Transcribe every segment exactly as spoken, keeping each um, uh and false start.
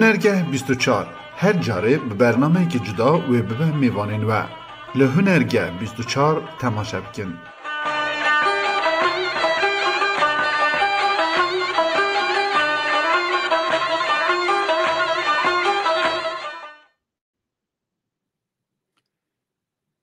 Hunergeh bîst û çar, her carê bi bernameyekî cuda wê bibe mêvanên we. Li Hunergeh bîst û çar temaşe bikin.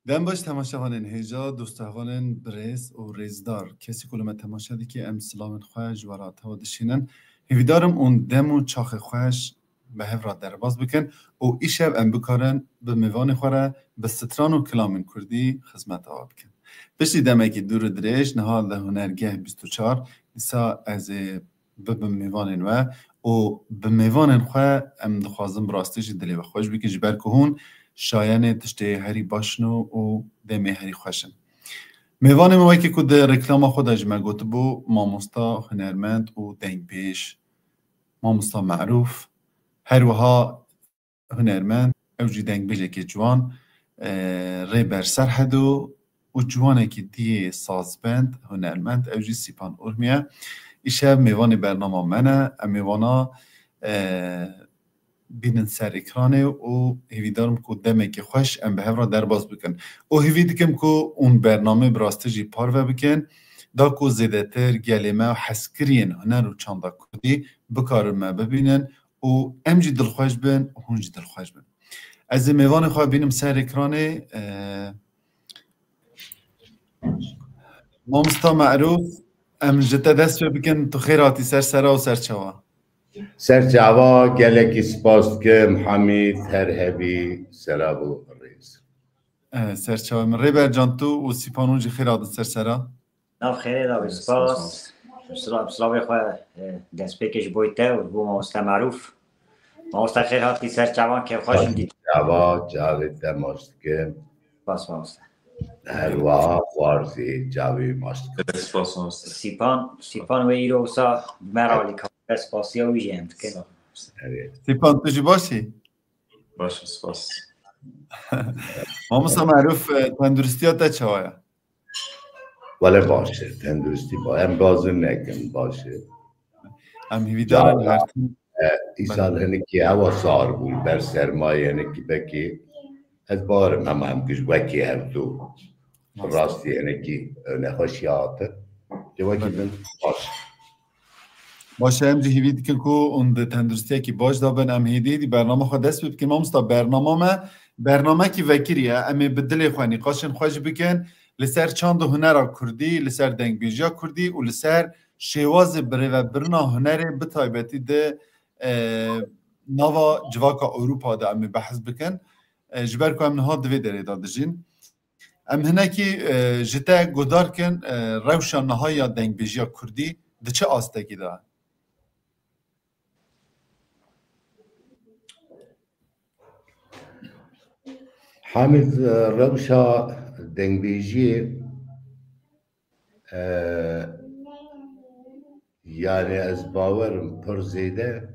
Dem baş temaşevanên hêja, dosthevalên birêz û rêzdar. Kesî ku li me temaşe dike, em silavên xwe ji we re tewa dişînin. Hêvîdarim hûn dem û çaxê xweş bi hev re derbas bikin û îşev em bikarin bi mêvanê xwe re bi stran û kilamên kurdî xizmeta we bikin. Piştî demekî dûr û dirêj, niha li Hunergeh bîst û çar, dîsa ez ê bibim mêvanên we û bi mêvanên xwe em dixwazin bi rastî jî dilê we xweş bikin, ji ber ku hûn şayenê tiştê herî baş in û demê herî xweş in. Mêvanê me, wekî ku di reklama xwe de jî me gotibû, mamosta, hunermend û dengbêj, mamosta Merûf, her wiha hunermend, ew jî dengbêjekê ciwan, e, Rêber Serhedo û ciwanekî diyê sazbend, hunermend, ew jî Sîpan Urmiye. Îşev mêvanê bernama me ne. Em ê wana, e, bînin ser ekranê û hêvîdarim ku demekî xweş em bi hev re derbas bikin. Û hêvî dikim ku hûn bernamê bi rastî jî parve bikin, da ku zêdetir gelê me hezkiriyên huner û çanda kurdî bikarin me bibînin û em jî dilxweş bin, hûn jî dilxweş bin. Ez ê mêvanê xwe bînim ser ekranê. E, Mamosta Merûf, em ji te dest pê bikin, tu xêr hatî ser sera û ser çawa. Ser çava, gelekî spas dikim, Hamîd, her hebî, selav û rêz. E, ser çawa min. Rêber can, tu û Sîpan hûn jî xêr hatin ser sera. Nav xêrê de be, spas. Spas. Sila-, silavê xwe, e, destpêkê ji bo te û ji bo mamoste Merûf. Mamoste xêr hatî ser çavan, kêfxweş in dît. Çava, çavê te maç dikim. Spas mamoste. Her wiha xwarzî çavê maç dikim. Spas mamoste. Sîpan, Sîpan wê îro wisa bi me re alî ka. Spasiya wî jî em dikin. Sağ ol. Evet. Sîpan, tu jî baş î? Baş, spas. Mamosta Merûf, e, tenduristiya te çawa ye? Wele baş e, tenduristî ba-, em bazin nekin, baş e. Em hêvîdar in Cara, her tim. E, îsal hinekî hewa sar bû, ber sermayê hinekî bekî. Ez barim hema em giş wekî hevdu. Rast. Rastî hinekî, e, nexweşiya hatin. Cewekî Belê. Bin baş. Baş e, em jî hêvî dikin ku hûn di tenduristiyekî baş de bin, em hêdî hêdî bernama xwe dest pê bikin. Mamosta, bernama me, bernamekî vekirî ye. Em ê bi dilê xwe nîqaşên xwe jî bikin. Li ser çand û hunera kurdî, li ser dengbêjiya kurdî û li ser şêwazê birêvebirina hunerê bi taybetî di, e, nava civaka Ewropa de em ê behs bikin. E, ji ber ku em niha di vê derê de dijîn. Em hinekî, e, ji te guhdar kin, e, rewşa niha ya dengbêjiya kurdî di çi astekî de? Hamid, e, rewşa dengbêjiyê, e, yani ez bawerim pir zêde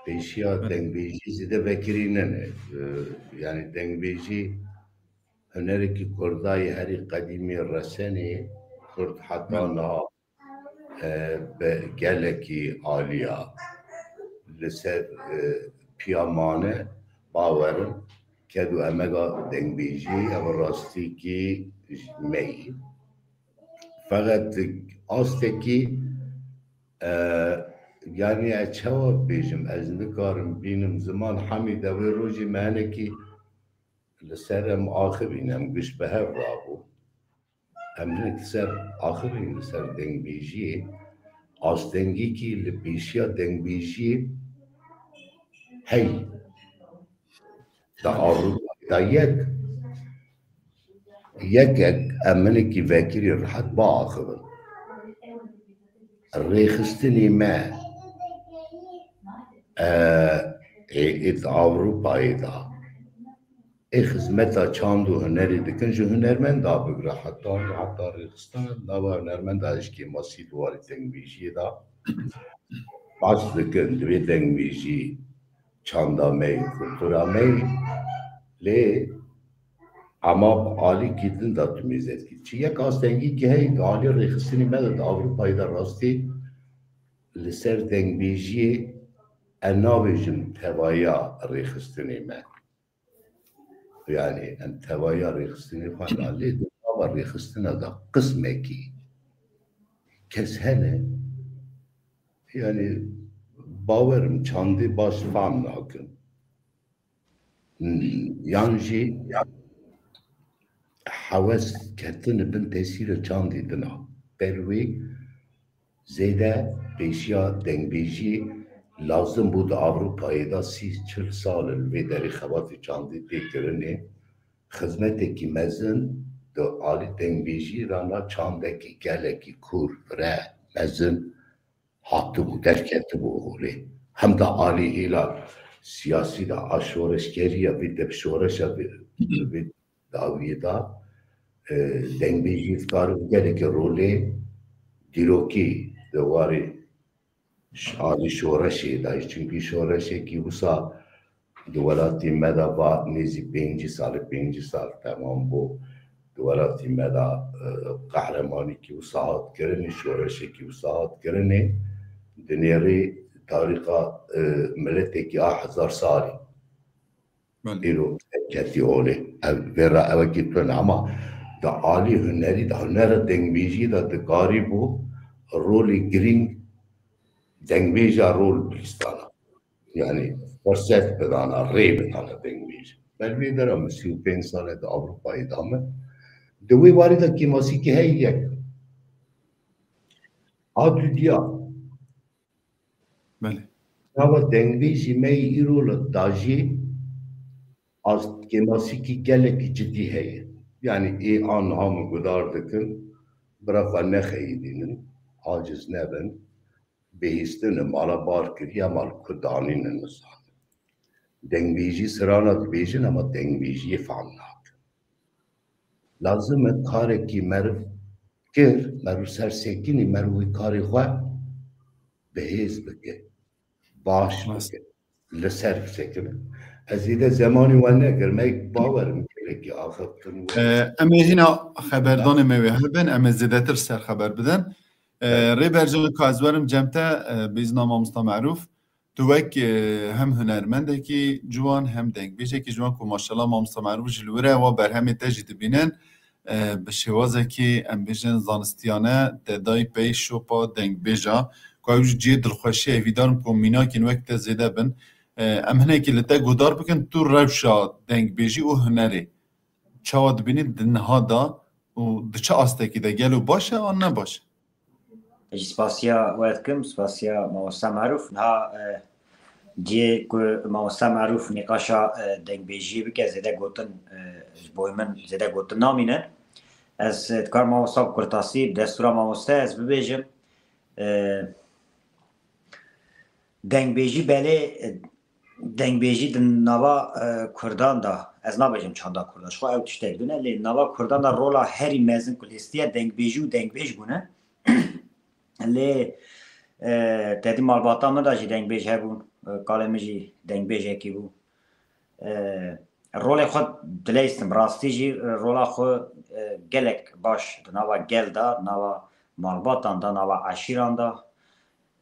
pêşiya dengbêjî zêde vekirî nene. E, yani dengbêjî hunerekî kurdayê herî qedîmî resenê kurd heta niha e, bi gelekî aliya li ser, e, piya mane, bawerim ked û emega dengbêjî ev rastîkî me yî. Feqet astekî, e, yani ez çawa bêjim, ez nikarim bînim ziman Hamîd, ew ê rojî me hinekî li ser em axivîn, em giş bi hev rabû. Em hinek ser axivîn li ser dengbêjiyê, astengîkî li pêşiya dengbêjiyê hey. Da Ewropa da yek, yekek em hinekî vekirî rehet biaxivin. Rêxistinê me, e, ê, ê di Ewropayê de ê xizmeta çand û hunerê dikin, ji hunermenda bigre heta, heta rêxistina nava hunermenda hişkê masî di warê dengbêjiyê de baş dikin, divê dengbêjî çanda me yê, kultura me yê, lê ema bi alîkî din de tu mêze dikî. Çi yek astengîkî heye di alî rêxistinê me de di Ewropayê de rastî li ser dengbêjiyê Ez nabêjim tevaya rêxistinê me. Yani em tevaya rêxistinê xwe ne, lê di nava rêxistina de qismekî kes hene, yani bawerim çandê baş fam nakin. Yan jî hewes ketine bin tesîra çandî dina. Ber wê zêde pêşiya dengbêjî lazim bû di Ewropayê de sî çil sal in vê derê xebatê çandî tê kirinê. Xizmetekî mezin di alî dengbêjî re na çandekî gelekî kûr, fire, mezin hatibû, derketibû holê. Hem de alî hêla siyasî de a şoreşgerî ya vê de şoreşa vê, vê dawiyê de, e, dengbêjî dikare gelekî rolê dîrokî di warê ş-, alî şoreşê de, çunkî şoreşekî wisa di welatî me de va nêzî pêncî salî, pêncî sal temam bû. Di welatî me de, e, qehremanîkî wisa hat kirinê, şoreşekî wisa hat kirinê, dinêrî tarîxa, e, miletekî a hezar salî. Belê. Îro ketî holê. Ev, vê re ewekî tune ama di alî hunerî de, hunera dengbêjî de dikarîbû rolê girîng dengbêja rol bihîstana. Yani ferset bidana, rê bidana dengbêj. Ber vê dera min sî û pênc sal e di Ewropayê de me. Di wê warî de kêmasîkî heye yek. A dudiya. Belê. Nava dengbêjî me yê îro li dajî az kêmasîkî gelekî cidî heye. Yani ê a niha min gudar dikin, bira xwe nexeyidînin, aciz nebin. Bihîstin mala bar kiriye, mal ku danînin nizanin. Dengbêjî sirana dibêjin ama dengbêjiyê fam nakin. Lazim e karekî meriv kir, meriv ser sekinî, meriv wê karê xwe bi hêz bike, baş bike, li ser bisekine. Ez zêde zemanî we nekir, me bawerim gelekî axiftin we. Ee, em ê hîna xeberdanê me wê hebin, em ê zêdetir ser xeber bidin. Ee, Rêber Can, ka ez werim cem te, e, bi îzna mamosta Merûf. Tu wek, e, hem hunermendekî ciwan hem dengbêjekî ciwan ku maşallah mamosta Merûf ji li wir e, wa berhemê te jî dibînin, e, bi şêwazekî em bêjin zanistiyane te dayî pey şopa dengbêja ku ew ji cihê dilxweşiyê hêvîdar im ku mînakên wek te zêde bin. E, em hinekî li te guhdar bikin tu rewşa dengbêjî û hunerê çawa dibînî di niha de û di çi astekî de gelo baş e an ne baş e? Ji spasiya we dikim, spasiya mamosta Merûf. Niha, e, cihê ku mamosta Merûf nîqaşa, e, dengbêjiyê bike, zêde gotin, e, ji boy min zêde gotin namîne. Ez, e, dikarim mamosta bi kurtasî, bi destûra mamoste ez bibêjim. E, dengbêjî belê, e, dengbêjî di nava, e, Kurdan de, ez nabêjim çanda Kurdan, ji xwe ew tiştek din e, lê nava Kurdan de rola herî mezin ku lîstiye dengbêjî û dengbêj bûne. Lê, e, te dî malbata min de jî dengbêj hebû, e, kalê min jî dengbêjekî bû. E, rolê xwe dileyistim, rastî jî, e, rola xwe, e, gelek baş di nava gel de, nava malbatan de, nava eşîran de,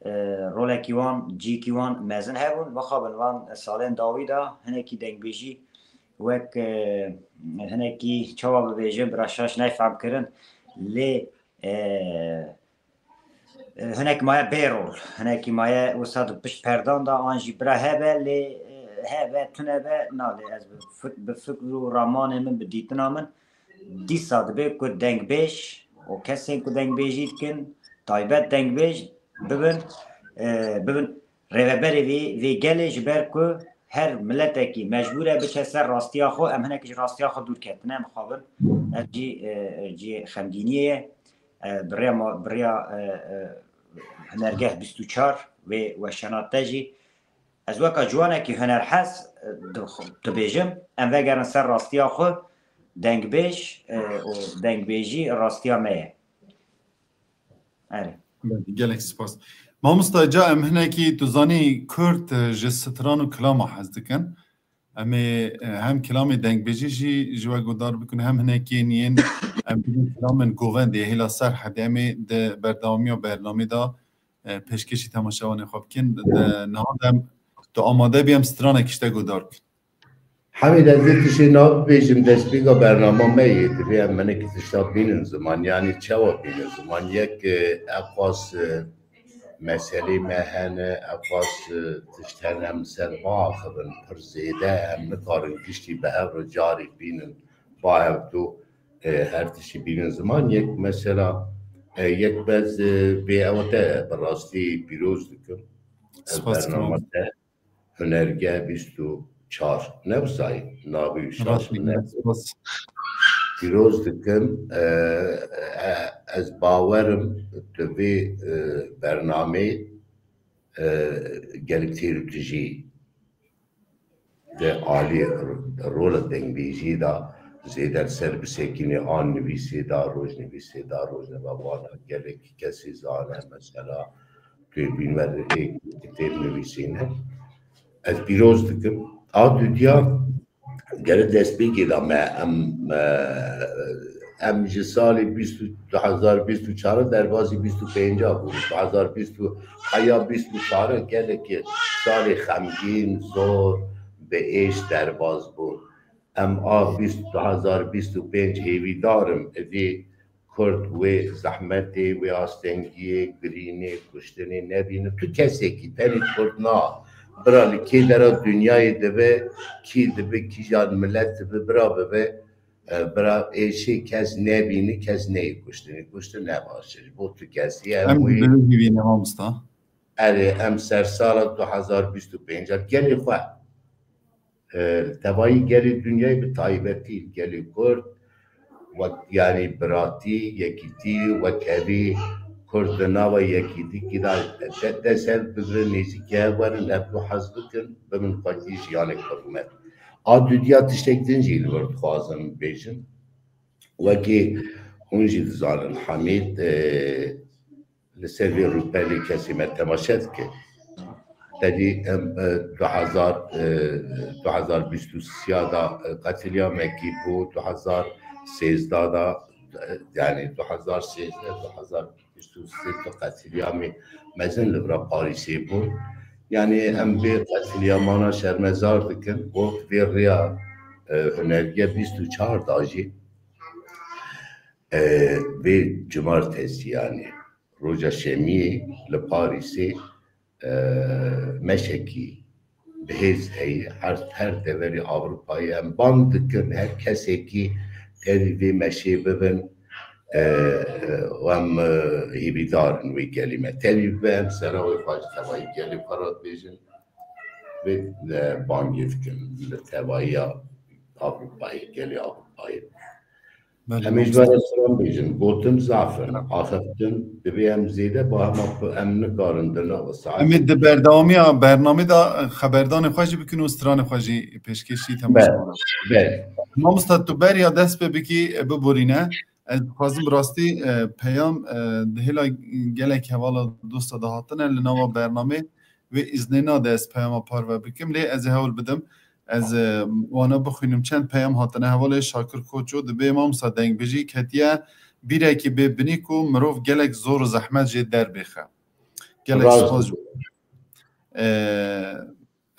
e, rolekî wan, cîkî wan mezin hebûn. Mixabin van salên dawî de hinekî dengbêjî wek, e, hinekî çawa bibêjin, bira şaş nayê fehm kirin. Lê, e, e, hinek maye bê rol, hinekî maye wisa di pişt perdan de an jî bira hebe, lê, e, hebe, tune be, na lê ez bi fik-, bi fikr û ramanê min, bi dîtina min, dîsa dibe ku dengbêj û kesên ku dengbêjî dikin, taybet dengbêj bibin, e, bibin rêveberê vê, vê gelê, ji ber ku her miletekî mecbûr e biçe ser rastiya xwe, em hinek ji rastiya xwe dûr ketine, mixabin ev jî, e, cihê xemgîniyê ye. E, bi rêya ma-, bi rêya, e, e, hunergeh bîst û çar wê weşana te jî, ez weka ciwanekî hunerhez, e, di-, dibêjim, em vegerin ser rastiya xwe, dengbêj, e, û dengbêjî rastiya me ye. Erê. Belê, gelek spas. Mamosta, ca em hinekî, tu zanî, Kurd, e, ji stran û kilama hez dikin. Em ê, e, hem kilamê dengbêjî jî ji we guhdar bikin, hem hinekî yên yên, em bibin kilamên govendê hêla Serhedê, em ê di berdewamiya bernamê de, e, pêşkêşî temaşevanê xwe bikin. Di niha de em Tu amade bî em stranek ji te guhdar bikin. Hemîd, ez ê tiştê niha bibêjim, destpêka bernama me yê, divê em hinekî tişta bînin ziman, yanî çawa bînin ziman? Yek, e, eqas, e, meselê me hene, eqas, e, tişt hene em ser biaxivin, pir zêde, em nikarin giştî bi hev re carê bînin, ba hevdû, e, her tiştî bînin ziman. Yek mesela, e, yek bez, e, vê ew te bi rastî pîroz dikim. Spas dikim. Bernama te Hunerge bîst û çar. Ne wisa ye? Navê û şaş Rast ne? Spas. Pîroz dikim. E, e, ez bawerim tu vê, e, bernameyê, e, gelek têr û tijî di alî rola dengbêjiyê de zêde li ser bisekînê, an nivîsê de, rojnivîsê de, rojnamewana gelekî kesê zane, mesela, tu yê bînwer ê têr nivîsîne. Ez pîroz dikim. A dudiya gere destpêkê de me, em, e, em ji salê bîst û, du hezar bîst û çar derbazî bîst û pênc bûn. Du hezar bîst û heya bîst û çar gelekî salê xemgîn, zor, bi êş derbaz bûn. Em a bîst, du hezar bîst û pênc hêvîdar im, evî Kurd wê zehmetê, wê astengiyê, girînê, kuştinê nebînin. Tu kesekî, tenê Kurd na, bira li kê dera dinyayê dibe, kî dibe, kîjan milet dibe, bira bibe, e, bira êşê kes nebîne, kes neyê kuştinê. Kuştin ne baş e. Ji bo tu kesî em Em wê hîvî ne mamosta. Erê, em sersala du hezar bîst û pênc gelê xwe, e, tevayî gelê dinyayê, bi taybetî gelê Kurd, wek, yanî biratî, yekîtî, wekhevî, Kurd di nava yekîtîkî de de-, dest hev bigrin, nêzîkî hev werin, hevdû hez bikin, bibin xwedî jiyanek bi rûmet. A dudiya tiştek din jî li vir dixwazim bêjim. Wekî hûn jî dizanin, Hamîd, e, li ser vê rûpelê kesê me temaşe dike. Tevî em, e, du hezar, e, du hezar bîst û sê de, e, qetiliyamekî bû, du hezar sêzdeh de, e, yanî du hezar sêzdeh, du hezar bîst û sê de qetiliyamê mezin li vira Parîsê bû. Yanî em vê qetiliyamana şermezar dikin, got vê rêya, e, hunerge bîst û çar da jî, e, vê cumartesî, yanî roja şemiyê li Parîsê, e, meşekî bihêz heye. Her, her deverê Ewropayê em bang dikin, her kesekî tevî vê meşê bibin, e, e, û em, e, hêvîdar in wê gelî me. Tevî bibe, em sera wê xwe ji tevayî gelê xwe re dibêjin. Vê, e, bangê dikin li tevayiya Ewropayê, gelê Ewropayê. Belê, Em ê ji mamosta. we re silam bêjin. Gotin zaf in, axiftin, divê em zêde ba hema ku em nikarin di nav saetê Em ê di berdewamiya bernamê de xeberdanê xwe jî bikin û stranê xwe jî pêşkêşî temaşevan. Belê, belê. Mamosta, tu beriya dest pê bikî, e, biborîne. Ez dixwazim rastî, e, peyam, e, di hêla gelek hevala dosta de hatine li nava bernamê. Wê îznê nade ez peyama parve bikim, lê ez ê hewl bidim. Ez, e, wana bixwînim. Çend peyam hatine hevalê Şakir Koço, dibê mamosta dengbêjî ketiye bîrekî bê binî ku mirov gelek zor û zehmet jê derbêxe. Gelek Rast spas. E,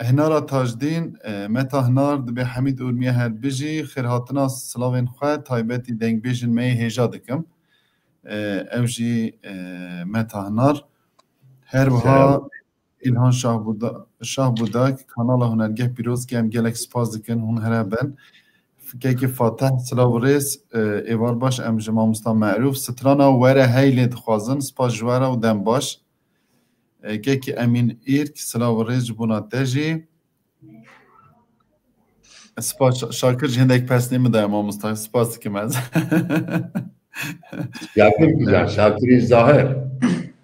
Hinara Tajdîn, e, Meta Hinar dibê Hemîd Urmiye her bijî. Xêrhatina silavên xwe taybetî dengbêjin me yê hêja dikim. E, ew jî, e, Meta Hinar. Her wiha Selam. Îlhan Şahbuda-, Şahbudak, kanala Hunergeh pîroz ke em gelek spas dikin, hûn here bin. Fikekî Fateh, silav û rêz, e, êvar baş, em ji mamosta Merûf strana Were Heylê dixwazin, spas ji we re û dem baş. E, Kekî Emîn Îrk, silav û rêz ji bona te jî. Spas, Şakir jî hindek pesnê min daye mamosta, spas dikim ez. Şakir kîjan, Şakirê Zahir.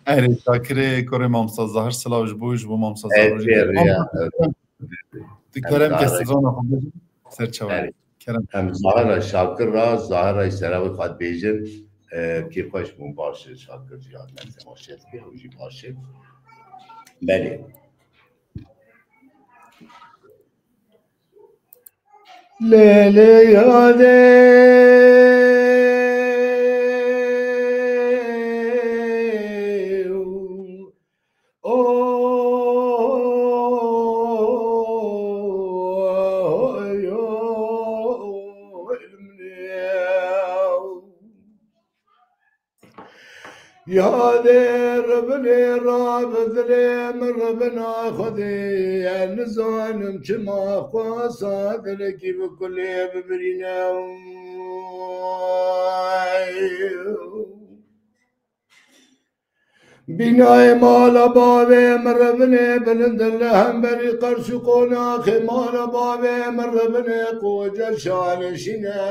Erê, Şakirê kurê mamosta Zahir, silav ji bo, ji bo mamosta Zahir. Erê, erê, ya. Tu kerem ke strana xwe bêjî, ser çawa. Erê. Kerem. Em Zahira Şakir ra, Zahira Serawê xwe dibêjin, e, kêfxweş bûn, baş e, Şakir jî hatine temaşe dike, ew jî baş e. Belê. Lê lê yadê. O, Yadê ribinê ra bi dilê min ribina Xwedê, ez nizanim çima xwasa dilekî bi kulê bibirîne. Bînayê mala bavê min ribinê bilind in li hemberî qers û qonaxê mala bavê min ribinê qoce şanişîne.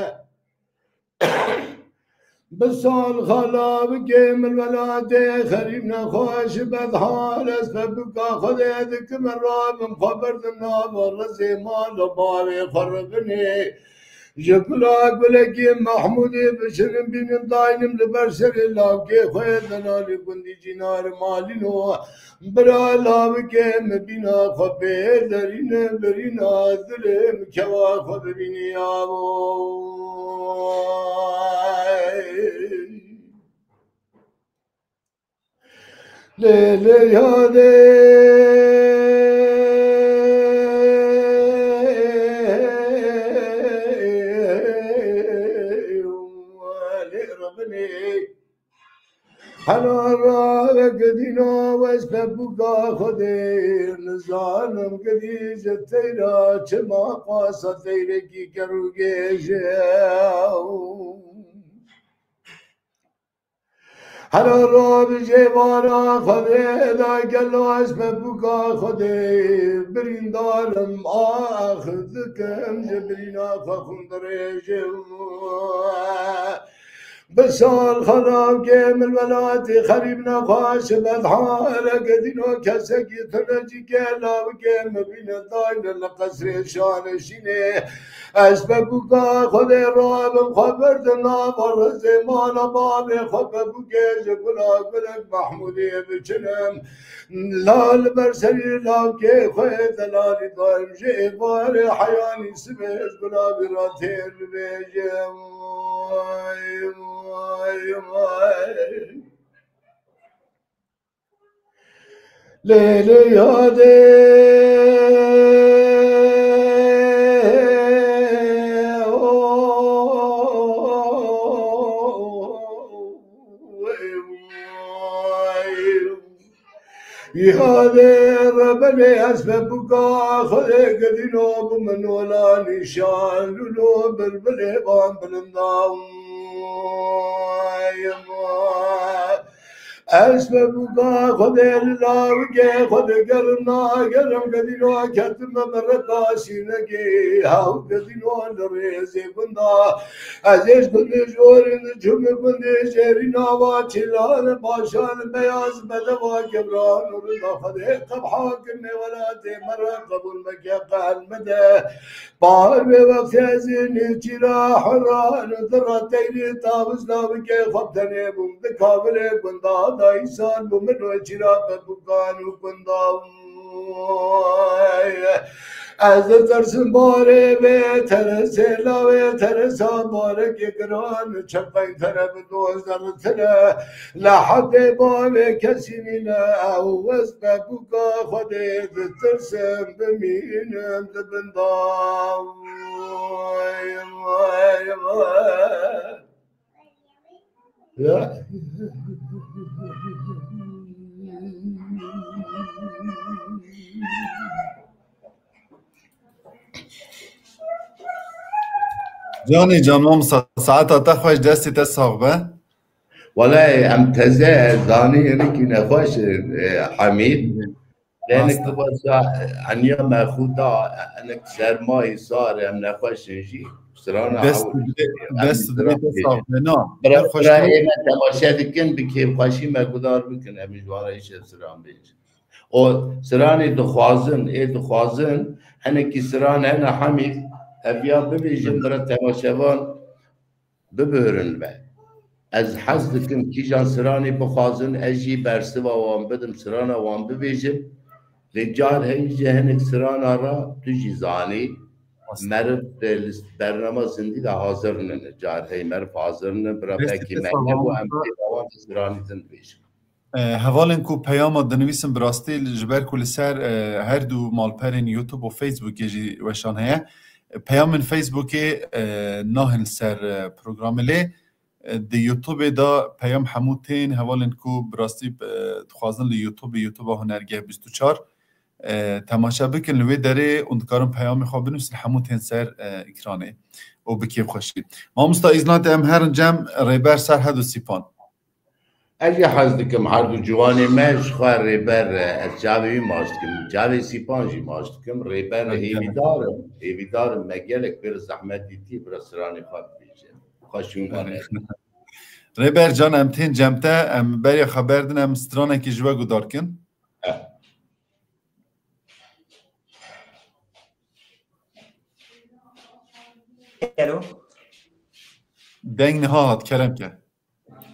Bi sal xala bikê min welatê xerîb nexweş bedhal ez febuka Xwedê dikim rabim xwe berdim nava rizê mala bavê xwe ribinê. Ji gula gulekî Mehmûdê bişirin bînin daynim li ber serê lawkê xwe delalî gundî Cînar Malîno. Bira lawikê min bîna xwe pê derîne birîna dilê min kewa xwe bibînî avo. Lê lê yadê lê ribinê. Hela ravek dîna wez pebuka Xwedê nizanim gidî ji teyra çima qasa teyrekî ker û gêj e. Hela ravijê vara Xwedê da gelo ez pebuka Xwedê birîndarim ax dikim ji birîna xwe xwin dirêjim. Bi sal xelavkê min welatî xerîb nexweş bedhale gedîno kesekî tune cî ke lawikê min bîne dayne li qesrê şanişînê. Ez pebuka Xwedê rabim xwe berdim nava rizê mala bavê xwe pebukê ji gula gulek Mehmûdê biçinim. La li ber serî lawkê xwe delalî dayim ji êvarê heyanî sibê ji gulavî ra têr bibêjim. Vay, vay, vay. Lê lê yadê. Yadê rebelê ez ve buka Xwedê gedîno bi min ola nîşan lûlo bilbilê van bilindan. Ez ve buka Xwedê li lawikê xwe digerim nagerim gedîno ketime bi reka sînegê hew gedîno li rêzê gunda. Ez ê ji gundê jorîn diçûm gundê jêrî nava çîlan başan beyaz bedeva kevran û rinda Xwedê qebha kirine welatê me re qebûl meke qehel me de. Bahar vê wextê ez ê nêçîra heran û dira teyrê taviz navike xwe tenê bûm di kavilê gunda dayî sar bû min wê çîra pebukan û gunda. Ez ditirsim barê vê teresê lawê teresa barekê giran çeqey tere bi doz dertire. Li hedê bavê kesî nîne ew wez me bûka Xwedê ditirsim bimînim di bin daw. Ya. Canê can, mamosta, saeta te xweş, destê te sax be. Wele em teze zanî hinek nexweş in, e, Hemîd. Lê hinek Rast. Başa eniya me xwe da, hinek sermayî sar em nexweş in jî. Sirana Dest ew dibê, em dest dibê siran te bêjin. Sax be, na. Bira, Te xweş bira be. Ê me temaşe dikin, bi kêfxweşî me gudar bikin, em ji wan re îşev siran bêjin. O siranê dixwazin, ê dixwazin, hinekî siran hene Hemîd, ev ya bibêjin, bira temaşevan bibihrin me. Ez hez dikim kîjan siranê bixwazin, ez jî bersiva wan bidim, sirana wan bibêjim. Lê car heyî ji hinek sirana re tu jî zanî, meriv di list-, bernama zindî de hazir nîne. Car heyî meriv hazir nîne, bira Destê belkî te me sağ nebû, ol. Em pê wan di siranî din dibêjin. E, hevalên ku peyama dinivîsin bi rastî ji ber ku li ser, e, her du malperên YouTube û Facebookê jî weşan heye. E, peyamên Facebookê, e, nahên ser, e, programê lê, E, di YouTubeê de peyam hemû tên, hevalên ku bi rastî, e, dixwazin li YouTubeê, YouTube'a Hunergeh bîst û çar, e, temaşe bikin, li wê derê hûn dikarin peyamê xwe binivîsin, hemû tên ser, e, ekranê û bi kêfxweşî. Mamosta, îzna te em herin cem Rêber Serhed û Sîpan. Ez jî hez dikim her du ciwanê me ji xwe Rêber, e, ez çavê wî maç dikim, çavê Sîpan jî maç dikim. Rêber, hêvîdar im, hêvîdar im me gelek pir zehmet dîtî, bira stranê xwe bibêje. Xweş wî mane. Rêber can, em tên cem te, em beriya xeber din, em stranekî ji we guhdar kin. Eh. Alo. Deng niha hat, kerem ke.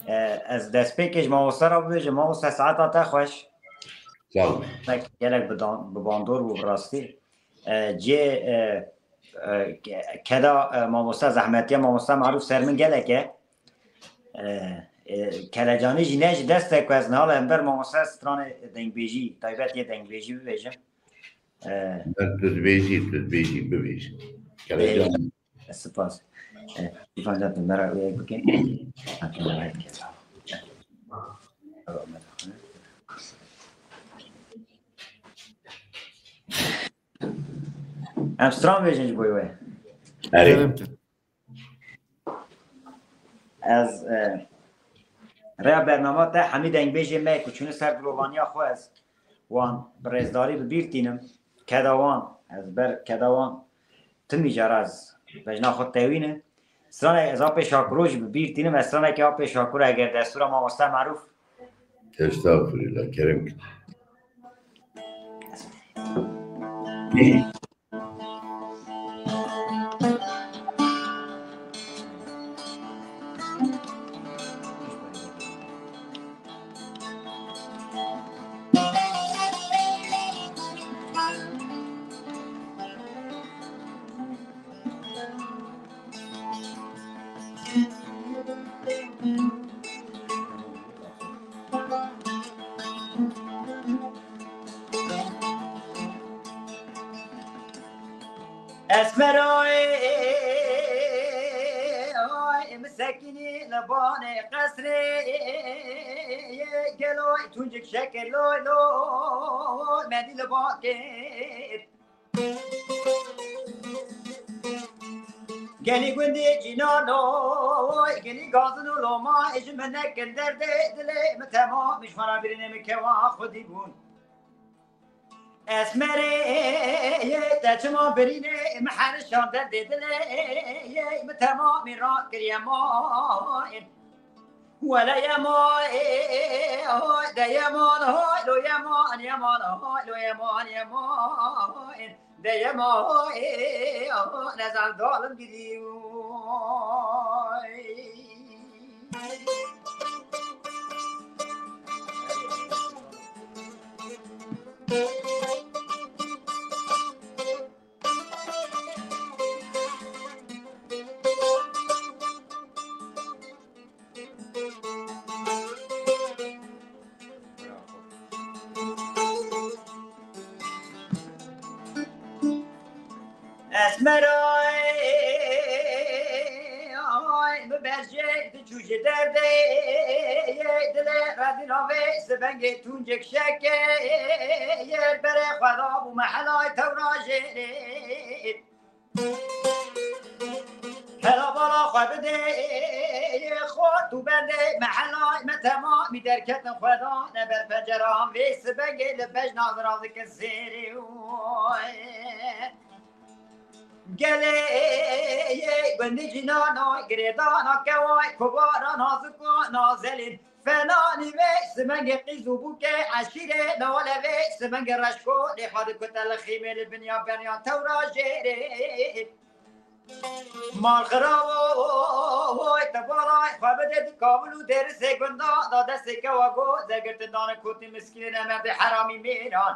E, ez destpêkê ji mamoste re bibêjim, mamoste saeta te xweş. Sağ ol. Gelek, gelek bi dan-, bi bandor bû bi rastî. E, cê, e, e, ke-, keda, e, mamoste zehmetiya mamoste Marûf ser min gelek e. E, e, Kelecanî jî ne ji dest e ku ez niha li hember mamoste stranê dengbêjî, taybet yê dengbêjî bibêjim. E, Ber tu dibêjî, tu dibêjî, bibêj. Kelecan. Spas. E, Sîpan can, tu me re wê bikin. Em stran bêjin ji bo wê. Erê. Kerem ke. Ez, e, rêya bernama te hemî dengbêjê me ku çûne ser girovaniya xwe, ez wan bi rêzdarî bi bîr tînim. Keda wan, ez ber keda wan timî cara ez bejna xwe tewîne. Stranek ez Apê Şakuro jî bi bîr tînim, ez stranekê Apê Şakuro eger destûra mamoste Marûf. Estağfurullah, kerem kin. Esmer oy, oy, misekinî li banê qesrê, gelo tuncik şekir loy loy, medî li bakê. Gelî gundê cînano, gelî gazin û loma, ji min nekin derdê dilê min temam, ji xwe re birînê min kewa xwedî bûn. Esmerê, te çima birînê min herişan derdê dilê min temamî rakiriye mayên. Wele yema, e, e, e, e, de yeman, hay, lo yeman, yeman, hay, lo yeman, yeman, de yema, e, e, e, nezan dalim gidiyor. Esmer ay, ay, bi berjê diçû ji derdê, dilê rezîl avê sibengê tuncek şekê, yer berê xwe da bû mehelay tewra jêrê. Hela bala xwe bidê xort û bendê mehelay me temamî derketin xwe dane ber penceran vê sibengê li bejna zirazikin sêrê. Gelê gundî cînana girêdana keway kubara nazik û nazelîn. Fenanî vê simengê qîz û bûkê eşîrê newale vê simengê reşko lê xwe dikute li xîmê li binya beriya tewra jêrê. Mal xirabo, oy, te balay xwe bide di kavil û derisê gunda da destê kewa go, zergirtin dane kotî miskînê nemerdê heramî mêran.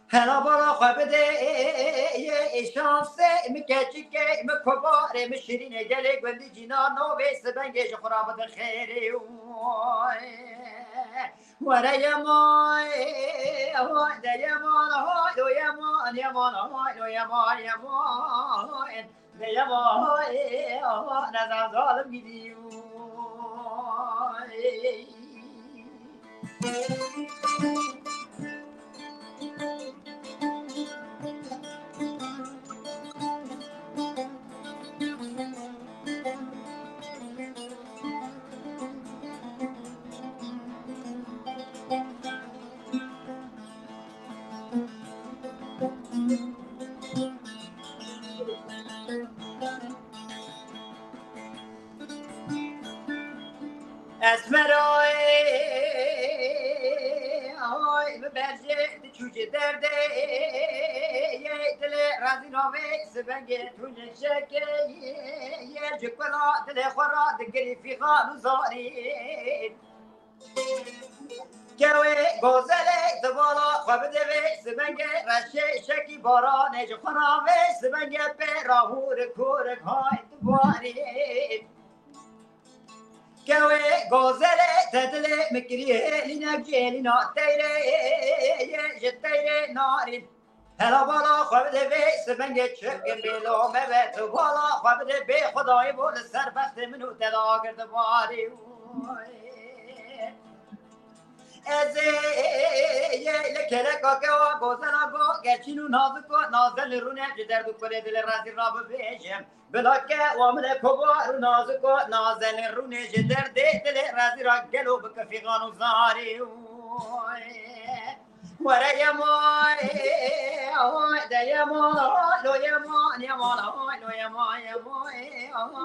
Hela bala xwe bide, ê şansê, mi keçikê, mi kobarê, mi şirînê gelê gundî cîna novê sibengê ji xwe ra bidin xêrê. Were yeman, de yeman, hay lo yeman, yeman, hay lo yeman, yeman, de yeman, nezan zalim gidiyor. Esmerayê, ay, bi berjê diçû ji derdê, yê dilê razî navê sibengê tûnê şekê, yê ji kula dilê xwe ra digirî fîxan û zarî. Kewê gozelê di bala xwe bidivê, sibengê reşê şekî baranê ji xwe navê, sibengê pê ra hûrik hûrik hay dibarî. Kewê gozelê te dilê min kirî hêlînek ji hêlîna teyrê, yê ji teyrê narîn. Hela bala xwe bide bê sibengê çirkin bê lome be, tu bala xwe bide bê Xwedayê bo li ser bextê min û te de agir dibarî. Ez ê yê li keleka kewa gozela go gerçîn û nazik û nazen li rûne ji derd û kulê dilê razî rabibêjim. Bila ke wa min e kobar û nazik û nazen li rûnê ji derdê dilê razî ra gelo bike fîxan û zarî. Were yema, oy, de yema, lo yema, yema, oy, lo yema, yema,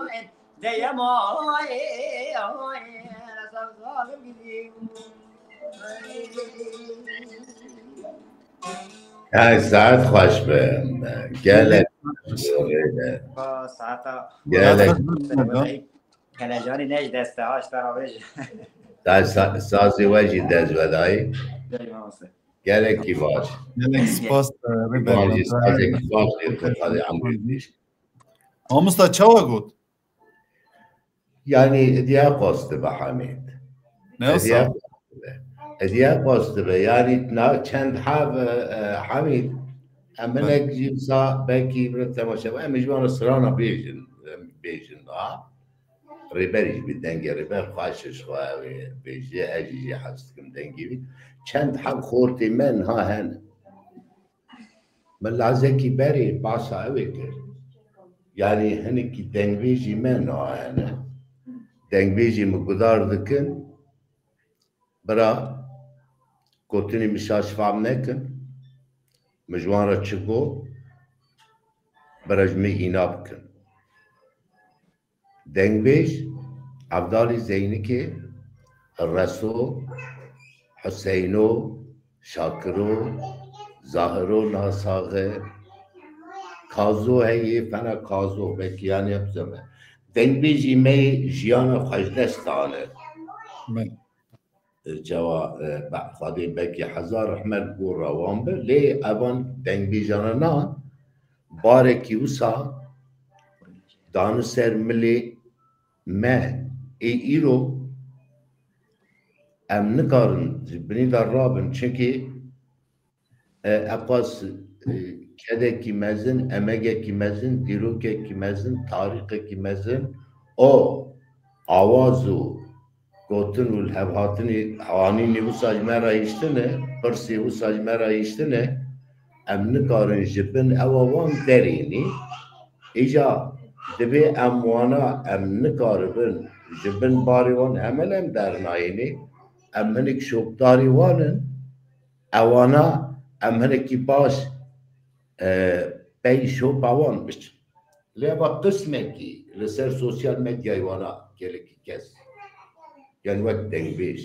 oy, de yema, oy, oy, zalim gidî. Ay, saet xweş be. Gelek xweş be. Saeta gelek. Kelecanî ne ji dest te haşt te ravêj. Sa- sa- Sazê we jî dest vedayî. Gelekî baş. Gelek spas, e, Rêber. Wan jî sazekî baş lê xwe Xwedê emrê bêj. Mamosta çawa got? Yanî diya qas dibe Hamîd. Ne Diya wisa? Qas dibe. Diya qas dibe. Yanî na çend hev, e, Hamîd, em hinek jî wisa belkî bir temaşe, em ji wan strana bêjin, em bêjin da. Rêber jî bi dengê Rêber xweş ji xwe ew ê bêjê, ez jî jê hez dikim dengê wî. Çend heb xortê me niha hene. Min lazekî berê basa ew ê kir. Yanî hinekî dengbêjî me niha hene. Dengbêjî min gudar dikin. Bira gotinê min şaş fam nekin. Min ji wan re çi got? Bira ji min îna bikin. Dengbêj, Evdalî Zeynikê, Reso, Huseyno, Şakiro, Zahiro, Nasaxi, Kazo heye, fena Kazo, belkî yanî hepse be. Dengbêjî me yê jiyana xwe ji dest dane. Min. Çawa, e, be-, Xwedê belkî hezar rehmet gor ra wan bi, lê evan dengbêjana nan barekî wisa dani ser milê me ê îro em nikarin ji binî de rabin, çimkî, e, eqas, e, kedekî mezin, emegekî mezin, dîrokekî mezin, tarîxekî mezin, o awaz û gotin û lihevhatinê, anînê wisa ji me re hiştine, pirsê wisa ji me re hiştine, em nikarin ji bin ewa wan derênî. Îca divê em wana, em nikaribin ji bin barê wan hemen em dernayênê, em hinek şopdarê wan in, ewana em hinekî baş, e, pey şopa wan biçin. Lê eva qismekî li ser sosyal medyayê wana gelekî kes, yan wek dengbêj.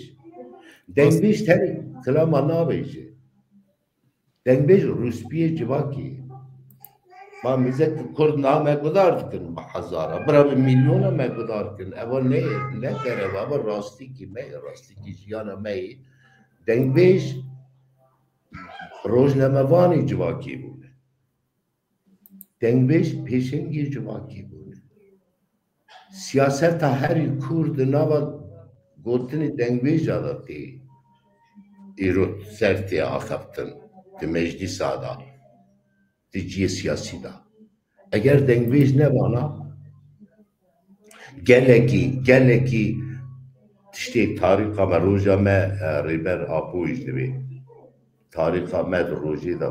Dengbêj tenê kilama nabêje. Dengbêj rûspiyê civakê ye. Ma mîzek kurd niha me gudar dikin bi hezara. Bira bi milyona me gudar dikin. Eva ne, ne derev, eva rastîkî me ye, rastîkî jiyana me ye. Dengbêj rojnamevanê civakê bûne. Dengbêj pêşengê civakê bûne. Siyaseta herî kûr di nava gotinê dengbêja de tê îro ser tê axaftin, di meclîsa de, di cihê siyasî de. Eger dengbêj nebana, gelekî, gelekî Tiştê tarîxa me, roja me, e, Rêber Apo jî divê. Tarîxa me di rojê de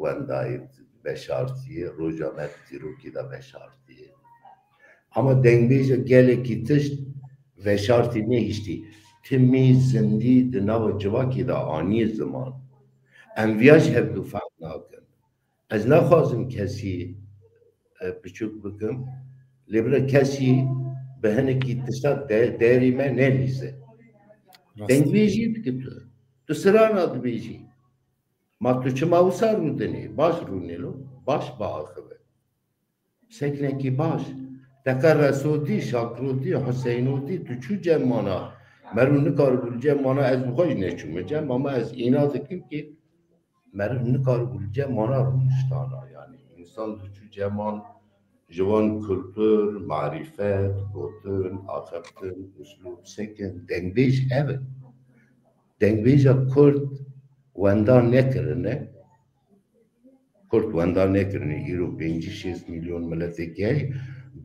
wendayê veşartiyê, roja me di dîrokê de veşartiyê. Ama dengbêja gelekî tişt veşartî nehiştî. Timî zindî di nava civakê de anî ziman. Em viya ji hevdu fehm nakin. Ez naxwazim kesî, e, piçûk bikim. Lê bira kesî bi hinekî tişta de-, derî me nelîze. Rast. Dengbêjî dike tu. Tu strana dibêjî. Ma tu çima wisa rûdinî? Baş rûnê lo. Baş biaxive. Seknekî baş. Te qe Reso dî, Şakro dî, Huseyno dî, tu çû cem wana? Mero nikaribû li cem wana, ez bi xwe jî neçûme cem, ama ez îna dikim ki meriv nikaribû li cem wana rûniştana. Yani însan diçû cem wan, ji wan kultur, marîfet, gotin, axiftin, uslûb, sekin, dengbêj ev in. Dengbêja Kurd wenda nekirine. Kurd wenda nekirine. Îro pêncî şêst milyon miletekî heye.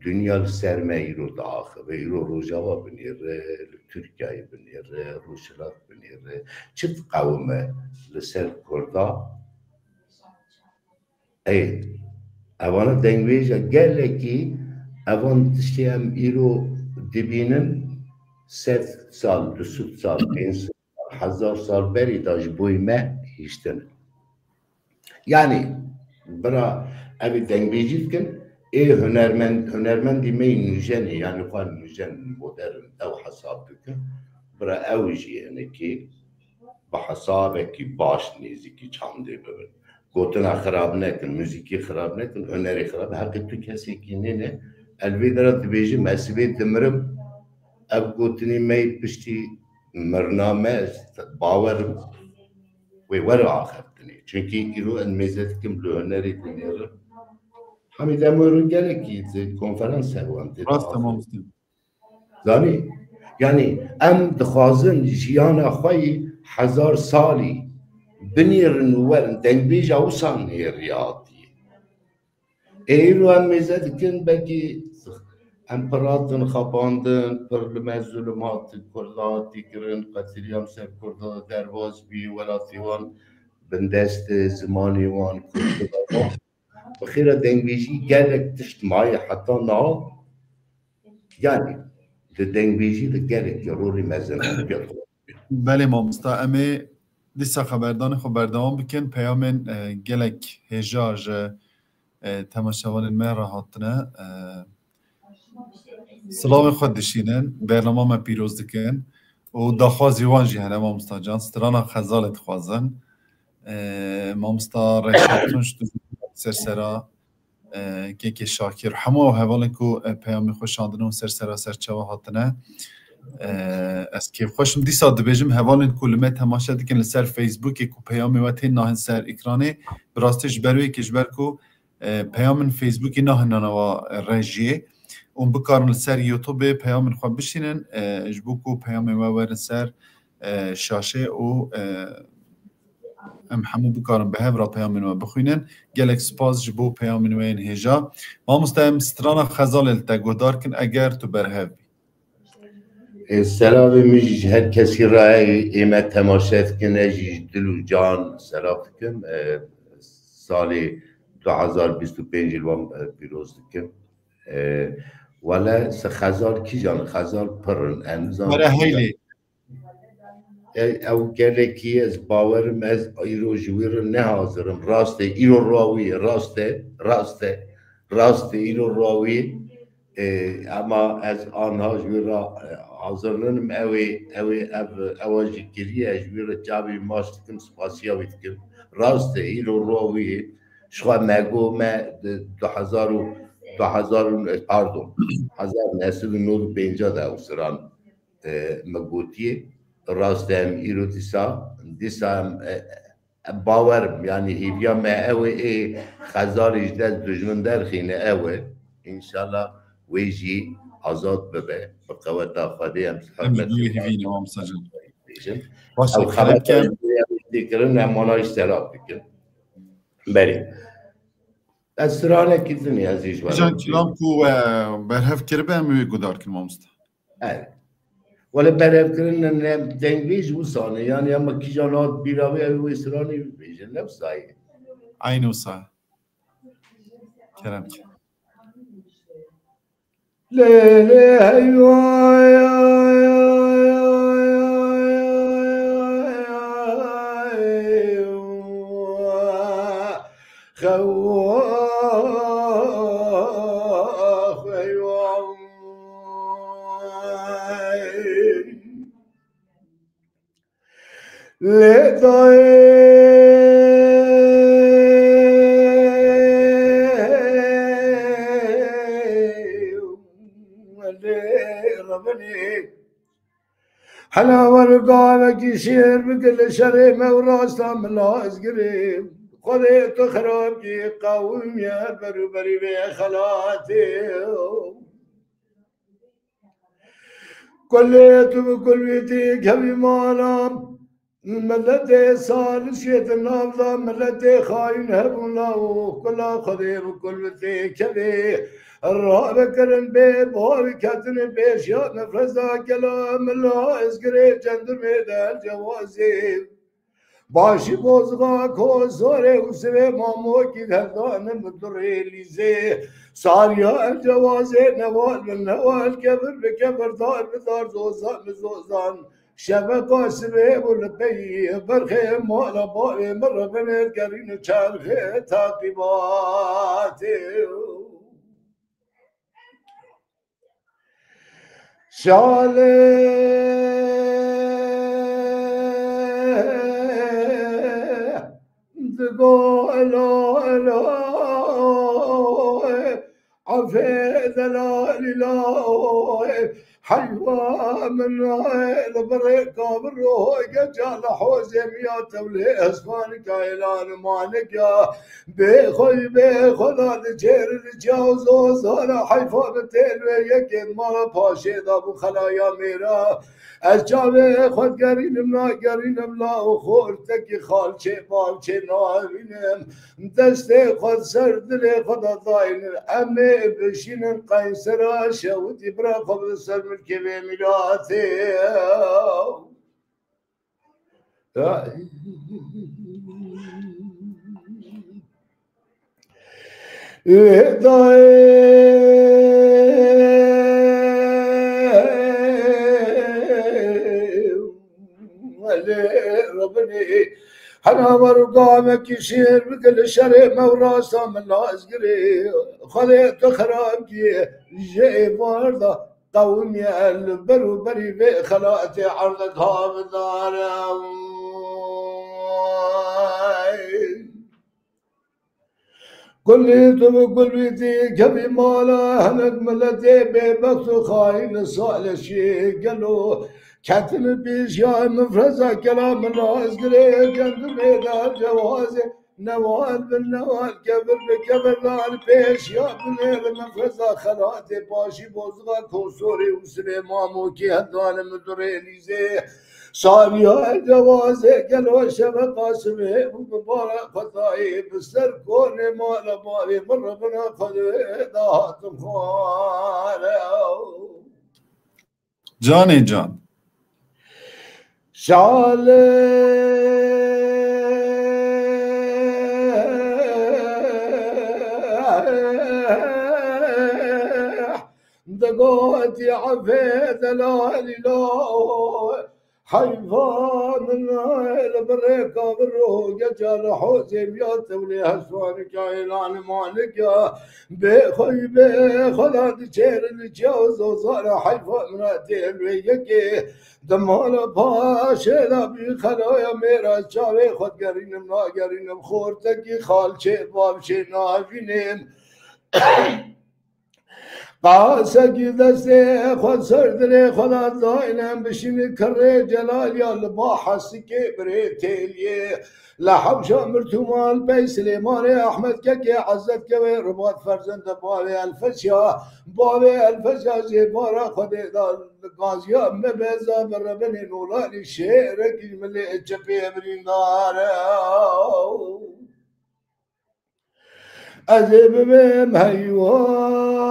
Dinya li ser me îro diaxive. Îro Rojava binêre, li Tirkiyeyê binêre, Rojhilat binêre. Çi diqewime li ser Kurda? Ey, evana dengbêja gelekî, evan tiştê em îro dibînin, sed sal, du sed sal, pênc sed sal, hezar sal berî de ji boyê me hiştin. Yani, bira, ev ê dengbêjî dikin, ê hunermend, hunermendî me yê nûjen ê, yani xwe nûjen modern ew hesab dikin. Bira, ew jî hinekî bi hesabekî baş nêzîkî çandê bibin. Gotina xirab nekin, muzîkî xirab nekin, hunerê xirab, heqê tu kesekî nêne. Ez vê dera dibêjim, ez sibê dimirim, ev gotinê me yê piştî mirina me, ez bawer im, wê were axiftinê. Çunkî îro ez mêze dikim li hunerê dinêrim. Hemî dem wêro gelekî di konferans ser wan tê. Rast e, mamoste. Zanî? Yani em dixwazin jiyana xwe yî hezar salî binêrin û werin. Dengbêja wisa nêrî hatiye. Ê îro em mêze dikin, belkî em pir hatin xapandin, pir li me zulm hati, Kurda hatî kirin, qetilîam ser Kurda derbas bî, welatê wan bindest e, zimanê wan, kultura wan. Bi xêra dengbêjî gelek tişt maye heta niha. Yani di dengbêjî de gelekî rolê mezin heye. Belê mamosta, em ê dîsa xeberdanê xwe berdewam bikin. Peyamên, e, gelek hêja ji, e, temaşevanên me re hatine. E, silavên xwe dişînin, bernama me pîroz dikin û daxwazî wan jî hene mamosta can. Strana Xezalê dixwazin. E, mamosta Reşat Tunç tu ser sera, e, Kekê Şakir. Hemû ew hevalên ku, e, peyamê xwe şandine û ser sera serçava hatine. E, ez kêfxweş im. Dîsa dibêjim hevalên ku li me temaşe dikin li ser Facebookê ku peyamê we tên nahin ser ekranê. Bi rastî ji ber wê yekê, ji ber ku, e, peyamên Facebookê nahin nava rejiyê. Hûn bikarin li ser YouTubeê peyamên xwe bişînin, e, ji bo ku peyamên we werin ser, e, şaşê û, e, em hemû bikarin bi hev re peyamên we bixwînin. Gelek spas ji bo peyamên we yên hêja. Mamoste, em strana Xezalê li te guhdar kin, eger tu berhev bî. Ê, selavê min jî ji her kesî re ye, ê me temaşe dikin, ez jî ji dil û can selav dikim. Ê, salê du hezar bîst û pêncî li wan, e, pîroz dikim. Ê, wele se Xezal kîjan, Xezal pir in, em nizanin Were kîjan. Heylê. Ey, ew gelekî ez bawerim, ez îro ji wî re nehazir im. Rast e, îro roya wî ye, rast e, rast e, rast e, îro roya wî ye. E, ema ez anha ji wî re, e, hazir ninim, ew ê, ew ê, ev, ewa jî kiriye, ez ji wî re çavê maç dikim, spasiya wî dikim. Rast e, îro roya wî ye. Ji xwe me got, me di du hezar û, du hezar û, pardon, hezar neh sed û nod û pêncî de ew siran e, me gotiye, rast e, em îro dîsa, dîsa em, e, e, bawer im, yanî hêviya me ew e, ê Xezalê ji dest dijmin derxîne ew e. Înşallah wê jî azad bibe. Bi qeweta Xwedê em ji Em ji hurmet duwê hêvî ne, Mamosta can. Bêjin. Baş e, ew xebata kerem. Têkirin, em wana jî selav dikin. Belê. Ez stranekî din ez jî ji we Can re kilam ku we berhev kiribe, em wê guhdar kin, Mamosta. Evet. Wele berhevkirin ne dengvêj wisa ne. Yani ama kîjan hat bîra wê ew wê stranê bêje ne wisa ye. Aynı wisa. Kerem ki. Lê lê hey vay, ay, ay, ay, ay, ay, xewa, xewa. Lê dayê lê revinê. Hela wer gavekî şêr bike li şerê me û rasta min laz girê. Xwedê tu xirabkî qewimiye berûberî vê xelatê. Kulê tu bi kulvîtî kevî mala. Miletê salişê di nav de miletê xayîn hebûn la û kula Xwedê bi kulvîtê kevê. Ravekirin bê bavî ketine pêşiya nefreza kela mila ezgirê cendimê de cewazê. Başî bozga kozorê û sivê mamokî hevdane bi durê lîzê. Sariya el cewazê newal bi newal kevir bi kevir dar bi dar zozan bi zozan. Şeveka sivê û li peyî berxê mala bavê min re binêr gerîne çerxê teqîbatê. Salih digo elo elo, afê delalî la, heywa min li birê kabir ro geca li hozê miya tewlê esmanika êlan manik ya. Bê xwe bê xwe da diçêr li çaw zozana heyfa bi têl wê yekê mala paşê da bû xelaya mêra. Ez çavê xwe digerînim nagerînim la û xortekî xalçê bavçê navînim. Destê xwe ser dilê xwe de daynin. Em ê bişînin qeysera şewitî bira xwe bide ser milkê vê mîratê. Ya. Lê dayê, lê Rebinê, hena wer û gavekî şêr bike li şerê me û rasta min laz girê. Xwedê tu xirabkî ji êvar de qewimiye li ber û berî vê xelatê erdek havdar e. Kulî tu bi kulîtî kevî mala hinek miletê bêbext û xayîn li saleşî gelo ketine pêşiya min freza kela min razgirê kendimê de cewazê newal bi newal kevir bi kevir dar pêşiya binêre min freza xelatê paşî bozga kosorê û sirê mamokî hedane min durê lîzê. Sariya cewazê gelo şeveqa sibê û bi bara xwedayê bi ser konê mala bavê min revina xwedê da hatim xware. Canê can. Şalê digotî efê delalî lo. Heyfa min li birê kavir û geca li hozê miya tewlê heswanika êlan manika bê xwe bê xwe da diçêrin li çiya û zozana heyfa min a tê li wê yekê di mala paşê de bî xelaya mêra çavê xwe digerînim nagerînim xortekî xalçê bavşê navînim. Qasekî destê xwe ser dilê xwe de dayne em bişînin kirrê Celaliya li ba Hesikê birê têliyê. Li hewşa Mirtûman pey Silêmanê Ehmed Kekê Ezet Kewê Ribat Ferzende bavê Elfesya, bavê Elfesya jê bara Xwedê da gaziya me beza bi rebenê nolanî şêrekî milê çepê birîndar e. Ez ê bibêm heywan.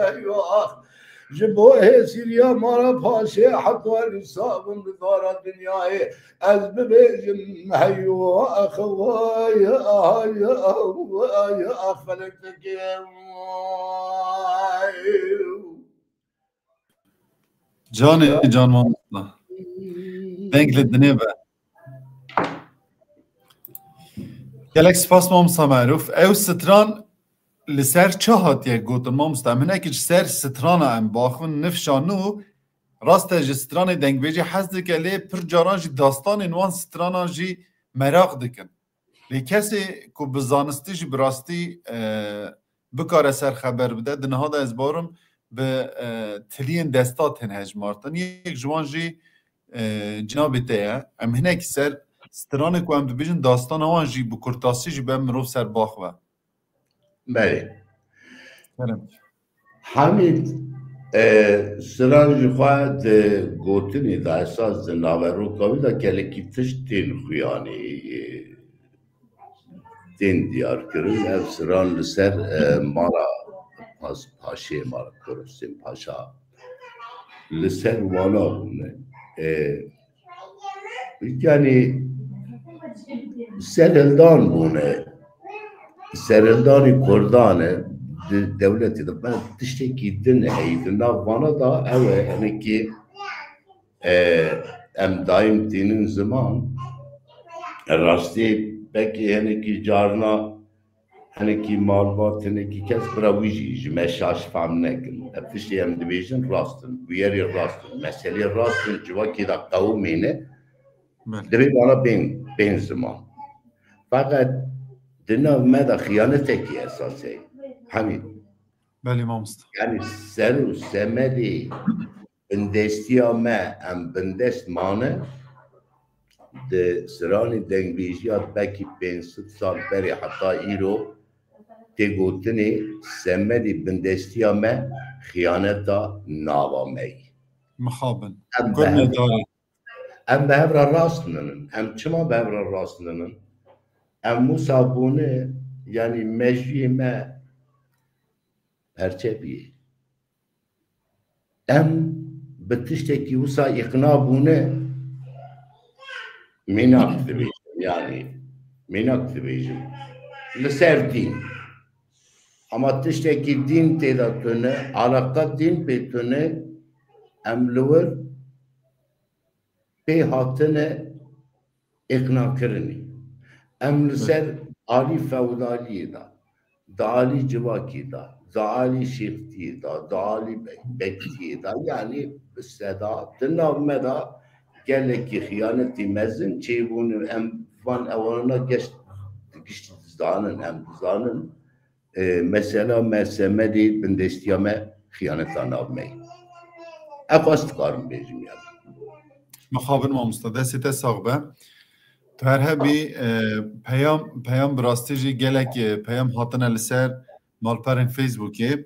heyo ax. Ji bo hêsîriya mala paşê heta li sabin bi dara dinyayê ez bibêjim heyo ax, vay ax, vay ax, felek tekê. Canê can mamosta. Deng li dinê be. Gelek spas mamosta Merûf. Ew stran li ser çi hatiye gotin mamosta? Em hinekî ji ser strana em baxivin nifşa nû. Rast e ji stranê dengbêjî hez dike lê pir caran jî dastanên wan stranan jî meraq dikin. Lê kesê ku bi zanistî jî bi rastî e, bikare ser xeber bide, di niha de ez barim bi e, tiliyên desta tên hejmartin. Yek ji wan jî e, cinabê te ye. Em hinekî ser stranê ku em dibêjin dastana wan jî bi kurtasî jî be mirov ser bax ve. Belê. Kerem. Hamîd, e, siran ji xwe di gotinê de esas di naveroka wî de gelekî tişt tên xuyanî, e, tên diyar kirin. Ev siran li ser e, mala pas, paşê mala Kurusên Paşa li ser wana bûne. E, Yanî serhildan bûne, serhildanî Kurdan e di dewletê de. Ben tiştekî din heyî di nav vana da ew e, hinekî e, em dayim tînin ziman. Rastî belkî hinekî carna hinekî malbat, hinekî kes bira wî jî ji me şaş fam nekin. Ev tiştê em dibêjin rast in, bûyerê rast in, meselê rast in, civakê de qewimê ne. Belê. Divê bana bên, bên ziman. Feqet di nav me de xiyanetekî esas heye. Hemî. Belê mamosta. Yanî ser û semedê bindestiya me, em bindest mane. Di stranê dengbêjiya belkî pênc sed sal berê heta îro tê gotinê semedê bindestiya me xiyaneta nava me yî. Mixabin. Em bi Kurmê hev, darê. em bi hev re rast ninin. Em çima bi hev re rast ninin? Em wisa bûne, yanî mejiyê me perçe biyê. Em bi tiştekî wisa îqna bûne, mînak dibêjim, yanî mînak dibêjim. Li ser dîn. Ama tiştekî dîn tê de tune, alaqa dîn pê tune, em li wir pê hatine îqnakirinê. Em li ser alî fewdaliyê de, di alî civakî de, di alî şêxtiyê de, di alî be-, bektiyê de, yanî bi seda di nav me de gelekî xiyanetî mezin çêbûne. Em van ewana geşt, giştî dizanin, em dizanin. E, mesela me semedê bindestiya me xiyaneta nav me. Ev xwest dikarim bêjim ya. Mixabin mamosta, destê te sax be. Tu her hebî e, peyam, peyam bi rastî jî gelek e, peyam hatine li ser malperên Facebookê.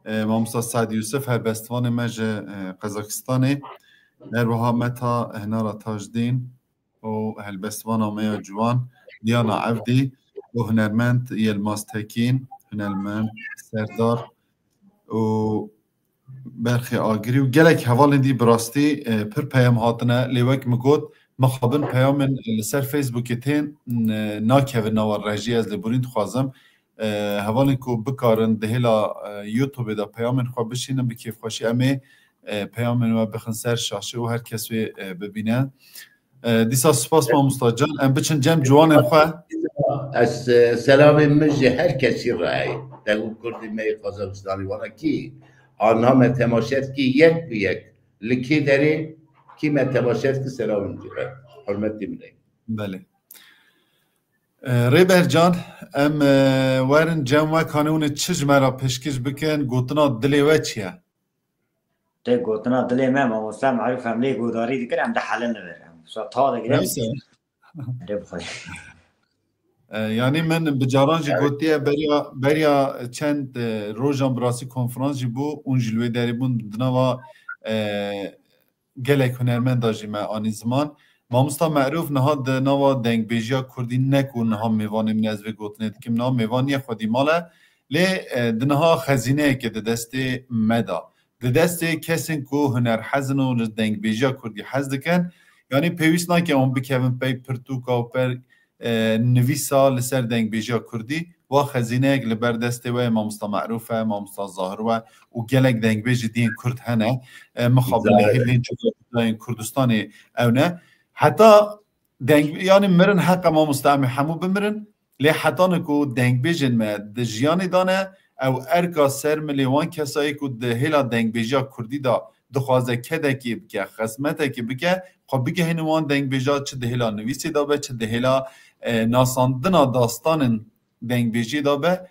E, mamosta Said Yusuf, helbestvanê me ji e, Qazaxistanê. Her wiha Meta Hinara Tajdîn û helbestvana me ya ciwan Diana Evdî û hunermend Yilmaz Tekîn, hunermend Serdar û Berxê Agirî û gelek hevalên dî bi rastî e, pir peyam hatine. Lê wek min got, mixabin peyamên li ser Facebookê tên e, nakevin nava rejiyê, ez lêborîn dixwazim. E, hevalên ku bikarin di hêla e, YouTubeê de peyamên xwe bişînin, bi kêfxweşî em ê e, peyamên we bixin ser şaşê û her kes wê e, bibîne. E, dîsa spas mamosta can, em biçin cem ciwanên xwe. Ez, e, selamê min ji her kesî re heye. Deng û kurdê me yê Qazaxistanê, wana kî anha me temaşe dikî yek bi yek. Li kê derê kî me temaşe dikî selamê min jê re. Hurmetê min e. Belê. E, Rêber can, em e, werin cem we, kanê hûn ê çi ji me re pêşkêş bikin, gotina dilê we çi ye? Tê gotina dilê me, mamosta Merûf, em lê guhdarî dikin, em dihelin li vir. Em wisa ta digirin. Neyse. Lê bixwe. E, yanî min bi caran jî gotiye, beriya, beriya çend e, rojan bi rastî konferans jî bû, hûn jî li wê derê bûn, di nava e, gelek hunermenda jî me anî ziman. Mamosta Merûf niha di nava dengbêjiya kurdî, ne ku niha mêvanê min, ez vê gotinê dikim, niha mêvan niye, xwedî mal e. Lê, e, di niha xezîneyeke di destê me de. Di destê kesên ku hunerhez in û li dengbêjiya kurdî hez dikin, yanî pêwîst nake hûn bikevin pey pirtûka û per, e, nivîsa li ser dengbêjiya kurdî. Wa xezîneyek li ber destê we, mamosta Merûf e, mamosta Zahir we û gelek dengbêjê diyên kurd hene. E, mixabin li hêvên cudayên Kurdistanê ew ne. Heta deng, yanî mirin heqe mamosta, em ê hemû bimirin. Lê hetane ku dengbêjên me di jiyanê de ne, ew erka ser milê wan kesayê ku di hêla dengbêjiya kurdî de dixwaze kedekê bike, xizmetekê bike, xwe bigihîne wan dengbêja, çi di hêla nivîsê de be, çi di hêla, e, nasandina dastanên dengbêjiyê de be,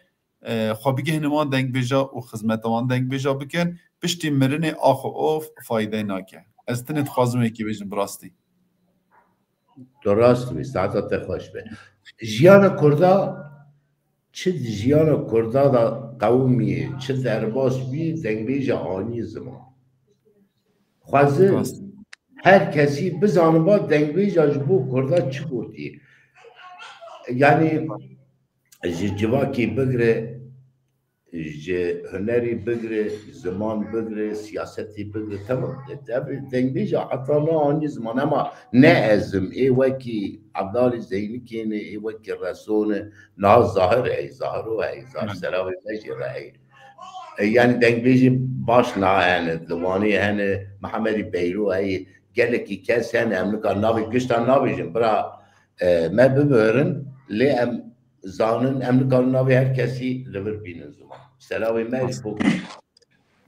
e, xwe bigihîne wan dengbêja û xizmeta wan dengbêja bikin. Piştî mirinê ax û of faydeyê nake. Ez tenê dixwazim wekî bêjim bi rastî. Tu rast bî, saeta te xweş be. Jiyana Kurda, çi di jiyana Kurda de qewimî, çi derbas bî, dengbêja anî ziman. Xwezin Rast. her kesî bizaniba dengbêja ji bo Kurda çi gotî. Yanî ji civakî bigire, ji hunerî bigire, ziman bigire, siyasetî bigire, temam. Ev dengbêja heta na anî ziman, ema ne ez im, ê wekî Evdalî Zeynikê ne, ê wekî Reso ne, niha Zahir ey, Zahiro ey, Zahir Hı. Selavê me jî re ey. E, yanî dengbêjê baş na hene, Diwanê hene, Mihemedî Beyro ey, gelekî kes hene, em nikar navê gişta nabêjin, bira, e, me bibirin, lê em zanin, em nikarin navê her kesî li vir bînin ziman. Selavê me ji bo.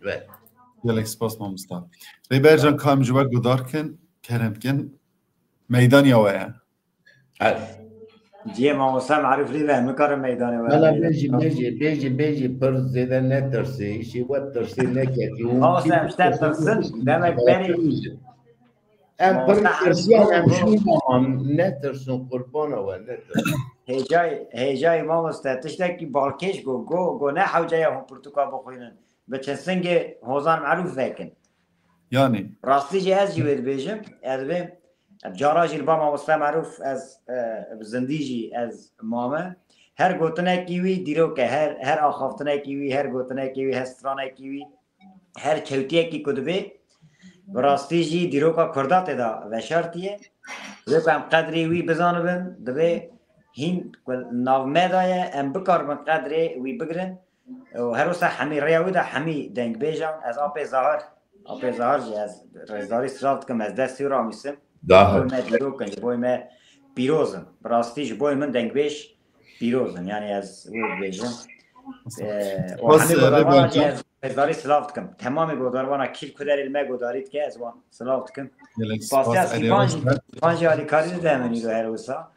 Ve. Gelek spas mamosta. Rêber can, ka em ji we guhdar kin, kerem kin. Meydaniya we ye. Evet. Ciyê mamosta Merûf lê ve, em nikarin meydanê we. Valla bêjî, bêjî, bêjî, bêjî, pir zêde netirsê. Îşê we tirsê neketî. Mamosta, em ji te tirsin, demek berî. Em pir Mamosta tirsiyan, em Hemîd şûn, aman netirsin, qurbana we, netirsin. Hêcayî, hêcayî mamoste, tiştekî balkêş go, go, go ne hewce ye hûn pirtûka bixwînin. Biçin singê Hozan Merûf vekin. Yanî. Rastî jî ez jî wê dibêjim, ez dibêm, cara jî li ba mamoste Merûf ez, e, bi zindî jî ez mame. Her gotinekî wî dîrok e, her, her axaftinekî wî, her gotinekî wî, her stranekî wî. Her kewtiyekî ku dibe, bi rastî jî dîroka Kurda tê de veşartiye. Wê ku em qedrê wî bizanibin, divê hîn ku nav me de ye, em bikaribin qedrê wî bigirin. Û her wisa hemî rêya wî de hemî dengbêjan, ez apê Zahir, apê Zahir jî ez rêzdarî silav dikim, ez destê wî ramîsim. Zahir. Ji bo me dîrok in, ji bo me pîroz in. Bi rastî ji bo min dengbêj pîroz in. Yanî ez wê bibêjim. Ee, û Spas, hemî e, godarvana Rêber jî can. Ez rêzdarî silav dikim. Temamê godarvana kîl kuderê li me godarî dike, ez wan silav dikim. Gelek Spasiya spas, Erê Sîpan jî, Rêber. Sîpan jî alîkarî dide min îro her wisa.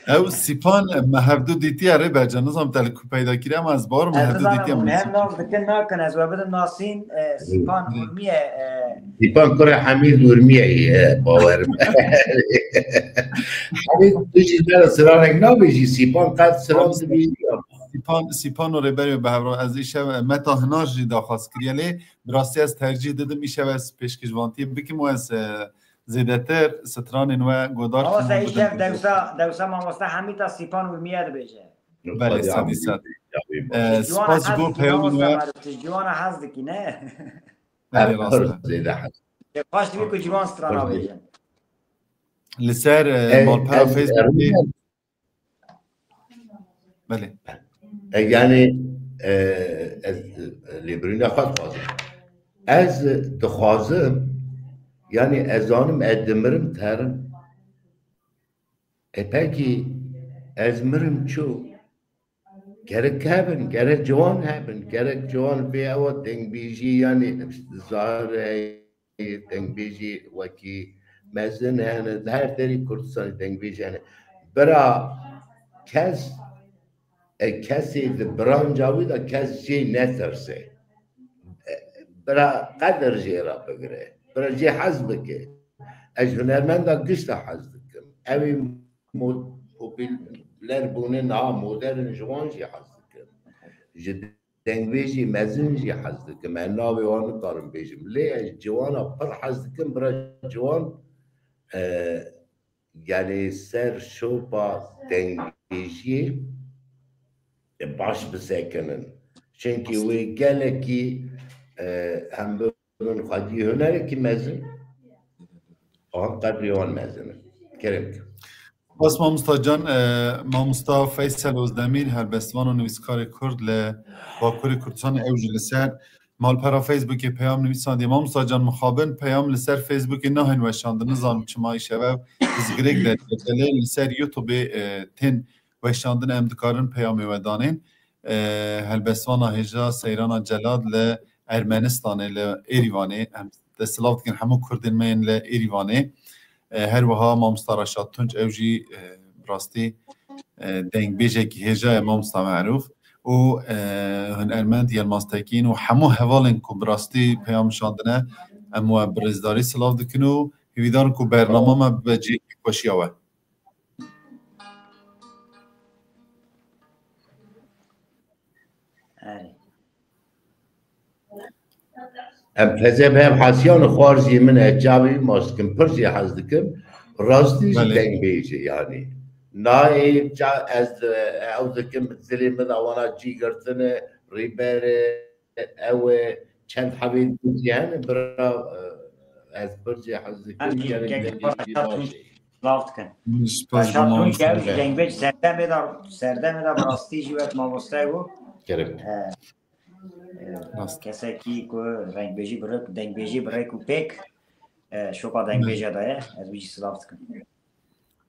Ew Sîpan, e, me hevdu dîtiye Rêber can. Nizam te li ku peyda kiriye, ama ez bawer me Ez hevdu nizanim dîtiye hûn min. Hem nas dikin nakin, ez we bidim nasîn, e, Sîpan Hı. Urmiye, e, Sîpan kurê Hemîd Urmiyeyê ye, bawerim. Hemîd, tu jî bera siranek nabêjî, Sîpan qet siran Abi, dibêjî ya. Sîpan, Sîpan û Rêberê bi hevra ez îşev, e, Meta Hinar jî daxwaz kiriye lê, bi rastî ez tercîh didim îşev ez pêşkêşvantiyê bikim û ez, e, zêdetir stranên we godar Ama kim sen û bidim îşev pêşkêş. Dewsa, dewsa mamoste Hemîd a Sîpan Urmiye dibêje. Belê, Xwedî sedî amî sed. Yavê baş. E, Ji ciwana spas ji hez bo dikî, peyamên mamoste we. Merûf, tu ji ciwana hez dikî, ne? Belê, Ev rast pir e. Zêde hez. Baş dibî ku ciwan strana Pir zêde. Bêjin. Li ser, e, E, malpera ez, Facebookê. Ermî Belê. E, yani, e, ez, e, lêbirîna xwe dixwazim. Ez dixwazim, yani ez zanim ez dimirim terim. E, pekî ez mirim çû. Gerek hebin, gerek ciwan hebin, gerek ciwan pê ewa dengbêjî, yani Zahir heye, dengbêjî wekî mezin hene, di her derî Kurdistanê dengbêj hene. Bira kes, e, kesê di branca wî de kes jê netirse. E, bira qedir jê re bigire. Bira jê hez bike. Ez ji hunermenda gişta hez dikim. Ew ê mo-, popûler bûne niha modern ji wan jî hez dikim. Ji dengbêjî mezin jî hez dikim. Ez navê wan nikarim bêjim. Lê ez ciwana pir hez dikim. Bira ciwan, e, yani ser şopa dengbêjiyê, e, baş bisekinin. Çimkî wê gelekî, e, hem bibin xwedî hunerekî mezin, an qedrê wan mezin in. Kerem ke. Spas mamosta can, e, mamosta Feysel Ozdemîr, helbestvan û nivîskarê Kurd li Bakurê Kurdistanê, ew jî li ser malpera Facebookê peyam nivîsandiye. Mamosta can, mixabin peyam li ser Facebookê nahên weşandin, nizanim çima îşev ev dizgirêk derketiye, lê li ser YouTubeê, e, tên weşandin, em dikarin peyamê we danên. E, helbestvana hêja Seyrana Celal li Ermenistanê, li Êrîvanê, em te silav dikin hemû Kurdên me yên li Êrîvanê. E, her wiha mamosta Reşad Tunç, ew jî, e, bi rastî, e, dengbêjekî hêja ye mamosta Merûf. Û, e, hunermend Yilmaz Tekîn û hemû hevalên ku bi rastî peyam şandine, em we bi rêzdarî silav dikin û hîvîdar in ku bernama me bibe cihekî xweşiya we. Erê. Em hezê bi hem hesiyan û xwarzî min e, çavî mas dikim, pir jê hez dikim. Rastî jî Belê. Dengbêjê yanî. Nayê ça ez, e, ew dikim, dilê min de wana cî girtine, rîber e, ew e, çend hebê dî hene, bira, e, ez pir jê hez dikim, Em jî gelek kek dengbêjî baş baş e. Silav dikin. Spas Reşad Tunç, ew jî dengbêj serdemê de, serdemê de bi rastî jî wek mamoste got. Gerek. E, e, Rast. Kesekî ku rengbêjî bi rêk, dengbêjî bi rêk û pêk, e, şopa dengbêja de ye. Ez wî jî silav dikim.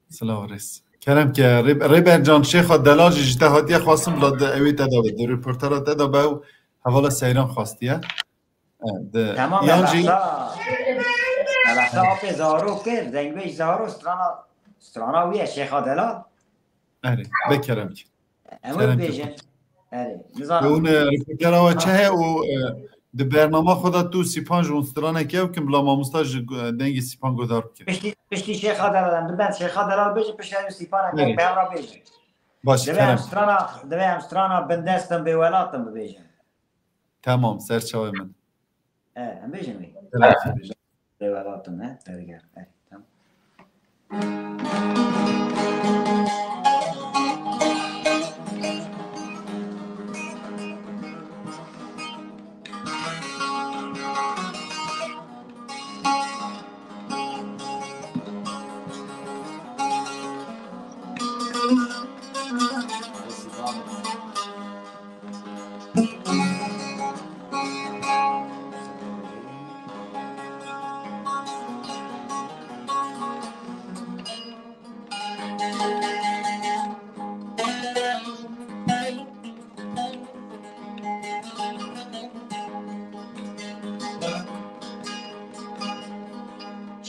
Silav rêz. Kerem ke Rê-, Rêber Can Şêxa Delal jî ji te hatiye xwestin bila di ewê te de be. Di röportera te de be û hevala Seyran xwestiye. E, di, Tamam, yan jî belasa, belasa apê Zaro kir, dengbêj Zaro, strana, strana wî ye Şêxa Delal. Erê, be kerem ki. Em wê Kerem ki. Bêjin. Erê, nizanim. Hûn, e, ripîkera we çi heye û, e, di bernama xwe de tu Sîpan ji hûn stranek ew kim bila mamosta ji, e, dengê Sîpan guhdar bike. Piştî, piştî Şêxa Delal, em dibên Şêxa Delal bêjin, piştî ew Sîpanek Erê. Peyam re bêjin. Baş, Divê em kerem. Strana, divê em strana bindestim bê welatim bibêjin. Tamam, ser çavê min. E, em bêjin wê. Kerem. Bê welatim, e, derger. E, tamam.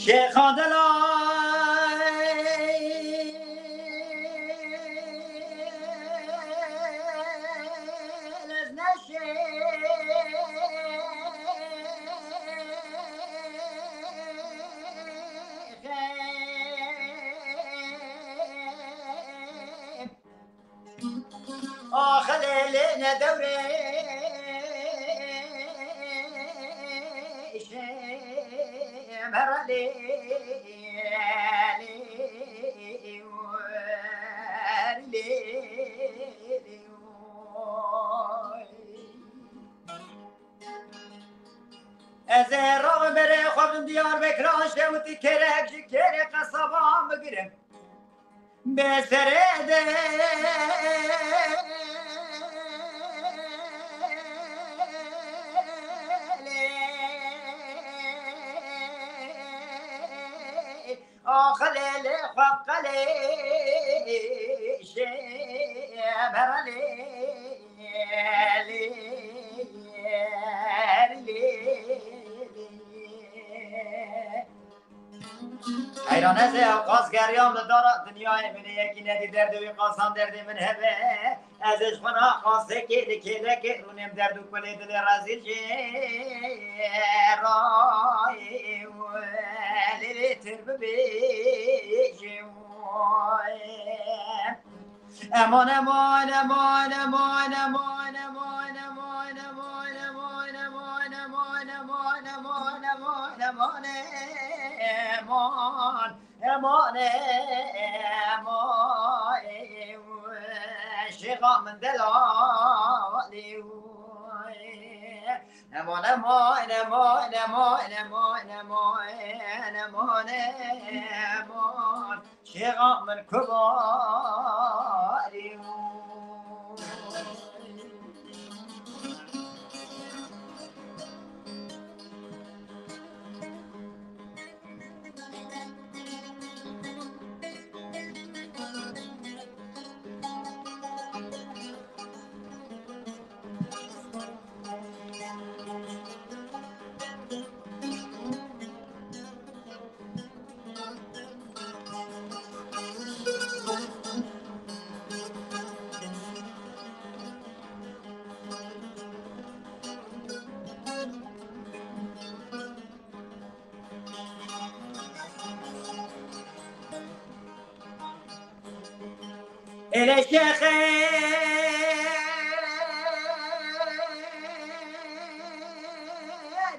Şêxa Delal ez neşêxim. Ax lê lê ne dewrê şem her lê lê lê lê. Ez ê rabe berê xwe bin Diyarbekir, an şewitî kêrek ji kêrê qesaban bigirim. Bê serê de lê. Axilê lê xwe qelê şê berelê lê lê. Heyran ez ê ew qas geriyam li dara dinyayê min ê yekî nedî derdê wî qasan derdê min hebe. Ez ê ji xwe naxasekê li kêlekê rûnêm derd û kulê dilê rezîl jê rayê û lê lê tir bibêjê û. Eman, eman, eman, eman, eman, eman, eman, eman, eman, eman, eman, eman, eman, eman, eman, eman, eman, eman, eman, şêxa min delalê û. Eman, eman, eman, eman, eman, eman, eman, eman, eman. Şêxa min kubarî. Ele şexê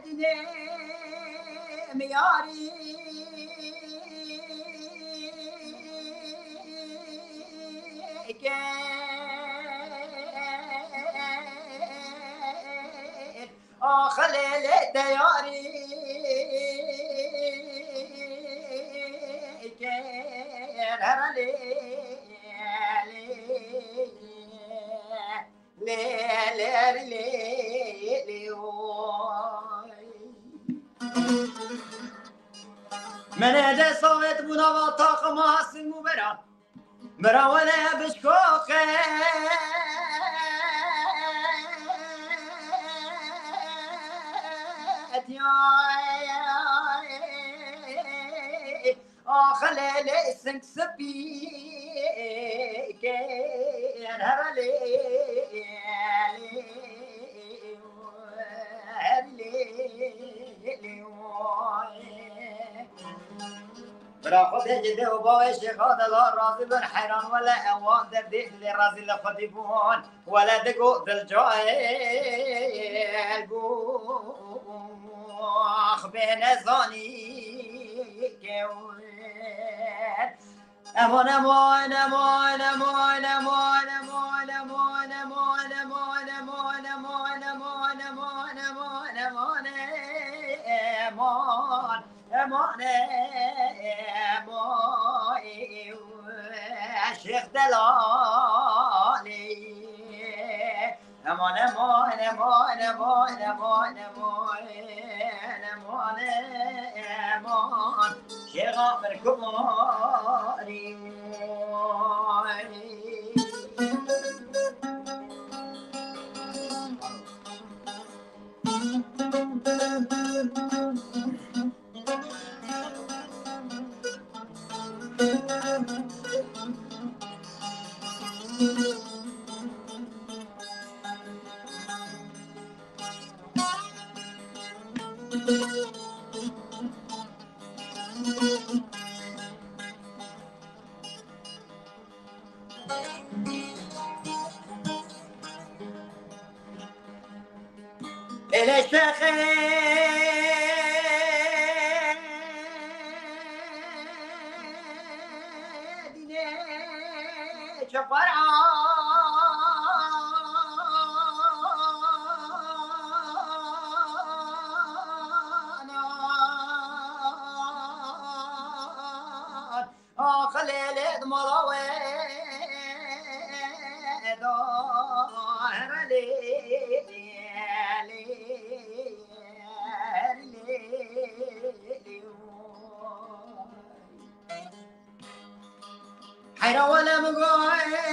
dinê miyarî ke. Ax lê lê te yarî kir, her lê, lê, lê, lê, lê, lê, oy. Menê de savet bûna va taxima simuberan. Mira wele bişkoqe etiyay. Axilê lê sing sipî kên herelê. Herelê. Bira Xwedê ji dê û bavê şêxa de la razî bin, heyran wele ewan derdê dilê razî li Xwedî bûn. Wele digo dilcayê gox bê nezanî kewt. Eman, eman, eman, eman. Eman, eman, eman, eman, eman, Şêx Delalê. Eman, eman, eman, eman, eman, eman, eman, eman. Şêxa min kumarî. Ele şexê dînê çaparan. Axilê lê di mala wê de herelê, herelê. Heyra wele min goyê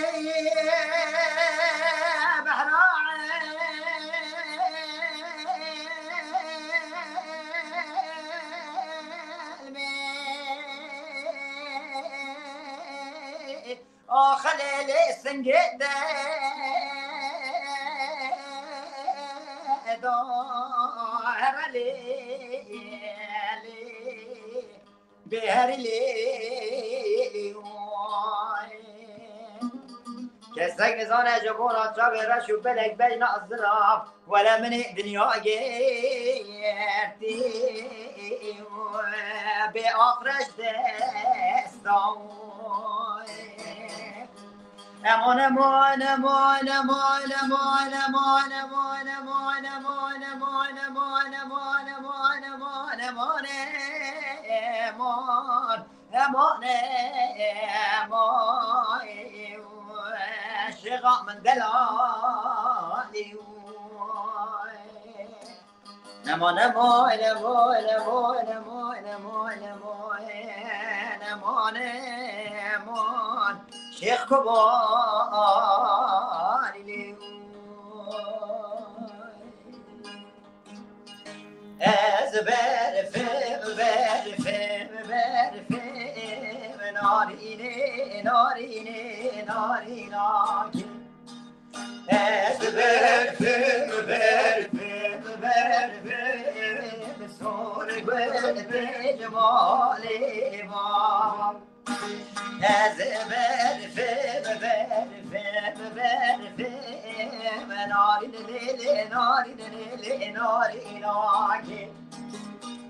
behra elmê. Axilê lê singê de da herelê. Bêherî lê. Kesek nizane ji bona çavê reş û belek bejna zirav. Wele min ê dinya girtî bê axreş desta. Eman, eman, eman, eman, eman, eman, şêxa min delalî. Eman, eman, eman, eman, şêx Kobanî lê. Ez berfim, berfim, berfim, narînê, narînê, narînakê. Ez berfim, berfim, berfim, sor gul tê cimalê ma. Ez berfim, berfim, berfim, narîn lê lê, narîn lê lê, narînakê.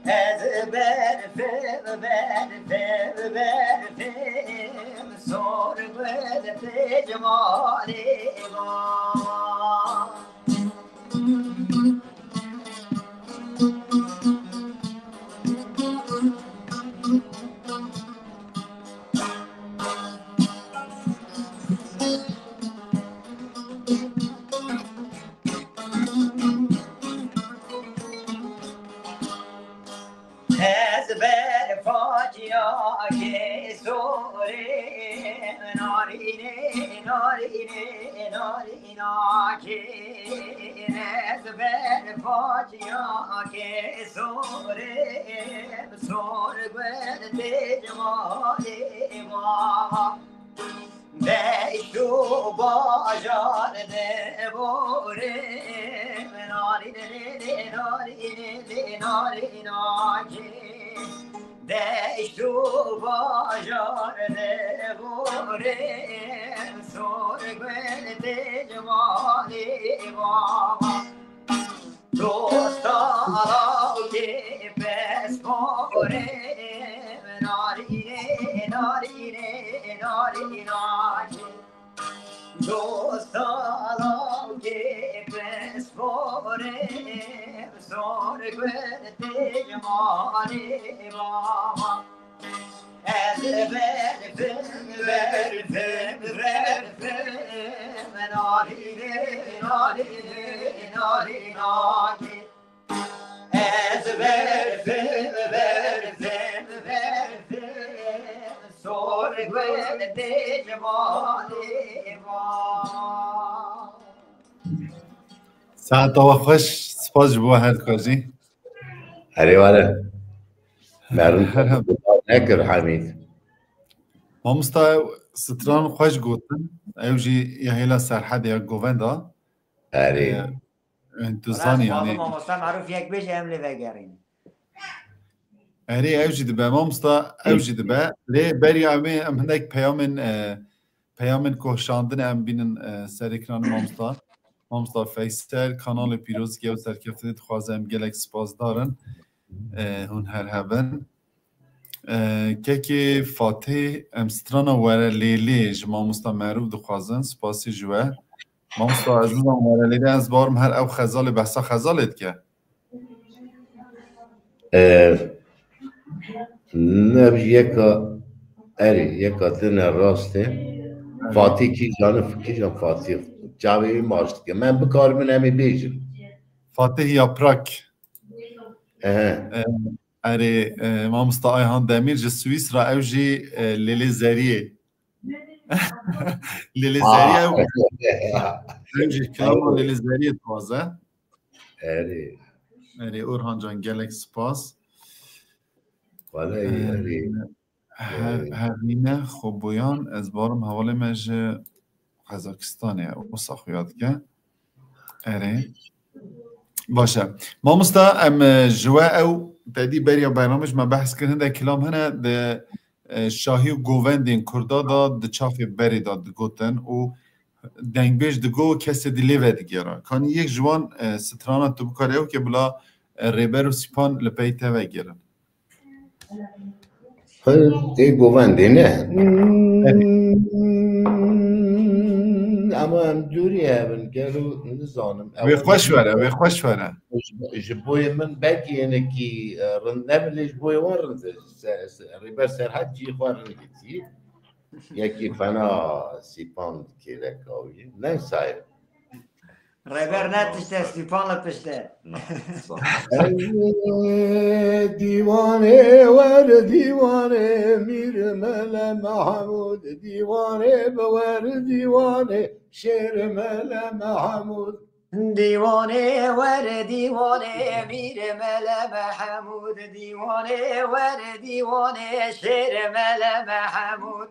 Ez berfim, berfim, berfim, sor gul tê cimalê ma. Ez ber faciya ke sorê, narînê, narînê, narînakê. Ez ber faciya ke sorê, sor gul tê cimalê ma. Deşt û bajar de borê, narînê, narînê, narînakê. Deşt û bajar de borê, sor gul tê cimalê ma. Dosta lawkê pes borê, narînê, narînê, narînakê. Dosta lawkê pes borê, sor gul tê cimalê ma. Ez berfim, berfim, berfim, narînê, narînê, narînakê. Ez berfim, berfim, berfim, sor gul tê cimalê ma. Saeta we xweş, spas ji bo her dikajî. Erê were. Merin nekir Hamîd. Mamosta, ew stran xweş gotin. Ew jî ya hêla Serhedê ya govenda. Erê. Ee, tu zanî yani. Mamosta Maruf yek bêje em lê vegerîn. Erê, ew jî dibe, mamosta, ew jî dibe. Lê beriya em ê, em hinek peyamên, e, peyamên koşandin em bînin, e, ser ekranê mamosta. Mamosta Feysel, kanalê pîrozî ew serkeftinê dixwaze, em gelek spasdar in. E, hûn her hebin. E, kekê Fatih, em strana were lê lê ji mamosta Merû dixwazin, spasî ji we. Mamosta, ez nizanim were lê lê, ez barim her ew xezalê behsa xezalê dike. E, ne yeka, erê, yeka tine rast e. Fatih kîjan e, kîjan Fatih. Çavê wî maç dike. Em bikaribin em ê bêjin. Fatih Yaprak. Ehe. E, erê, e, mamosta Ayhan Demîr ji Swîsra, ew jî, e, Lêlê Zeriyê. Lêlê Zeriyê ew. Ew jî kilama Lêlê Zeriyê dixwaze. Erê. Erê, Orhan can, gelek spas. Wele, e, erê. Her, Hermîne Xweboyan, ez barim hevalê me ji Qazaxistanê, wisa xuya dike. Erê. Baş e. Mamosta, em, e, ji we ew tedî beriya bernamê ji me behs kir, hindek kilam hene di, e, şahî û govendên Kurda de di çaxê berê de digotin û dengbêj digo kesê dî lê vedigera. Kanî yek ji wan, e, strana tu bikare ew ke bila, e, rêber û sîpan li pey te vegerin. Hil, ê govendê ne. Ama em dûrî hev in, gelo nizanim. Wê xweş were, wê xweş were. Ji, ji boyê min belkî hinekî, e, rind nebin, lê ji boyê wan rind e. Se-, se-, Rêber Serhat cî xwe rind girtî. Yekî fena Sîpan kêleka wî. Neyse. Rêber ne tişt e, Sîpan li pişt e. Ey dîwanê wer dîwanê Mîr Mele Mehmûd, dîwanê bi wer dîwanê Şêr Mele Mehmûd. Dîwanê wer dîwanê Mîr Mele Mehmûd, dîwanê wer dîwanê Şêr Mele Mehmûd.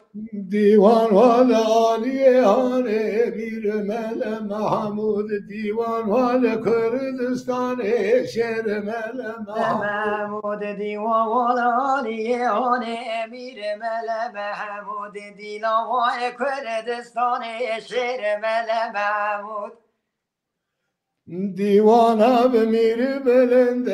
Dîwan wa li aliyê hanê Mîr Mele Mehmûd, dîwan wa li Kurdistanê Şêr Mele Mehmûd. Mehmûd, dîwan wa li aliyê hanê Mîr Mele Mehmûd, dîna wa Kurdistanê Şêr Mele Mehmûd. Dîwana bi Mîr Bilind e,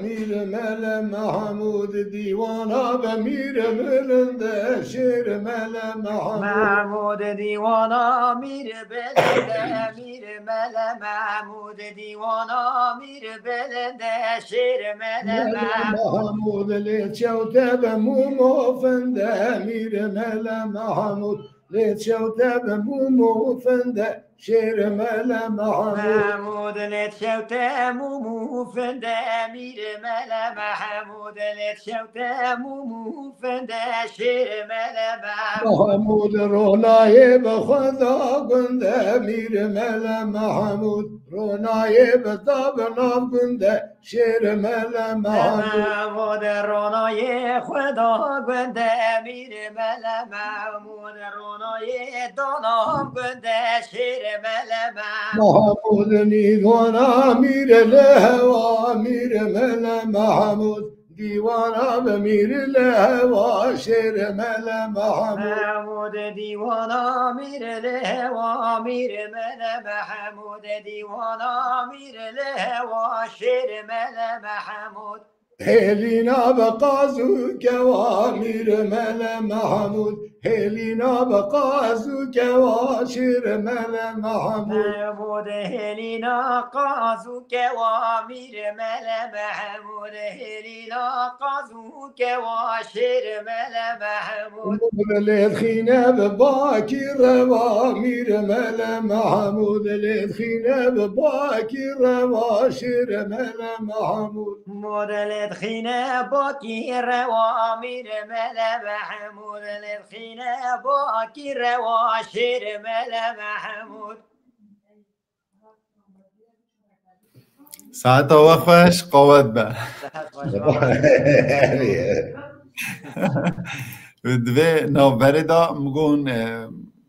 Mîr Mele Mehmûd. Dîwana bi Mîr Bilind e, Şêr Mele Mehmûd. Mehmûd, dîwana Mîr Bilind e, Mîr Mele Mehmûd. Dîwana Mîr Bilind e, Şêr Mele Mele Mehmûd. Mehmûd, lê çewte bi mûm û find e, Mîr Mele Mehmûd. Lê çewte bi mûm û find e, Şêr Mele Mehmûd. Mehmûd, lê çewte mûm û find e, Mîr Mele Mehmûd. Lê çewte mûm û find e, Şêr Mele Mehmûd. Mehmûd, ronayê bi xwe da gund e, Mîr Mele Mehmûd. Ronayê bi da bi nav gund e, Şêr Mele Mehmûd. Mehmûd, ronayê xwe da gund e, Mîr Mele Mehmûd. Ronayê da nav gund e, Şêr Mele Mehmûd. Mehmûd, nîvana Mîr li hewa, Mîr Mele Mehmûd. Dîwana bi Mîr li hewa, Şêr Mele Mehmûd. Mehmûd, dîwana Mîr li hewa, Mîr Mele Mehmûd. Dîwana Mîr li hewa, Şêr Mele Mehmûd. Hêlîna bi qaz û kewa, Mîr Mele Mehmûd. Hêlîna bi qaz û kewa, Şêr Mele Mehmûd. Mehmûd, hêlîna qaz û kewa, Mîr Mele Mehmûd. Hêlîna qaz û kewa, Şêr Mele Mehmûd. Lê dixîne bi bakî rewa, Mîr Mele Mehmûd. Lê dixîne bi bakî rewa, Şêr Mele Mehmûd. Mûd, lê dixîne bakî rewa, Mîr Mele Mehmûd. Lê dixîne bakî rewa, Şêr Mele Mehmûd. Saeta we xweş, qawet be. Di vê navberê de min got, e,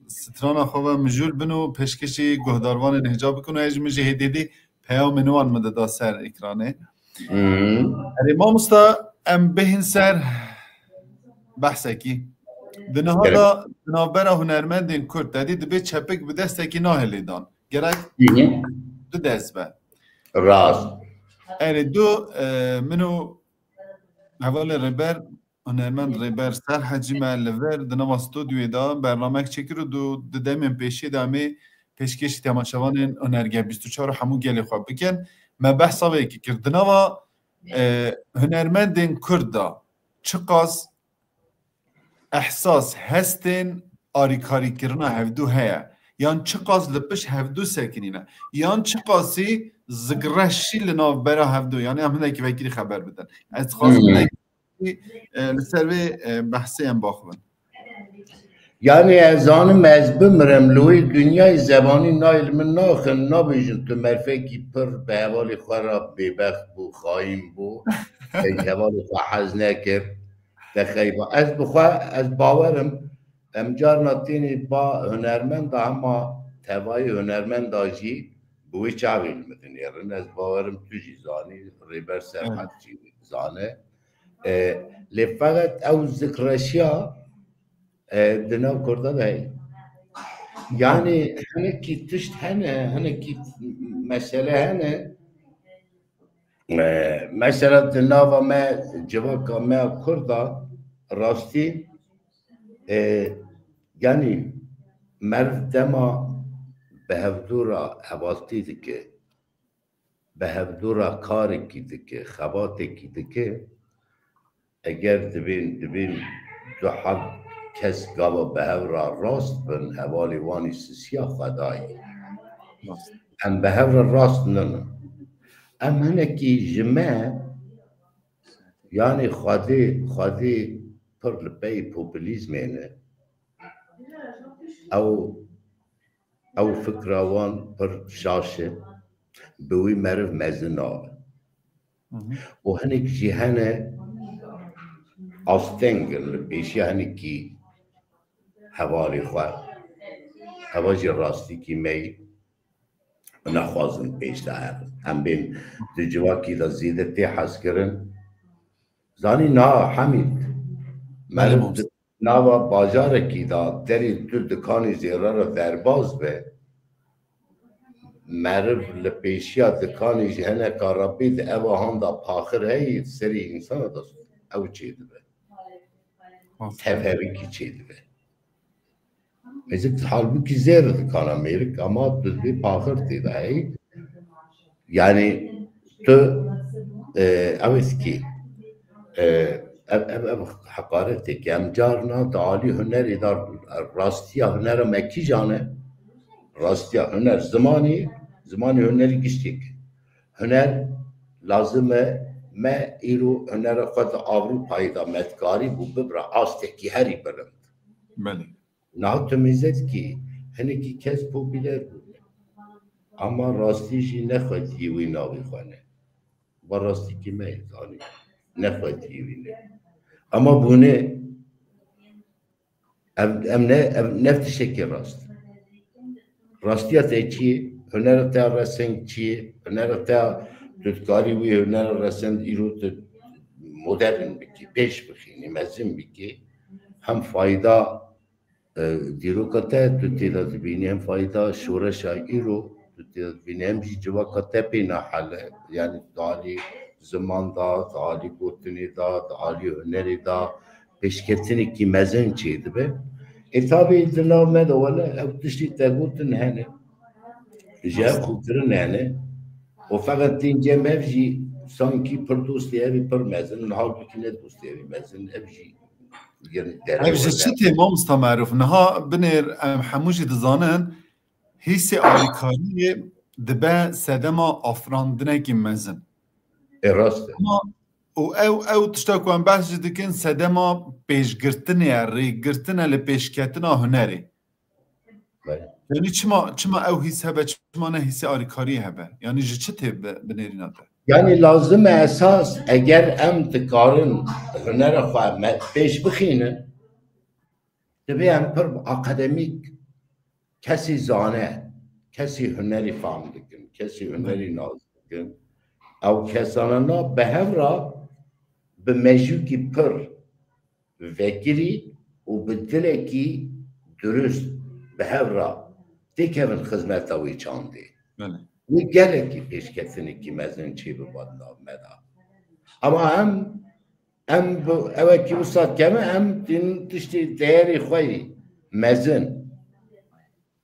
strana xwe ve mijûl bin û pêşkêşî guhdarvanên hêja bikin û ez ji min jî hêdî hêdî peyamên wan min dida ser ekranê. Hmm. Erê mamosta, em bihên ser behsekî. Di niha Gerek. de di navbera hunermendên Kurd, te dî dibê çepik bi destekî nahêle dan. Gerek Hı hı. du dest be. Rast. Erê du, e, min û hevalê Rêber, hunermend Rêber Serhecî me li vir di nava stûdyoyê de bernamek çêkir û du, di demên pêşî de em ê pêşkêşî temaşevanên Hunergeh bîst û çar û hemû gelê xwe bikin. Me behsa vê yekê kir. Di nava, e, hunermendên Kurd de çiqas ehsas, hestên arîkarîkirina hevdû heye, yan çiqas li pişt hevdû sekinîne, yan çiqasî zikreşî li navbera hevdû, yani em hinekî vekirî xeber bidin. Ez dixwazim Hmm. hinekî, e, li ser vê, e, behsê em baxivin. Yani ez zanim ez bimirim, li wê dinyayê zebanî nayê li min naxin, nabêjin tu merfekî pir bi hevalê xwe re bêbext bû, xayîn bû, ê hevalê xwe hez nekir, te xeyba. Ez bi xwe, ez bawerim, em carna tênê ba hunermenda hema tevayê hunermenda jî bi wê çaxê li min dinêrin. Ez bawerim tu jî zanî, Rêber Serhat jî zane. E, lê feqet ew zikreşiya, e, di nav Kurda de heye. Yani hinekî tişt hene, hinekî mesele hene. E, mesela di nava me, civaka me Kurda rastî, e, yani meriv dema bi hevdû re hevaltî dike, bi hevdû re karekî dike, xebatekî dike, eger dibên, dibên du heb kes gava bi hev re rast bin, hevalê wan î sisiya xwedayê. Em bi hev re rast nin. Em hinekî ji me, yanî xwedê, xwedê pir li pey populîzmê ne. Ew, ew fikra wan pir şaş e. Bi wî meriv mezin nabe. Hı hı. Û hinek jî hene asteng in li pêşiya hinekî hevalê xwe. Eva jî rastîkî me yî. Nexwazin pêş de herin. Em bên di civakî de zêde tê hezkirin. Zanî na Hemîd. Belê meriv mamoste. Di nava bajarekî de derê tu dikanî jê re re derbaz be. Meriv li pêşiya dikanî ji hineka re bê di eva handa paxir heyî serî însana de ew çêdibe. Aferin. Tevherikî çêdibe. Mêzik halbûkî zêr dikana mêrik, ama tu dibê paxir tê de heyî. Yani tu, e, ew ê dikî, e, ev, ev, ev heqaretê ki em carna di alî hunerê de rastiya hunera me kîjan e? Rastiya huner zimanî, zimanî hunerî giştî ki. Huner lazim e me îro hunera xwe di Ewropayê de me dikarî bû bibra astekî herî bilind. Belê. Niha tu mêze dikî, hinekî kes popûler bûne. Ama rastî jî nexwediyê wî navê xwe ne. Bi rastîkî me yê zanî. Nexwediyê wî ne. Ama bûne, ev, em ne, ev, ne tiştekî rast. Rastiya te çi ye? Hunera te reseng çi ye? Hunera te tu dikarî wî hunera resend îro tu modern bikî, pêş bixînî, mezin bikî. Hem fayda E, dîroka te tu tê de dibînî, hem fayda şoreşa îro tu tê de dibînî, hem jî civaka te pê nahele, yanî di alî ziman de, di alî gotinê de, di alî hunerê de pêşketinekî mezin çêdibe. Ê, tabî di nav me de wele ew tiştî te gotin hene. Ji hev xwe kirin hene. Û feqet tên cem ev jî sankî pir dostê ev ê pir mezin in, halbûkî ne dostê ev ê mezin, ev jî Ev ji çi tê, mamosta Merûf? Niha binêr em hemû jî dizanin, hîsê alîkariyê dibe sedema afirandinekî mezin. Ê, rast e. Ama û ew, ew tişta ku em behs jî dikin, sedema pêşgirtinê ye, rêgirtin e li pêşketina hunerê. Belê. Yanî çima, çima ew hîs hebe, çima ne hîsê alîkariyê hebe? Yanî ji çi tê bi, binêrîna te? Yanî lazim e esas, eger em dikarin hunera xwe me, pêş bixînin, divê em pir akademîk kesî zane, kesî hunerî fam dikin, kesî hunerî nas dikin. Ew kesana na bi hev re bi mejûkî pir vekirî û bi dilekî durust bi hev re têkevin xizmeta wî çandê. Belê. Wî gelekî pêşketinekî mezin çê biba di nav me de. Ama em, em bi, ewekî wisa keme, em din tiştê değerê xwe yî mezin.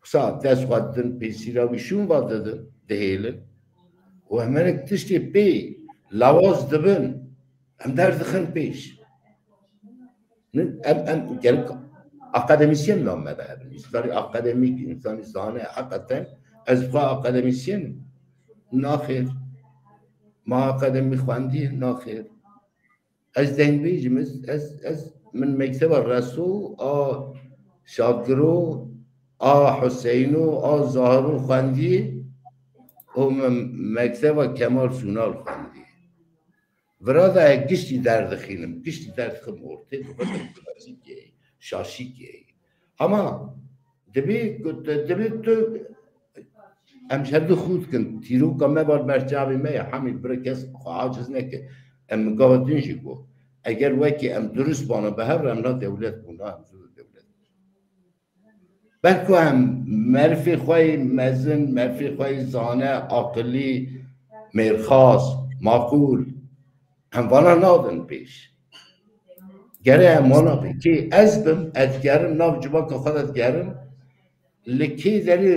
Wisa dest xwe didin pêsîra wî şûn va didin, dihêlin. Û hemenek tiştê pê lawaz dibin, em derdixin pêş. Nin, em, em gerek akademîsyen nam me de hebin. Însanî akademîk, însanî zane, heqeten ez xwe akademîsyen im. Naxêr. Ma akademî xwendî? Naxêr. Ez dengbêj im, ez, ez, ez, min mekteba Reso, a Şakiro, a Huseyno, a Zahiro xwendî û min mekteba Kemal Sunal xwendî. Vira de giştî derdixînim, giştî derdixim ortê, dibim klasîkê, şaşîkê. Ama Divê ku te, divê tu, em ji hevdu xû dikin. Tîroka me bar ber çavê me ye. Hemî bire kes xwe aciz neke. Em gava din jî got. Eger wekî em durust bana bi hev re, em na dewlet bû, na em zû dewlet. Belku em merifê xwe yê mezin, merifê xwe yê zane, aqilî, mêrxas, maqûl, em vana nadin pêş. Gere em wana bê. Kê ez bim, ez digerim, nav civaka xwe de digerim. Li kê derê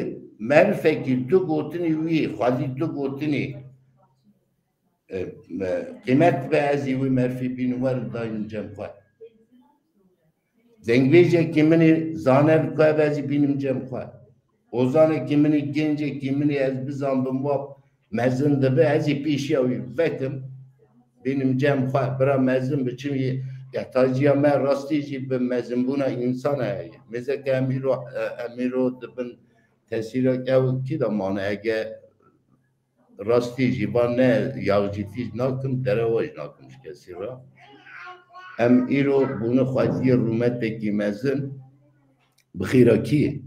merifekî du gotinî wî, xwedî du gotinî, e, e, qîmet be, ez ê wî merifî bînim werim daynim cem xwe. Dengbêjekî min ê zane li ku be, ez ê bînim cem xwe. Ozanekî min ê, gencekî min ê, ez bizan bim wa mezin dibe, ez ê pêşiya wî vekim, bînim cem xwe, bira mezin biçim yê. Yetaciya me rastî jî bi mezinbûna însan heye. Mêzeke em îro, em îro dibin tesîra ew kî de mane, ege rastî jî van ne, yaxjîtî jî nakim, derewa jî nakim ji kesî re. Em îro bûne xwediyê rûmetekî mezin, bi xîra kî?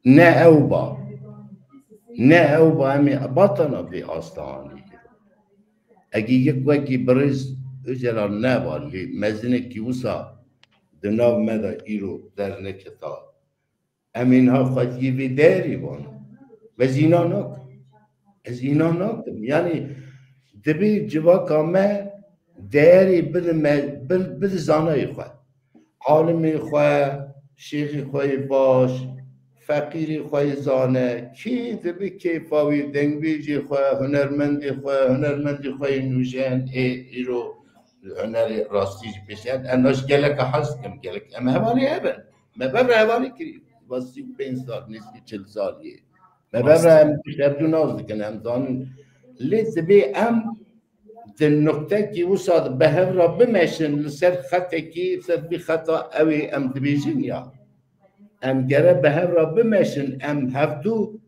Ne ew ba. Ne ew ba, em ê batana vê asta anî. Egî yek wekî birêz Ocalan neba, lê mezinekî wisa di nav me de îro derneketa. Em ê niha xwediyê vê değerî ban. Ez îna nakim. Ez îna nakim. Yanî dibê civaka me değerî bide me, bide, bide zanayê xwe. Alimê xwe, şêxê xwe yê baş, feqîrê xwe yê zane, kî dibe kêfa wî, dengbêjê xwe, hunermendê xwe, hunermendê xwe yê nûjen, ê îro hunerê rastî jî pêşiyan. Em naş geleka hez dikim, gelek em hevalê hev in. Me bev re hevalî kirî. Va sî û pênc sal, nêzîkî çil salî ye. Me bev re em piştevdû nas dikin, em zanin. Lê dibê em di nuqtekî wisa de bi hev re bimeşin, li ser xetekî, ser vî xeta ew ê em dibêjin ya. Em gere bi hev re bimeşin, em hevdû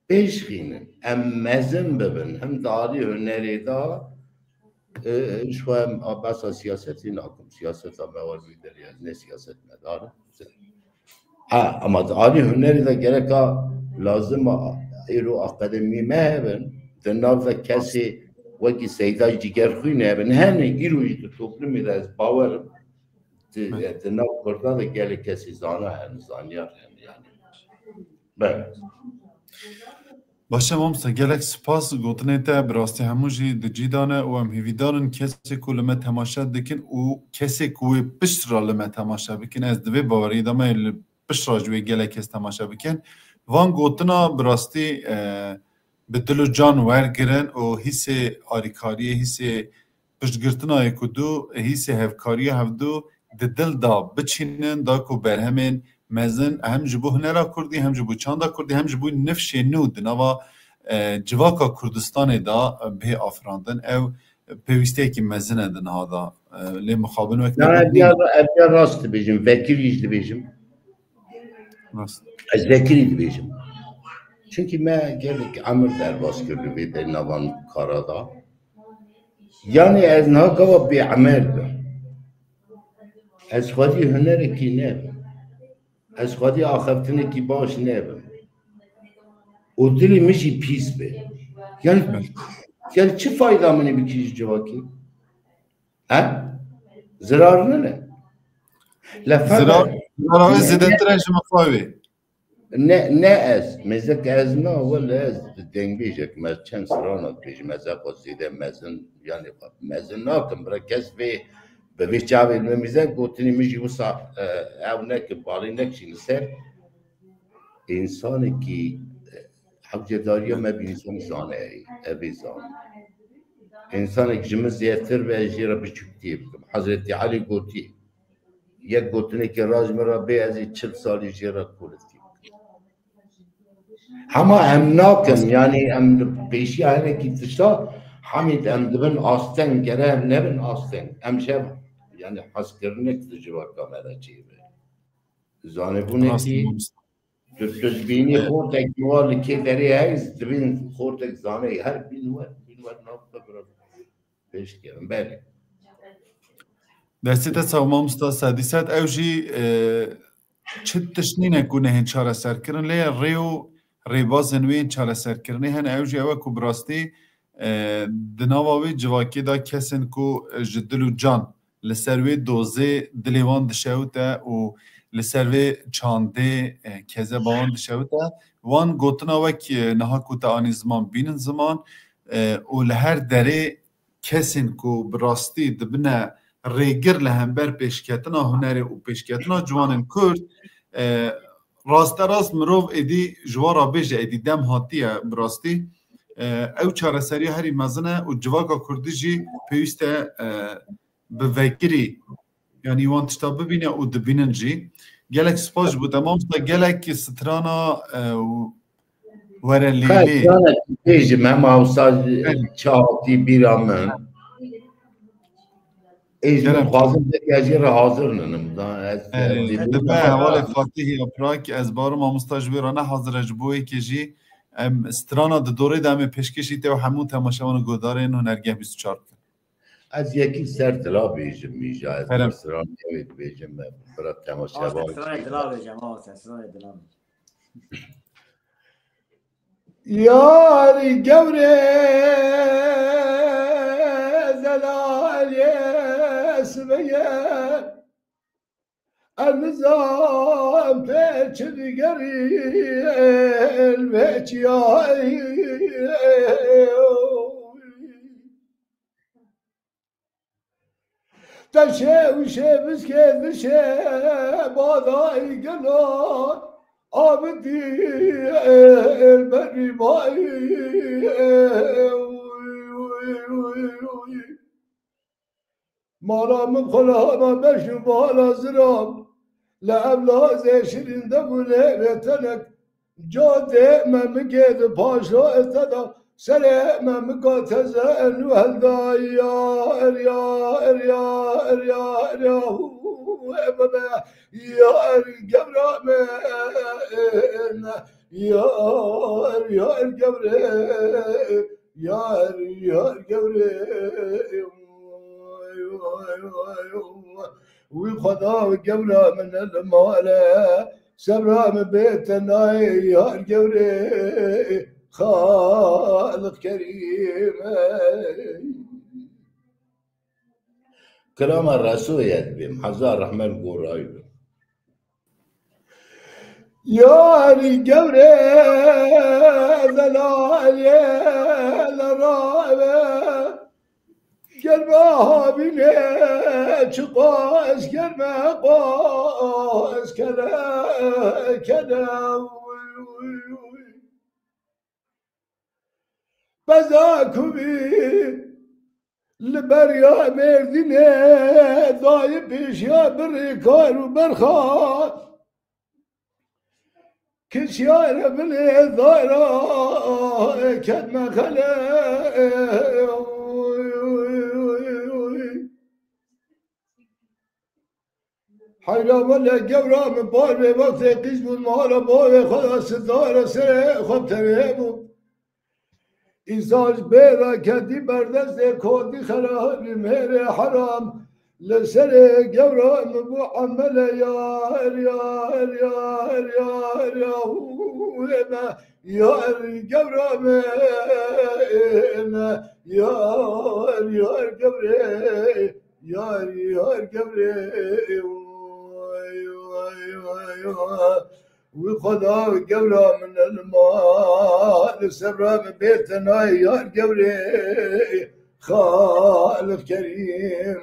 pêşxînin, em mezin bibin, him di alî hunerê de, e, ji xwe em a behsa siyasetê nakim. Siyaseta me wer wî derê, ez ne siyasetmedar im. Ha, ama di alî hunerê de gereka lazim a îro akademî me hebin, di nav de kesê wekî Seyda Cigerxwîn hebin. Hene îro jî di toplumê de ez bawer im, di, di nav Kurda de gelek kesê zana hene, zanyar hene yani. Belê. Baş e mamoste, gelek spas. Gotinên te bi rastî hemû jî di cî de ne û em hêvîdar in kesê ku li me temaşe dikin û kesê ku wê pişt re li me temaşe bikin, ez di vê baweriyê de me li pişt re ji wê gelek kes temaşe bikin. Van gotina bi rastî, e, bi dil û can wergirin û hîsê alîkariyê, hîsê piştgirtina yek û du, hîsê hevkariya hevdu di dil de biçînin, da ku berhemên mezin hem ji bo hunera kurdî, hem ji bo çanda kurdî, hem ji bo nifşê nû di nava, e, civaka Kurdistanê de, e, bihê afirandin. Ew pêwîstiyekî mezin e di niha de. E, lê mixabin wek te Na, got ev nîn. Ya, ev ya rast dibêjim, vekirî jî dibêjim. Rast. Ez vekirî dibêjim. Çimkî me gelek emir derbas kir li vê de navan kara da. Yanî ez niha gava bêemel bim. Ez xwedî hunerekî nebim. Ez xwedî axaftinekî baş nebim. Û dilê min jî pîs be. Yanî, yanî çi fayda min ê bikî ji civakî? He? Zirar nine. Lefeve. Zirar, zirar wê zêdetir e ji mixabê. Ne, ne ez. Mêzek ez na, wele ez dengbêjek me çend strana dibêjim, ez xwe zêde mezin, yanî mezin nakim. Bira kes vê, bi vê çavê min mêze gotinî min jî wisa, e, ew neke, balê nekişî li ser. Însanekî, e, hewcedariya me bi însan zane, ev ê zane. Însanek ji min zêdetir be, ez jê re biçûktiyê bikim. Hezretî Elî gotî, yek gotinekî rast ji min re bê, ez ê çil salî jê re koletî bikim. Hema em nakin, yanî em li pêşiya hinekî tişta, hemî em dibin asteng, gere em nebin asteng. Em ji hev, yanî hezkirinek di civaka me de çêbe. Zanebûnekî Rast. Tu, tu dibînî xortekî wa li kê derê heyî, dibîn xortek zaneyî her bîn wer, bîn wer nav xwe bira pêş kirin. Belê. Destê te sağ, mamosta Sedîset. Ew jî, e, çi tişt nîne ku nehên çareserkirin, lê rê û rêbazên wê yên çareserkirinê hene. Ew jî ew e ku bi rastî, e, di nava wê civakê de kesên ku, e, ji dil û can li ser wê dozê dilê wan dişewite û li ser vê çandê, e, kezeba wan dişewite. Wan gotina wek, e, niha ku te anî ziman bînin ziman, e, û li her derê kesên ku bi rastî dibine rêgir li hember pêşketina hunerê û pêşketina ciwanên Kurd, e, rasterast mirov êdî ji wan re bêje, êdî dem hatiye bi rastî. E, ew çareseriya herî mezin e û civaka kurdî jî pêwîst e, e, bi vekirî, yanî wan tişta bibîne û dibînin jî. Gelek spas ji bo te mamosta, gelek strana, e, û were lê lê. Strana bêjim, hem mamosta çi hatî bîra min. Ê, ji min xwazim veke jî re hazir ninim. Da ez, Erê, ez dibe hevalê Fatihî Yaprak, ez barim mamosta ji wê re ne hazir e, ji bo yekê jîî em strana di dorê de em ê pêşkêşî te û hemû temaşevan û guhdarên Hunergeh bîst û çar bikin. Ez yekî ser dila bêjim, mîja ez Kerem. Strana ew ê dibêjim, bira temaşevan. Stranê dila bêje, mamoste, stranê dila bêje. Yar gewre zelalê sibeye, em nizam pê çi digerî elbet yar. Teşe û şe biskê dişe badayî gelo abidî el berî bayî. Mala min xulama beş û mala ziram. Li evlazê şirîn de bû lê vê tenek. Cadê me mikê di paşo te da, serê me mika teze nû helda. Yar, yar, yar, yar, yar, hu, e bebe, yar gewra me, yar, yar gewre, yar, yar gewre. Wî Xweda gewra min li male, sebra min bê te nayê, yar gewrê, Xaliq Kerîm ey. Kirama Resûlê dibêm, hezar rehmet gorayî bin. Yarî gewre zelalê li rabe. Germa havînê çiqas germe qas kere kere. Beza kuvî li beriya Mêrdînê dayê pêşiya birê kar û berxa. Kişiyare bilê dara ketme xele. Heyra wele gewra min par vê wextê qîz bûn mala bavê xwe de sidare serê xwe terê bû. Îsal ji bê re ketî berdestê kotî xerabî mêrê heram. Li serê gewra min bû emele yar, yar, yar, yar, yar, hû, ê me, yar, gewra min, yar, yar, gewrê, yar, yar, gewrê, vay, vay, vay, vay. Wî Xweda gewra min li mal, li sebra min bê te nayê yar gewrê, Xaliq Kerîm.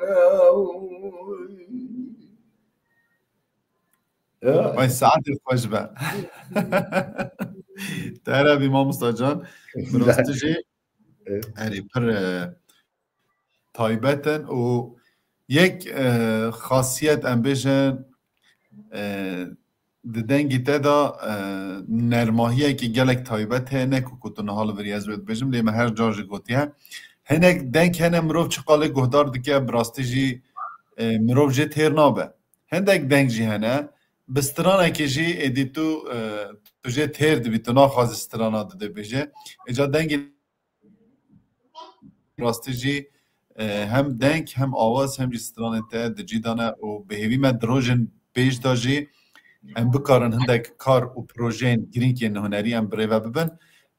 Ya. Vay saetê xweş be. Te here bî mamosta can. Bi rastî jî Evet. Erê pir, e, taybet in û yek, e, xasiyet em bêjin, e, di dengê te de, e, nermahiyekî gelek taybet heye, ne ku, ku tu niha li vir ez wê dibêjim, lê me her car jî gotiye. Hinek deng hene mirov çiqalê guhdar dike, bi rastî jî, e, mirov jê têr nabe. Hindek deng jî hene, bi stranekê jî êdî tu, e, tu jê têr dibî, tu naxwazî strana dide bêje. Êca dengê rastî jî, e, hem deng, hem awaz, hem jî stranê te di cî de ne û bi hêvî me di rojên pêş de jî em bikarin hindek kar û projeyên girîng yên hunerî em bi rê ve bibin.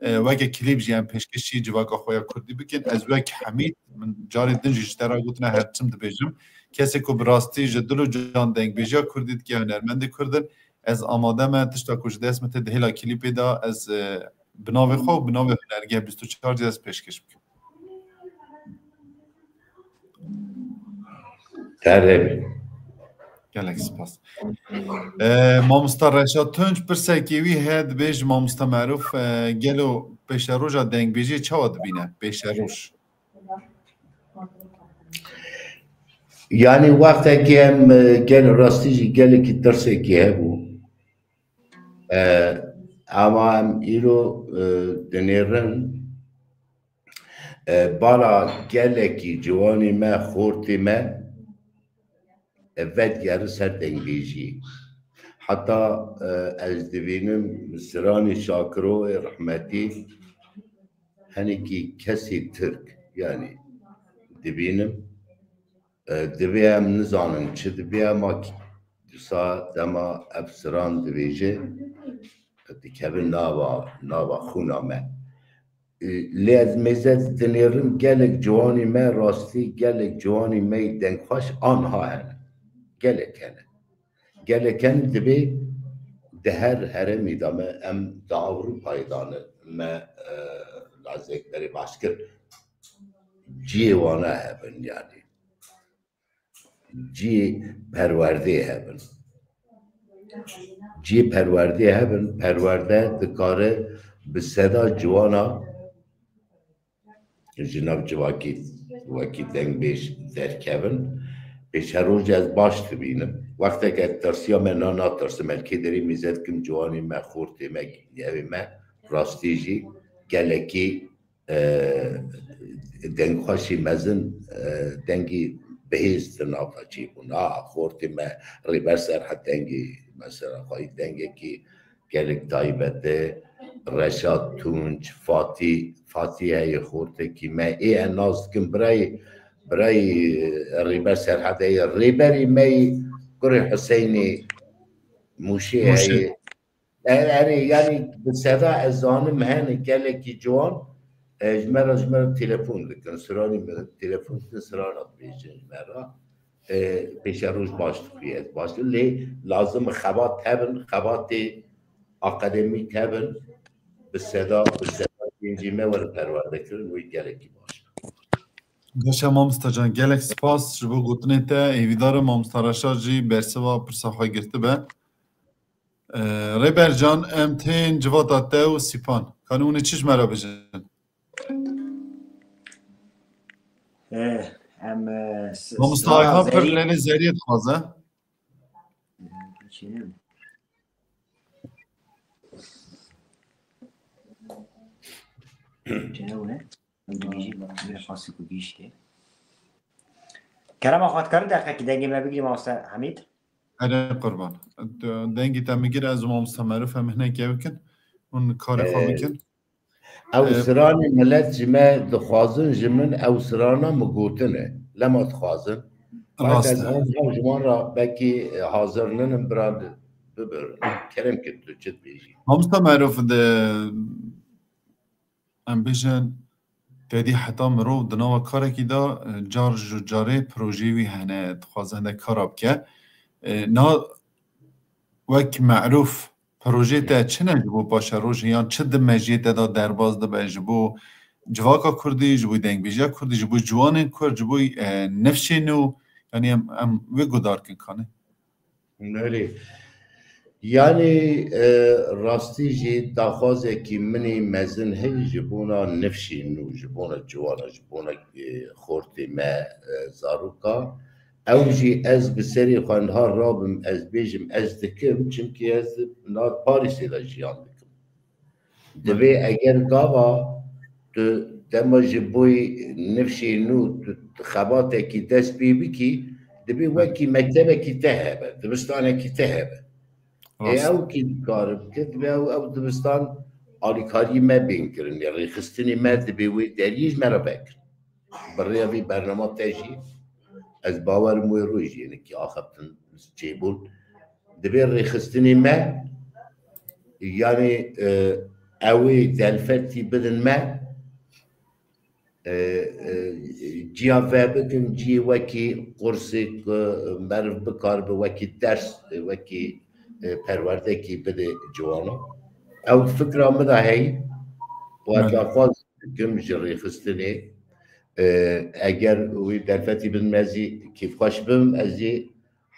E, weke klîp jî em pêşkêşî civaka xwe ya kurdî bikin. Ez wek Hemîd, min carê din jî ji te re gotine, her çim dibêjim. Kesê ku bi rastî ji dil û can dengbêjiya kurdî dike, hunermendê kurd in. Ez amade me, tişta ku ji dest min tê di hêla klîpê de ez, e, bi navê xwe û bi navê Hunergeh bîst û çar jî ez pêşkêş bikim. Terê bî. Gelek spas. E, mamosta Reşat Tunç, pirsekê wî heye, dibêje, mamosta Merûf, e, gelo pêşeroja dengbêjiyê çawa dibîne? Pêşeroj. Yanî wextekî em, e, gel rastî jî gelekî tirsekî hebû. E, ama em îro, e, dinêrin, e, bala gelekî ciwanê me, xortê me, e, vedigerin ser dengbêjiyê. Heta, e, ez dibînim stranê Şakiro ê rehmetî, henekî kesê Tirk, yanî dibînim, e, divê em nizanin çi dibê, ema dîsa dema ev stran dibêje, dikevin nava, nava xwîna me. E, lê ez mêze dinêrim, gelek ciwanî me, rastî gelek ciwanî me yê dengxweş anha hene. Gelek hene. Gelek hene, dibê di her herêmî de me, em di Ewropayê de ne, me, e, lazek berê baş kir. Ciyê wana hebin yanî. Ciyê perwerdê hebin. Ciyê perwerdê hebin, perwerde dikare bi seda ciwana ji nav civakî wekî dengbêj derkevin. Pêşerojê ez baş dibînim. Wexteke tirsiya me na natirsim, ez kê derê mêze dikim, ciwanê me, xortê me, evê me, rastî jî gelekî, e, dengxweşî mezin, e, dengî bihêz di nav de çêbûn. A, xortê me Rêber Serhed dengî, mesela, xweyî dengekî gelek taybet e. Reşat Tunç, Fatî, Fatî heye xortekî me. Ê ez nas dikim birayê, birayê Rêber Serhedê ye. Rêberî me yê kurê Huseynê Mûşê Mûşê. Heye. E, erê, yanî bi seda ez zanim hene gelekî ciwan, e, ji me re, ji me re telefon dikin. Stranî me telefon dikin, strana dibêjin ji me re. E, pêşeroj baş dixuye, ez baş dikim. Lê lazim e xebat hebin, xebatê akademîk hebin, bi seda, bi seda gencî me were perwerde kirin, wê gelekî baş. Baş e mamosta can, gelek spas ji bo gotinê te. Hêvîdar im mamosta Reşat jî bersiva pirsa xwe girtibe. E, Rêber can, em tên civata te û Sîpan. Kanî hûn ê çi ji me re bijin? Eh, em, eh, s- Mamosta sra Ayhan pir Zerî- lêlê Zeriyê dixwaze. Çi ne? Çi ne wile? Em dibêjin, wile xwestin ku gihîştê. Kerema xwe dikarin deqekî dengê me bigirî, mamoste Hemîd? Erê qurban. Dengî te min gir, ez û mamoste Merûf em hinekê bikin. Hûn karê xwe Ee, bikin. Ew Ee, stranê milet ji me dixwazin, ji min ew strana min gotine. Lema dixwazin. Rast Belki e. Ez ji wan re belkî, e, hazir ninim, bira bibir. Kerem kir tu çi dibêjî? Mamosta Merûf, de, em bêjin, tedî heta mirov di nava karekî de, e, car ji carê projeyê wî hene, dixwaze hindek kara bike. E, na wek Merûf, projeyê te çi ne ji bo paşerojê, yan çi di mejiyê te de derbas dibe ji bo civaka kurdî, ji bo dengbêjiya kurdî, ji bo ciwanên kurd, ji bo, e, nifşên nû, yanî em, em wê guhdar kin kanê? Belê. Yanî, e, rastî jî daxwazekî min ê mezin heye ji bona nifşên nû, ji bona ciwana, ji bona, e, xortê me, e, zaroka. Ew jî ez bi serê xwe niha rabim, ez bêjim, ez dikim, çimkî ez na Parîsê de jiyan dikim. Divê eger gava tu dema ji bo nifşê nû tu xebatekî dest pê bikî, divê wekî mektebekî te hebe, dibistanekî te hebe. Ê Rast. Ew kî dikare bike, divê ew, ew dibistan alîkariyê me bên kirin, ya rêxistinê me divê wê deriyê ji me re vekirin. Bi rêya vê bernama te jî ez bawer im wê rojê hinekî axaftin çêbûn. Divê rêxistinê me, yanî, e, ew ê derfetî bidin me, e, e, ciya vebikin, ciyê wekî qursê ku meriv bikaribe wekî ders, wekî, e, perwerdekî bide ciwanan. Ew fikra min de heye û ez Belê. daxwaz dikim ji rêxistinê, e, eger wî derfetî bidin me, ez jî kêfxweş bibim, ez jî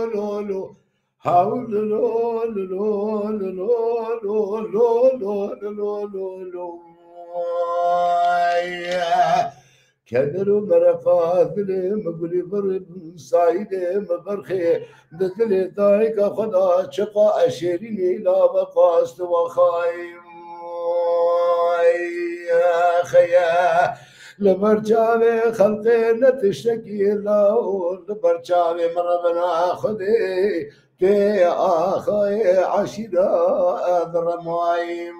lo lo lo. Haw lo lo lo lo lo lo lo lo lo lo lo lo lo. Kenir û mereqa dilê min gulî vir, sayîdê min berxê, di dilê dayika xwe de çiqa eşêrînî lave qast ve xayîm. Xeye, li ber çavê xelqê ne tiştekî law, li ber çavê min Rebena Xwedê, tê axayê eşîra ez remayîm.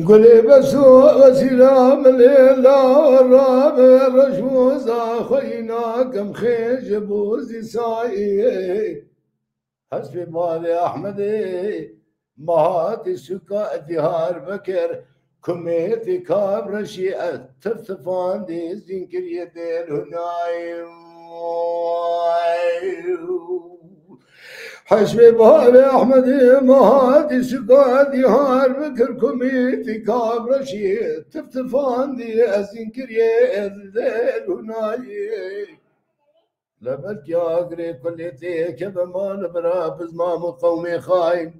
Gulê beso wesîla min lê la rabe reş û za xweyî nakim xêj bo zîsayê. Hesbê bavê Ehmedê mehatî suka Diyarbekir, kumêtî kavreşî ez tif tifandî zînkiriyê dêl hunayê. Hesbê bavê Ehmedê mehatî suka Diyarbekir, kumêtî kavreşî tif tifandî ez zînkiriyê dêl hunayê. Lebelkî agirê kulê tê keve mal bira bizmam û qewmê xayîn.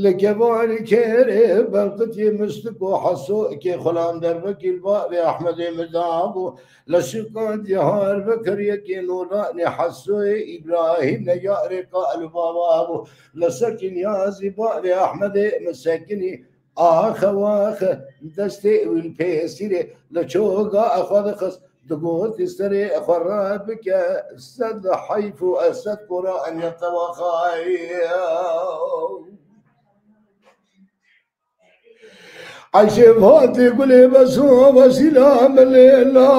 Li kevanî kêrê belqitî mistik û hesokê xulam derbekî li bavê Ehmedê min dabû. Li şikan Diyarbekir yekê nolanê hesoyê Îbrahîm neyarê ka li bava bû. Li sekî niyazî bavê Ehmedê min sekinî Axe waxe, destê wî li pêsîrê li çoga xwe dixist, digotî serê xwe re bike, sed heyf û sed kora enya te wexayî. Ayşê Fatê gulê beso vesîla min lê la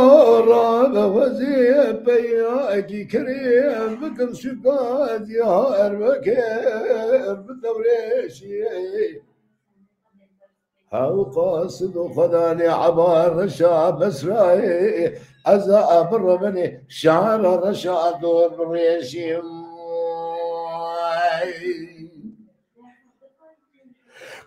rabe wezê peyakî kirê bikim şuka diyar bekir bi dewrêşî. Hew qasid û xwedanê eba reşa Besrayê, ez a birevin ê şara reşa dor birêşîm.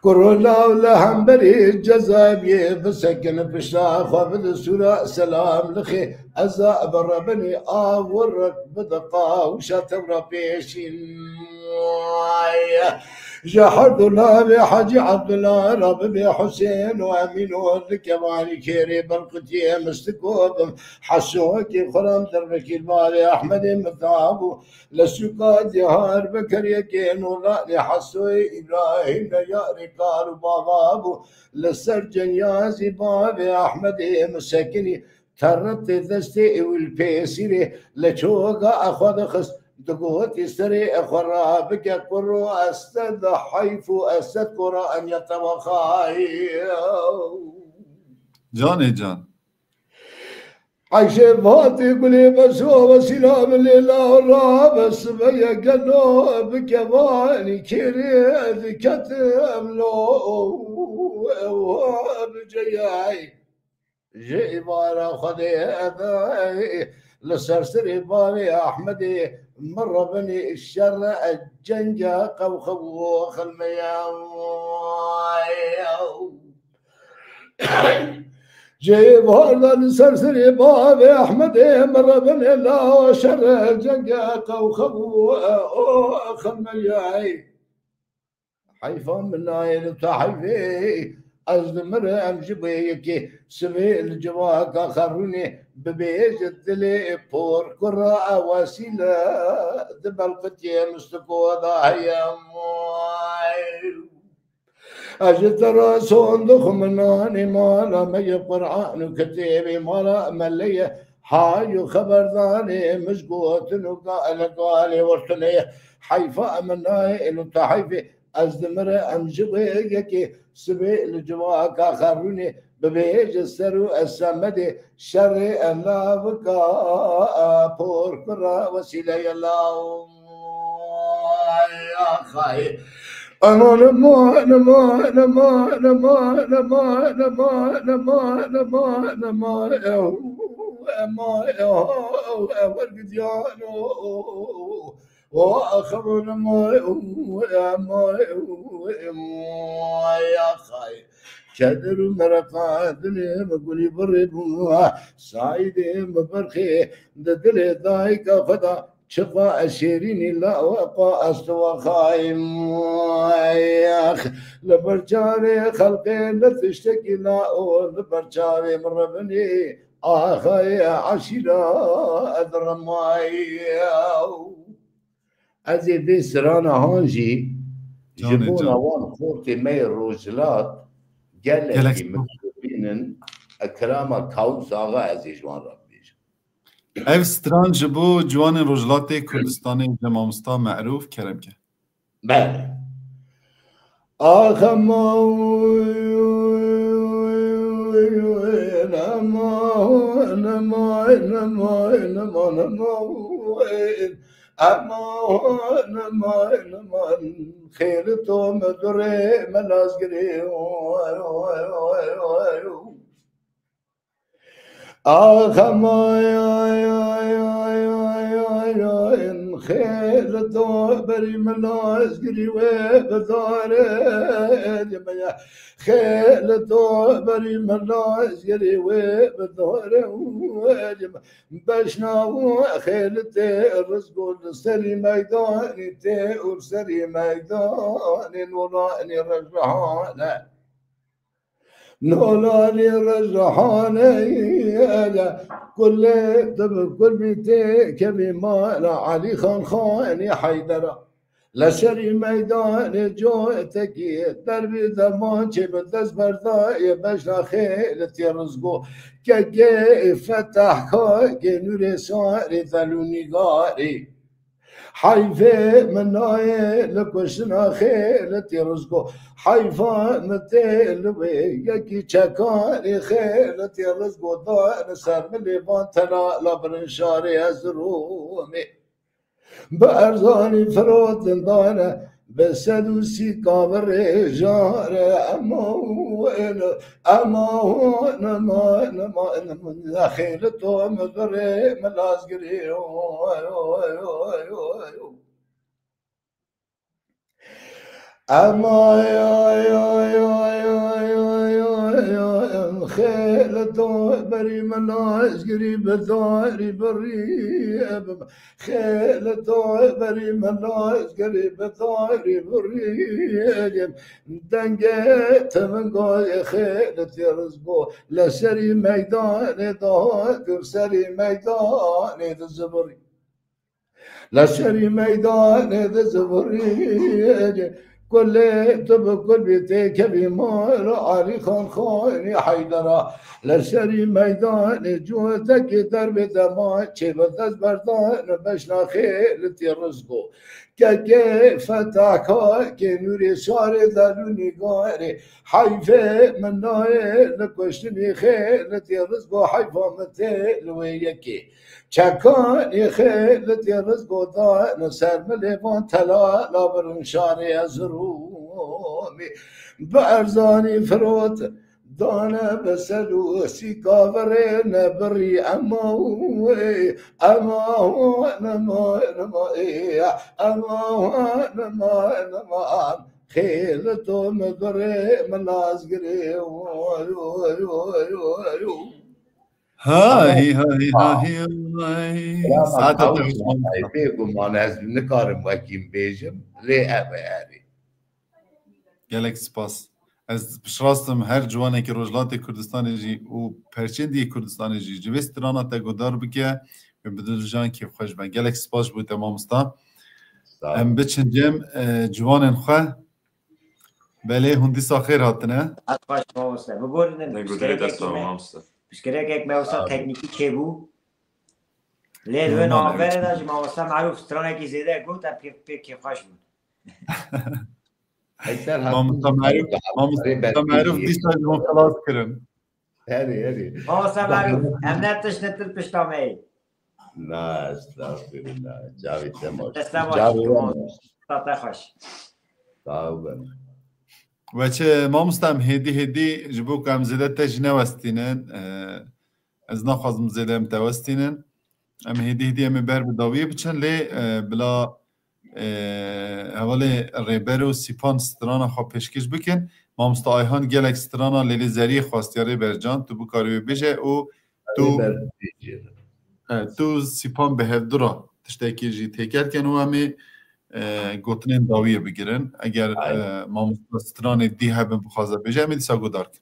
Kuro law li hemberî Cezayê biyê bisekin pişta xwe bide sûra selam lixê, ez a birevin ê awirik bide qawşa tewra pêşîn. Ji her du lavê Hecî Ebdullah re bibê Husên û Emîn û li kevanî kêrê Belqutiyê mistik û bim Hesokê xwe re em dervekî li bavê Ehmedê min dabû. Li sûka Diyarbekir yekê nûranê Hesoyê Îbrahîm de yarê kal û bava bû. Li ser cenyazî bavê Ehmedê min sekinî. Teretê destê wî li pêsîrê li çoga xwe dixist, digotî serê xwe rabike kuro, ez te di heyf û ez te kora enya te wexayî. Canê can. Ayşê Fatê gulê beso vesîla min lê la rabe sibeye gelo bi kevanî kêrê diketim lo bi ceyayî. Ji îvara Xwedê li ser serê bavê Ehmedê min re binê şer e cenga qewxew û xilmeya. Ji îvara li ser serê bavê Ehmedê min re binê la şer e cenga qewxew û xilmeya. Heyfa min nayê li te heyfê, ez dimirim ji bo yekê sibê li civaka xerûnê bibêje dilê por kura e wesîle di belqitiyê mistiko de heye. Ez ji te re sondix min nanê mala me ye Quran û kitêbê mala me leye hay û xeberdanê min ji gotin û gale galê wertuneye. Heyfa min nayê li te heyfê. Ez dimire em ji wê yekê sibê li civaka xerûnê bibêje ser û ez semedê şerê elavika por kura wesîleye law. Axayê. Aman, aman, aman, aman, aman, aman, aman, aman, aman, aman, aman, ew, eman, ew, ew, ew, wergidiyano. O axavon moy, moy, moy, axay. Kedir û mereqa dilê min gulî birê bû. Saîdê min berxê di dilê dayika xwe de çiqa ez şêrînî laweqa ez tu wexayim. Li ber çavê xelqê ne tiştekî la û li ber çavê min ribinî axayê eşîra ez rimayî. Ez ê vê strana han jî ji Canê bona can. wan xortê me yê Rojhilat gelekî Gelek min dibînin, Ekrama Kawus Axa ez ê ji wan re bibêjim. Ev stran ji bo ciwanên Rojhilatê Kurdistanê ji mamosta Merûf kerem ke. Belê. Ax ema ema ema ema ema ema Aman, aman, aman, xêr to me durê me lazgirê. Ax, aman, ay, ay, xêr to berî me lazgirî wê bidare. Xêr to berî me lazgirî wê bidare. Beşna û xêlitê rizgo li serî meydanî tê û li serî meydanê nolanî rejrehane. Nolanî rejrehane ye, kulê tu bi kulbî tê kevî mala Elî Xan Xanî Heydera. Li serî meydanê cotekî derbî demancê bi dest berdayê bejna xêlitî rizgo. Kekê fetah kakê nûrê sarê delû nîgarî. Heyfê min nayê li kuştina xêlitî rizgo. Heyfa min tê li wê yekî çekarê xêlitî rizgo. Dane ser milê van telala birin şarê ez rûmê. Bi erzanî firotin dane, bi sed û sî kavirê jare, ema hûn, ema hûn, ema, ema, ema, xêli to mi birê mi lazgirê, oy, oy, oy, oy, oy. Ema, ay, ay, xêli to berî min lazgirî bi darî birî, em, xêli to berî min lazgirî bi darî birî, em, dengê te min goyê xêli tê rizgo, li serî meydanê dahat û serî meydanê dizibirî. Li serî meydanê dizibirî, kulê tu bi kul bî têkevî mal Alî Xan Xanî Heydera. Li serî meydanê cotekê derbê dema çê bi dest berdan beşna xêlitî rizgo. Kekê fetah kakê nûrê şarê delû nîgarê. Heyfê min nayê li kuştinî xêlitî rizgo, heyfa min tê li wê yekê. Çekanî xêlitî rizgo dane ser milê van telala birin şarê ez rûmî. Bi erzanî firot dane bi sed û sî kavirê nebirî ema wê, ema hûn, ema, ema ê, ema hûn, ema, ema an. Xêli to mi birê mi lazgirê, oy, oy, oy, oy, oy. Ha, hî, ha, hî, ha, hî, ay. Saeta te xweş, Mamosta. Bêguman ez nikarim wekî bêjim, lê ev e erê. Gelek spas. Ez piştrast im her ciwanekî Rojhilatê Kurdistanê jî û perçên dî yê Kurdistanê jî ji vê strana te guhdar bike û bi diljana kêfxweş be. Gelek spas ji bo te, mamosta. Sağ ol. Em biçin cem, e, ciwanên xwe. Belê, hûn dîsa xêr hatine. Hat xweş mamoste. Biborînin, ne gudire piştgirêkek dest me, mamoste. Piştgirêkek me wisa teknîkî çêbû. Lê li wê navberê de ji mamoste Merûf stranekî zêde got, em pê, pê kêfxweş bûn. Mamoste Merûf, mamoste Merûf dîsa ji wan xilas kirin. Herî, herî. Mamoste Merûf, em ne tişt ne til pişta me yî. Na, estağfirullah. Çavê te baş. Deste baş. Çavê we baş. Te xweş. Sağ ol ben. Weçe mamoste, em hêdî hêdî ji bo ku em zêde te jî newestînin, e, ez naxwazim zêde em te westînin. Em hêdî hêdî em ê ber bi dawiyê biçin, lê, e, bila, e, hevalê Rêber û Sîpan strana xwe pêşkêş bikin. Mamosta Ayhan gelek strana Lêlê Zeriyê xwestiye, Rêber Can, tu bikarî wê bêje û tu, Rêber bêje. E, tu Sîpan bi hevdu re tiştekî jî têkel ken û em ê, e, gotinên dawiyê bigirin. Eger, e, mamosta stranê dî hebin bixwaze bêje, em ê dîsa guhdar kin.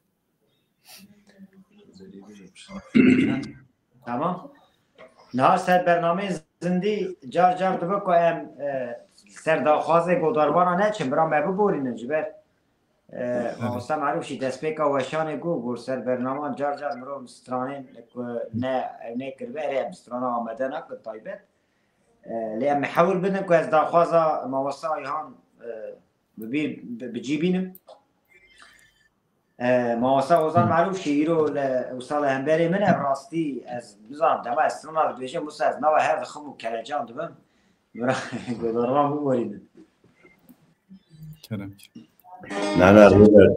Tamam. Niha ser bernameyê zindî car car dibe ku em, e, ser daxwazê godarvana neçin, bira me biborînin ji ber, e, mamosta Merûf jî destpêka weşanê got, got ser bernaman car car mirov stranên ku ne, ew nekiribe, erê em strana amade nakin taybet. E, lê em hewil bidin ku ez daxwaza mamosta Ayhan, e, bi bîr, bi, bi cî bînim. E, mamosta Ozan Merûf jî îro li, wisa li hemberê min e, bi rastî ez nizanim, dema ez strana dibêjim, wisa ez nava hev dixim û kelecan dibim. Bira, godarvan biborînin. Kerem. Na, na, Rêber.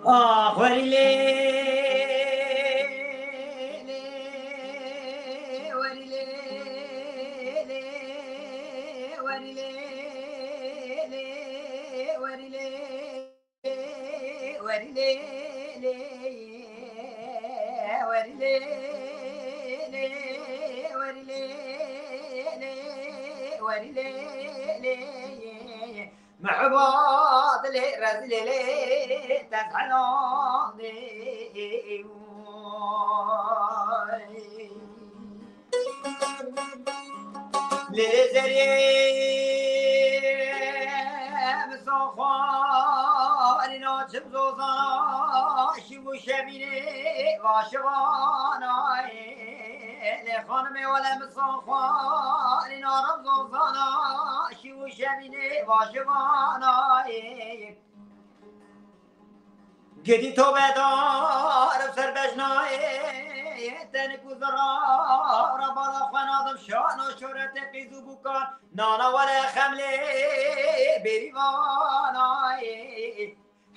Ah, werî lê, lê, werî lê. Mehbad lê rezîlê lê tezhelandê. Lê zerê misan xwarî naçim zozana, şîv û şevînê vaşivana. Lê xanimê wele misan xwarî narim zozana, şîv û şevînê vaşivana. Gedî tobedar û serbej nayê, tenik û zirar, bala xwe nadim şan û şoretê qîz û bûkan, nana were xemlê bêrîvanayê.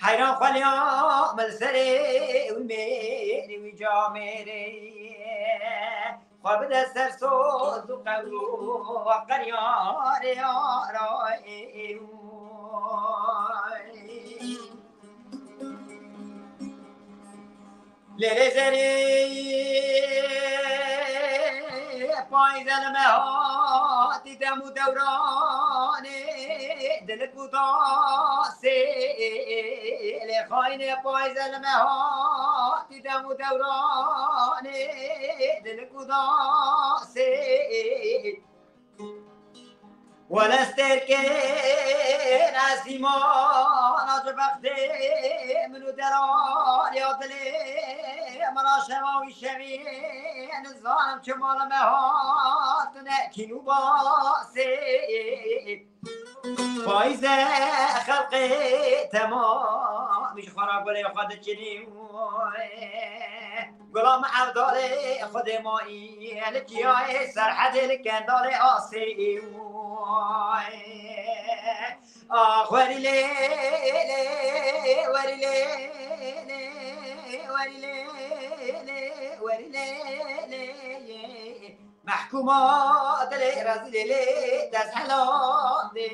Heyran xweliya min serê wî mêrê wî camêrê, xwe bide ser soz û qewr û qeryarê arayê. Lêlê zerê payîze li me hatî dem û dewranê, dilik û dasê. Lê xayînê payîze li me hatî dem û dewranê, dilik û dasê. Wele stêrkên esîmana ji bextê min û delaliya dilê min a şeva wî şevî nizanim çima li me hatine kîn û basê. Payîze xelqê temamî ji xwe re gulê xwe diçinî. Gulam Evdalê Xwedê mayî li çiyayê Serhedê li Kendalê asê. Ax werî lê lê, werî lê lê, werî lê lê, werî lê lê. Mehkûma dilê rezîlê lê dest helandê.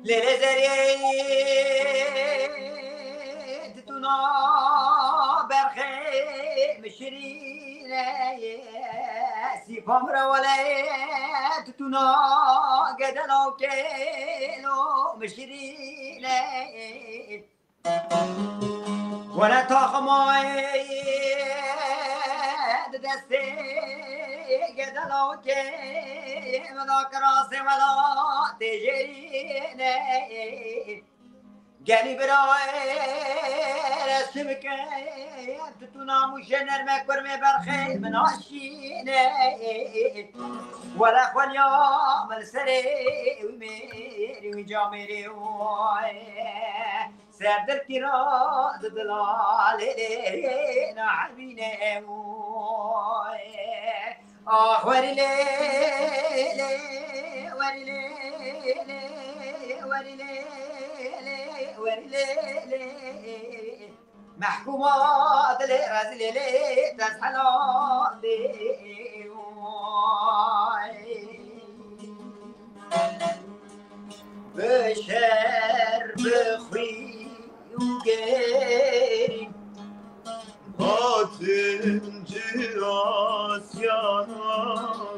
Lêlê zerê titûna berxê min şirîne. Sîfa min re wele titûna gedela û kêlo min şirîne. Wele taxmayê di destê gedela û kê min a kirasê wela têjêrîne. Gelî birayê reşim ke, titûna mûşê nerme kurmê berxê min aşîne. Wele xweliya min li serê wî mêrî wî camêrê wayê. Ser dilkî ra di dila lê lê nahemîne. Ax werî lê lê, werî lê lê, werî lê lê, werî lê lê. Mehkûma dilê rezîlê lê dest helandê. Bi şer, bi xwî û gerî hatin cirasyana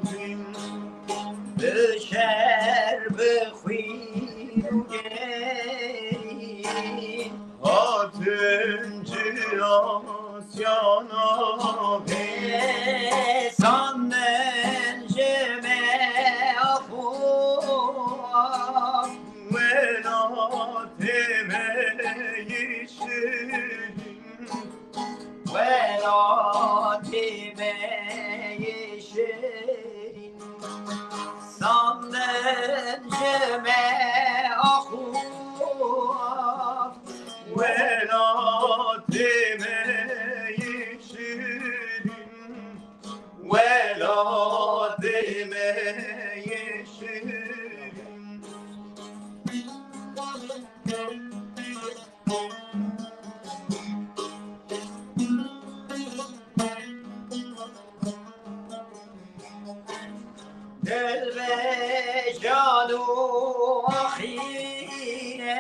bin. Bi şer, bi xwî û gerî hatin cirasyana bin. Sandin ji me axo, welatê me yê şirin. Welatê me yê şirin. Sandin ji me axo, welatê me yê şirin. Welatê me yê şirin. Axîne,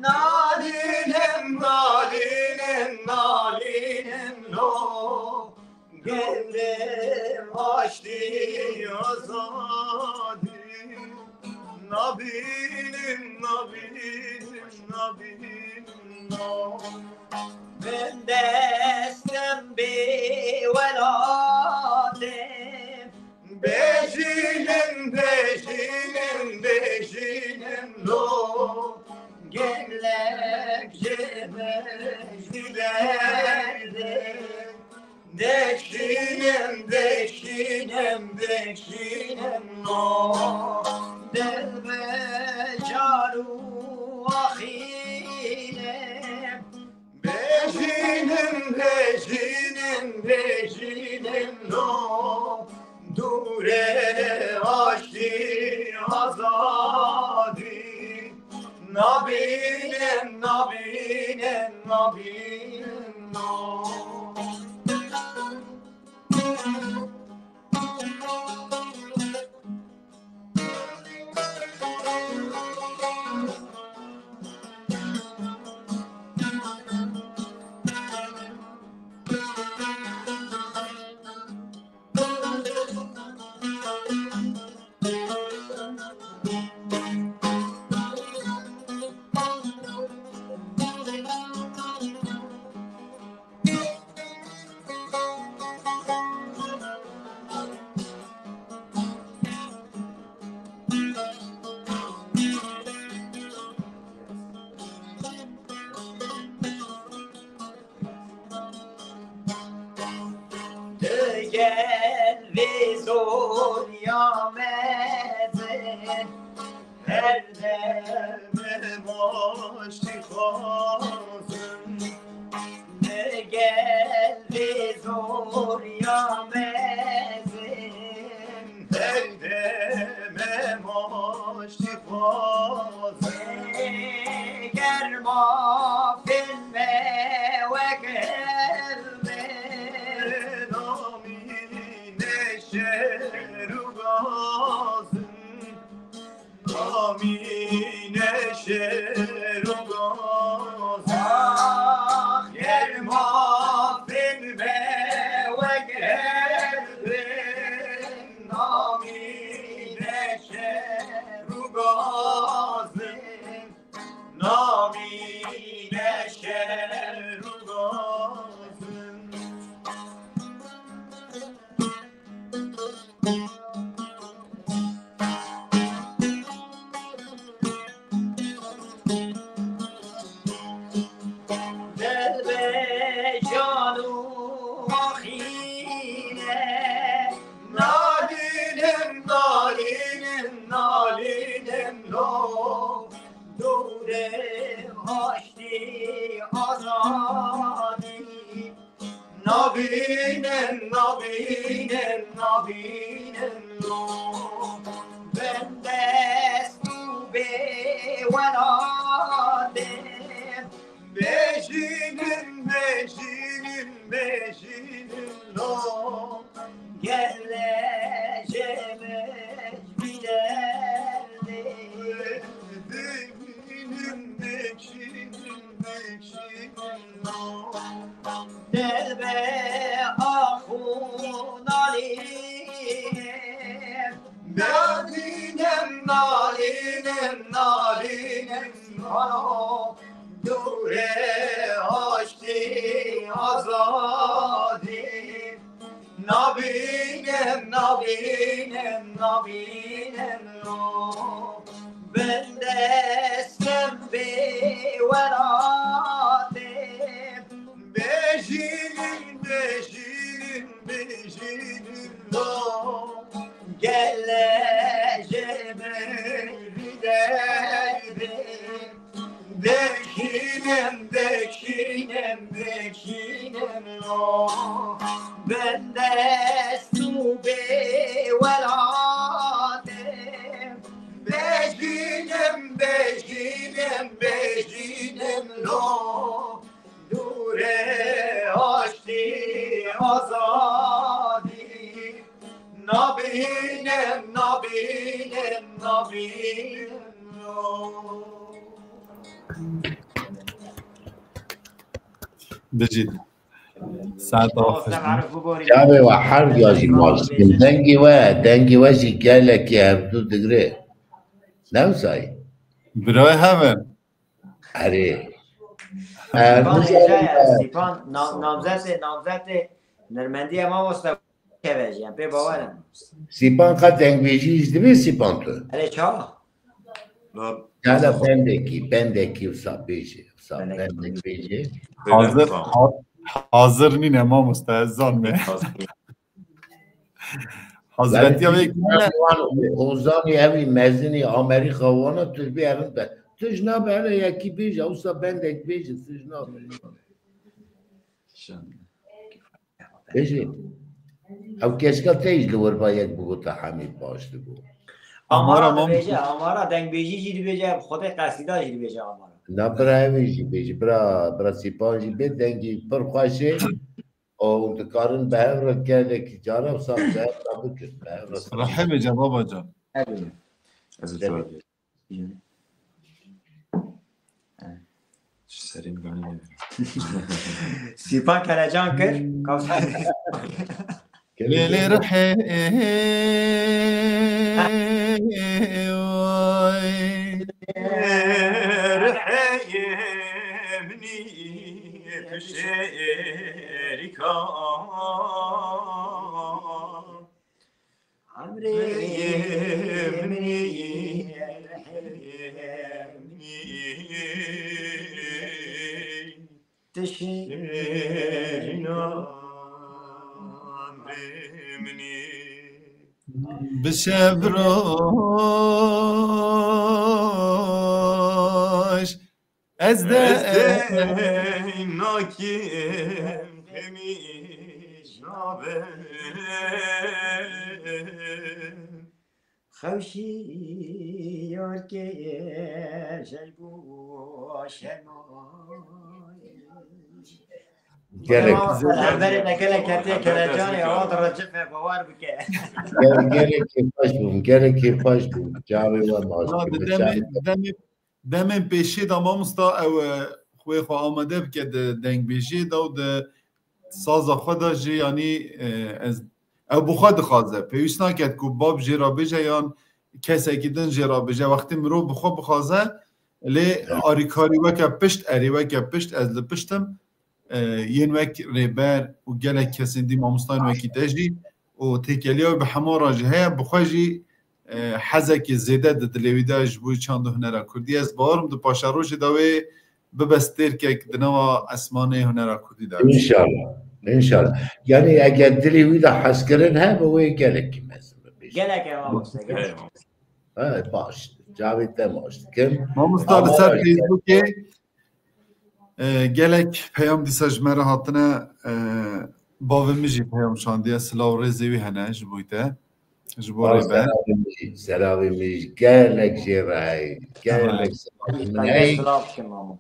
nalînim, nalînim, nalînim lo. Geldim aştî azadî. Nabînim, nabînim, nabînim lo. Min destim bê welatê. Bejînim, bejînim, bejînim lo. Gelek ji min ji derdê. Deşînim, deşînim, deşînim lo. Dil bi car û axînim. Bejînim, bejînim, bejînim lo. Dûre aştî azadî. Nabînim, nabînim, nabînim lo. Digel vê zorya mezin, her dem em aştî xwazin. Digel vê zorya mezin, her dem em aştî xwazin. Germa filme wek hev be. Namîne şer û gazin. Namîne şer û gazin. Ax, germa filme wek hev be. Namîne şer û gazin. Namîne şer û gazin. Dil bi can û axîne. Nalînim, nalînim, nalînim lo. Dûre aştî azadî. Nabînim, nabînim, nabînim lo. Bendest û bê welatê. Bejînim, bejînim, bejînim lo. Gelek ji min ji derdê. Bejînim, bejînim, bejînim lo. Dil bi ax û nalînim. Nalînim, nalînim, nalînim lo. Dûre aştî azadî. Nabînim, nabînim, nabînim lo. Bendestim bê welatê. Bejînim, bejînim, bejînim lo. Gelek ji min ji derdê. Dekînim, dekînim, dekînim lo. Bendest û bê welatê. Bejînim, Bijî. Saet xweş. Çavê we her ya jî maç dikin. Dengê we, dengê we jî gelekî hevdu digre. Ne wisa ye? Birayê hev in. Erê. Sîpan hêja ye, Sîpan nam- namzetê, namzetê nermendiye mamoste keve jî, em pê bawer in. Sîpan qet dengbêjî jî dibê Sîpan tu? Erê ça? Gala bendekî, bendekî wisa bêjî. Wisa bendek bêjî. Hazir, ha- hazir nîne mamoste, ez zanme. Hazretiya vê Ozanî evî mezinî Amerîka wana tu bi erin be. Tu ji nabe hele yekî bêje, wisa bendek bêje, tu ji nabe. Bêje. Ew keşka te jî li wir ba yek bigota hemî baş dibû. Amara dibêje, amara dengbêjî jî dibêje, Xwedê qesîda jî dibêje amara. Na bira evî jî bêjî, bira, bira Sîpan jî bê dengî pir xweş ê. Û dikarin bi hev re gelekî cara wisa bi hev re bikin. Bi hev re. Rehê bêje babacan. Erê. Ez Demê. Ji serê min ganî nevêrim. Sîpan kelecan kir. Kavşak. Lê lê rihê oy. Rihê minî tu şêrîka. Emrê minî. Tişî. Bi şev roj ez de Nakim xemî nabim. Xewşî yarkê şergo şerma. Gelek. Berê de gelek hetiye kelecanê, awa da recife bawer bike. Gel- Gelek kêfxweş bûm, gelek kêfxweş bûm. Çavê we maç Na, dibe, di demê, demê, demên pêşê de mamosta ew e, xwê xwe amade bike di dengbêjiyê de û di saza xwe de jî, yanî e, ez ew bi xwe dixwaze. Pêwîst nake ku bab jê re bêje yan kesekî din jê re bêje. Wextê mirov bi xwe bixwaze, lê arîkarî weke pişt, erê weke pişt, ez li pişt im. E, yên wek rêber û gelek kesên dî mamostayên wekî te jî û têkeliya wî bi hema re jî heye, bi xwe jî e, hezekê zêde di dilê wî de ji bo çand û hunera kurdî. Ez bawer im di paşerojê de wê bibe stêrkek di nava esmanê hunera kurdî de. Înşallah. Înşallah. Yanî eger dilê wî de hezkirin hebe wê gelekî mezin bibe. Gelek e mamoste, gelek. Ha, baş. Çavê te maç dikim. Mamosta li ser Facebookê e, gelek peyam dîsa ji me re hatine, e, bavê min jî peyam şandiye, silav rêzê wî hene ji bo te. Ji bo rêber. Selavê min jî, selavê min jî gelek jê re heye. Gelek selavê min heye.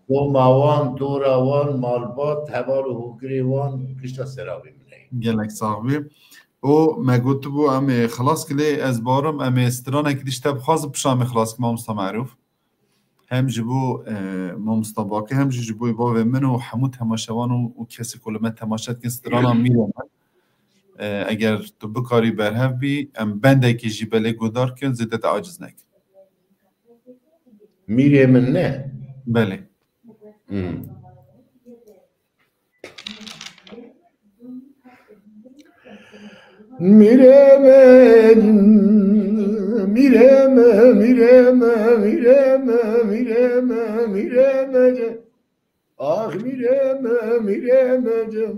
Doma wan, dora wan, malbat, heval û hogirê wan, gişta selavê min heye. Gelek sax bî. Û me gotibû em ê xilas ki lê ez barim em ê stranekî dî ji te bixwazim pişa em ê xilas ki mamosta Merûf. Hem ji bo e, mamosta Baqî hem jî ji bo bavê min û hemû temaşevan û, û kesê ku li me temaşe dikin strana mîrê min. E, eger tu bikarî berhev bî, em bendekî jî belê guhdar kin, zêde te aciz nekin. Mîrê min ne? Belê. Hmm. Mîrê min, mîrê min, mîrê min, mîrê min, mîrê min, mîrê min. Ax mîrê min, mîrê min cim.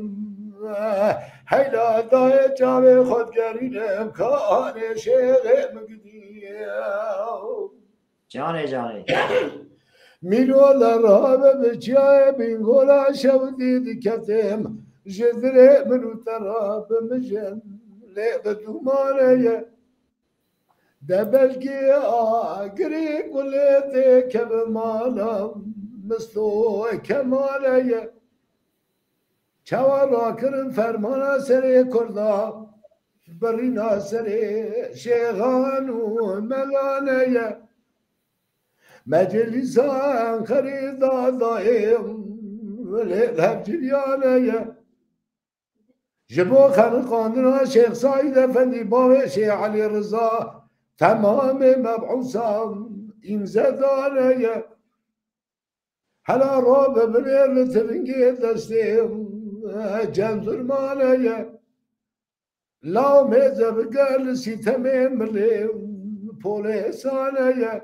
Heyla dayê çavê xwe digerînim ka anê şêxê min gidiye. Canê canê. Mîro le rabe bi çiyayê Bîngola şewdî diketim. Ji dilê min û te rabe mijin. Lê bi dûmane ye. De belkî agirî gulê tê keve mala Misto Kemale ye. Çawa rakirin fermana serê Kurda, birîna serê şêxan û melane ye. Meclîsa Enqerê da dayê lê hevciviyane ye. Ji bo xeniqandina Şêx Saîd Efendî bavê Şêx Elî Riza temamê meb'ûsan îmze dane ye. Hela rabe binêr li tivingê destê cendirmane ye. Law mêze bige li sîtemê milê polêsane ye.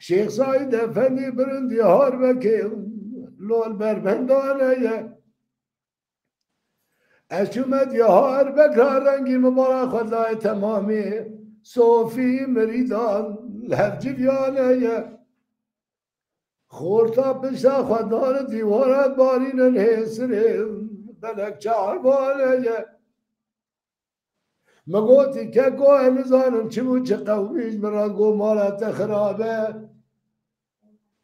Şêx Saîd Efendî birin Diyarbekê lol berbendane ye. Ez çûme Diyarbekir rengî min bala xwe dayê temamê sofî mirîdan li hevciviyane ye. Xorta pişta xwe dane dîwara barînin hêsirê belek çavane ye. Min gotî keko ez nizanim çi bû çi qewmî ji min re got mala te xirab e.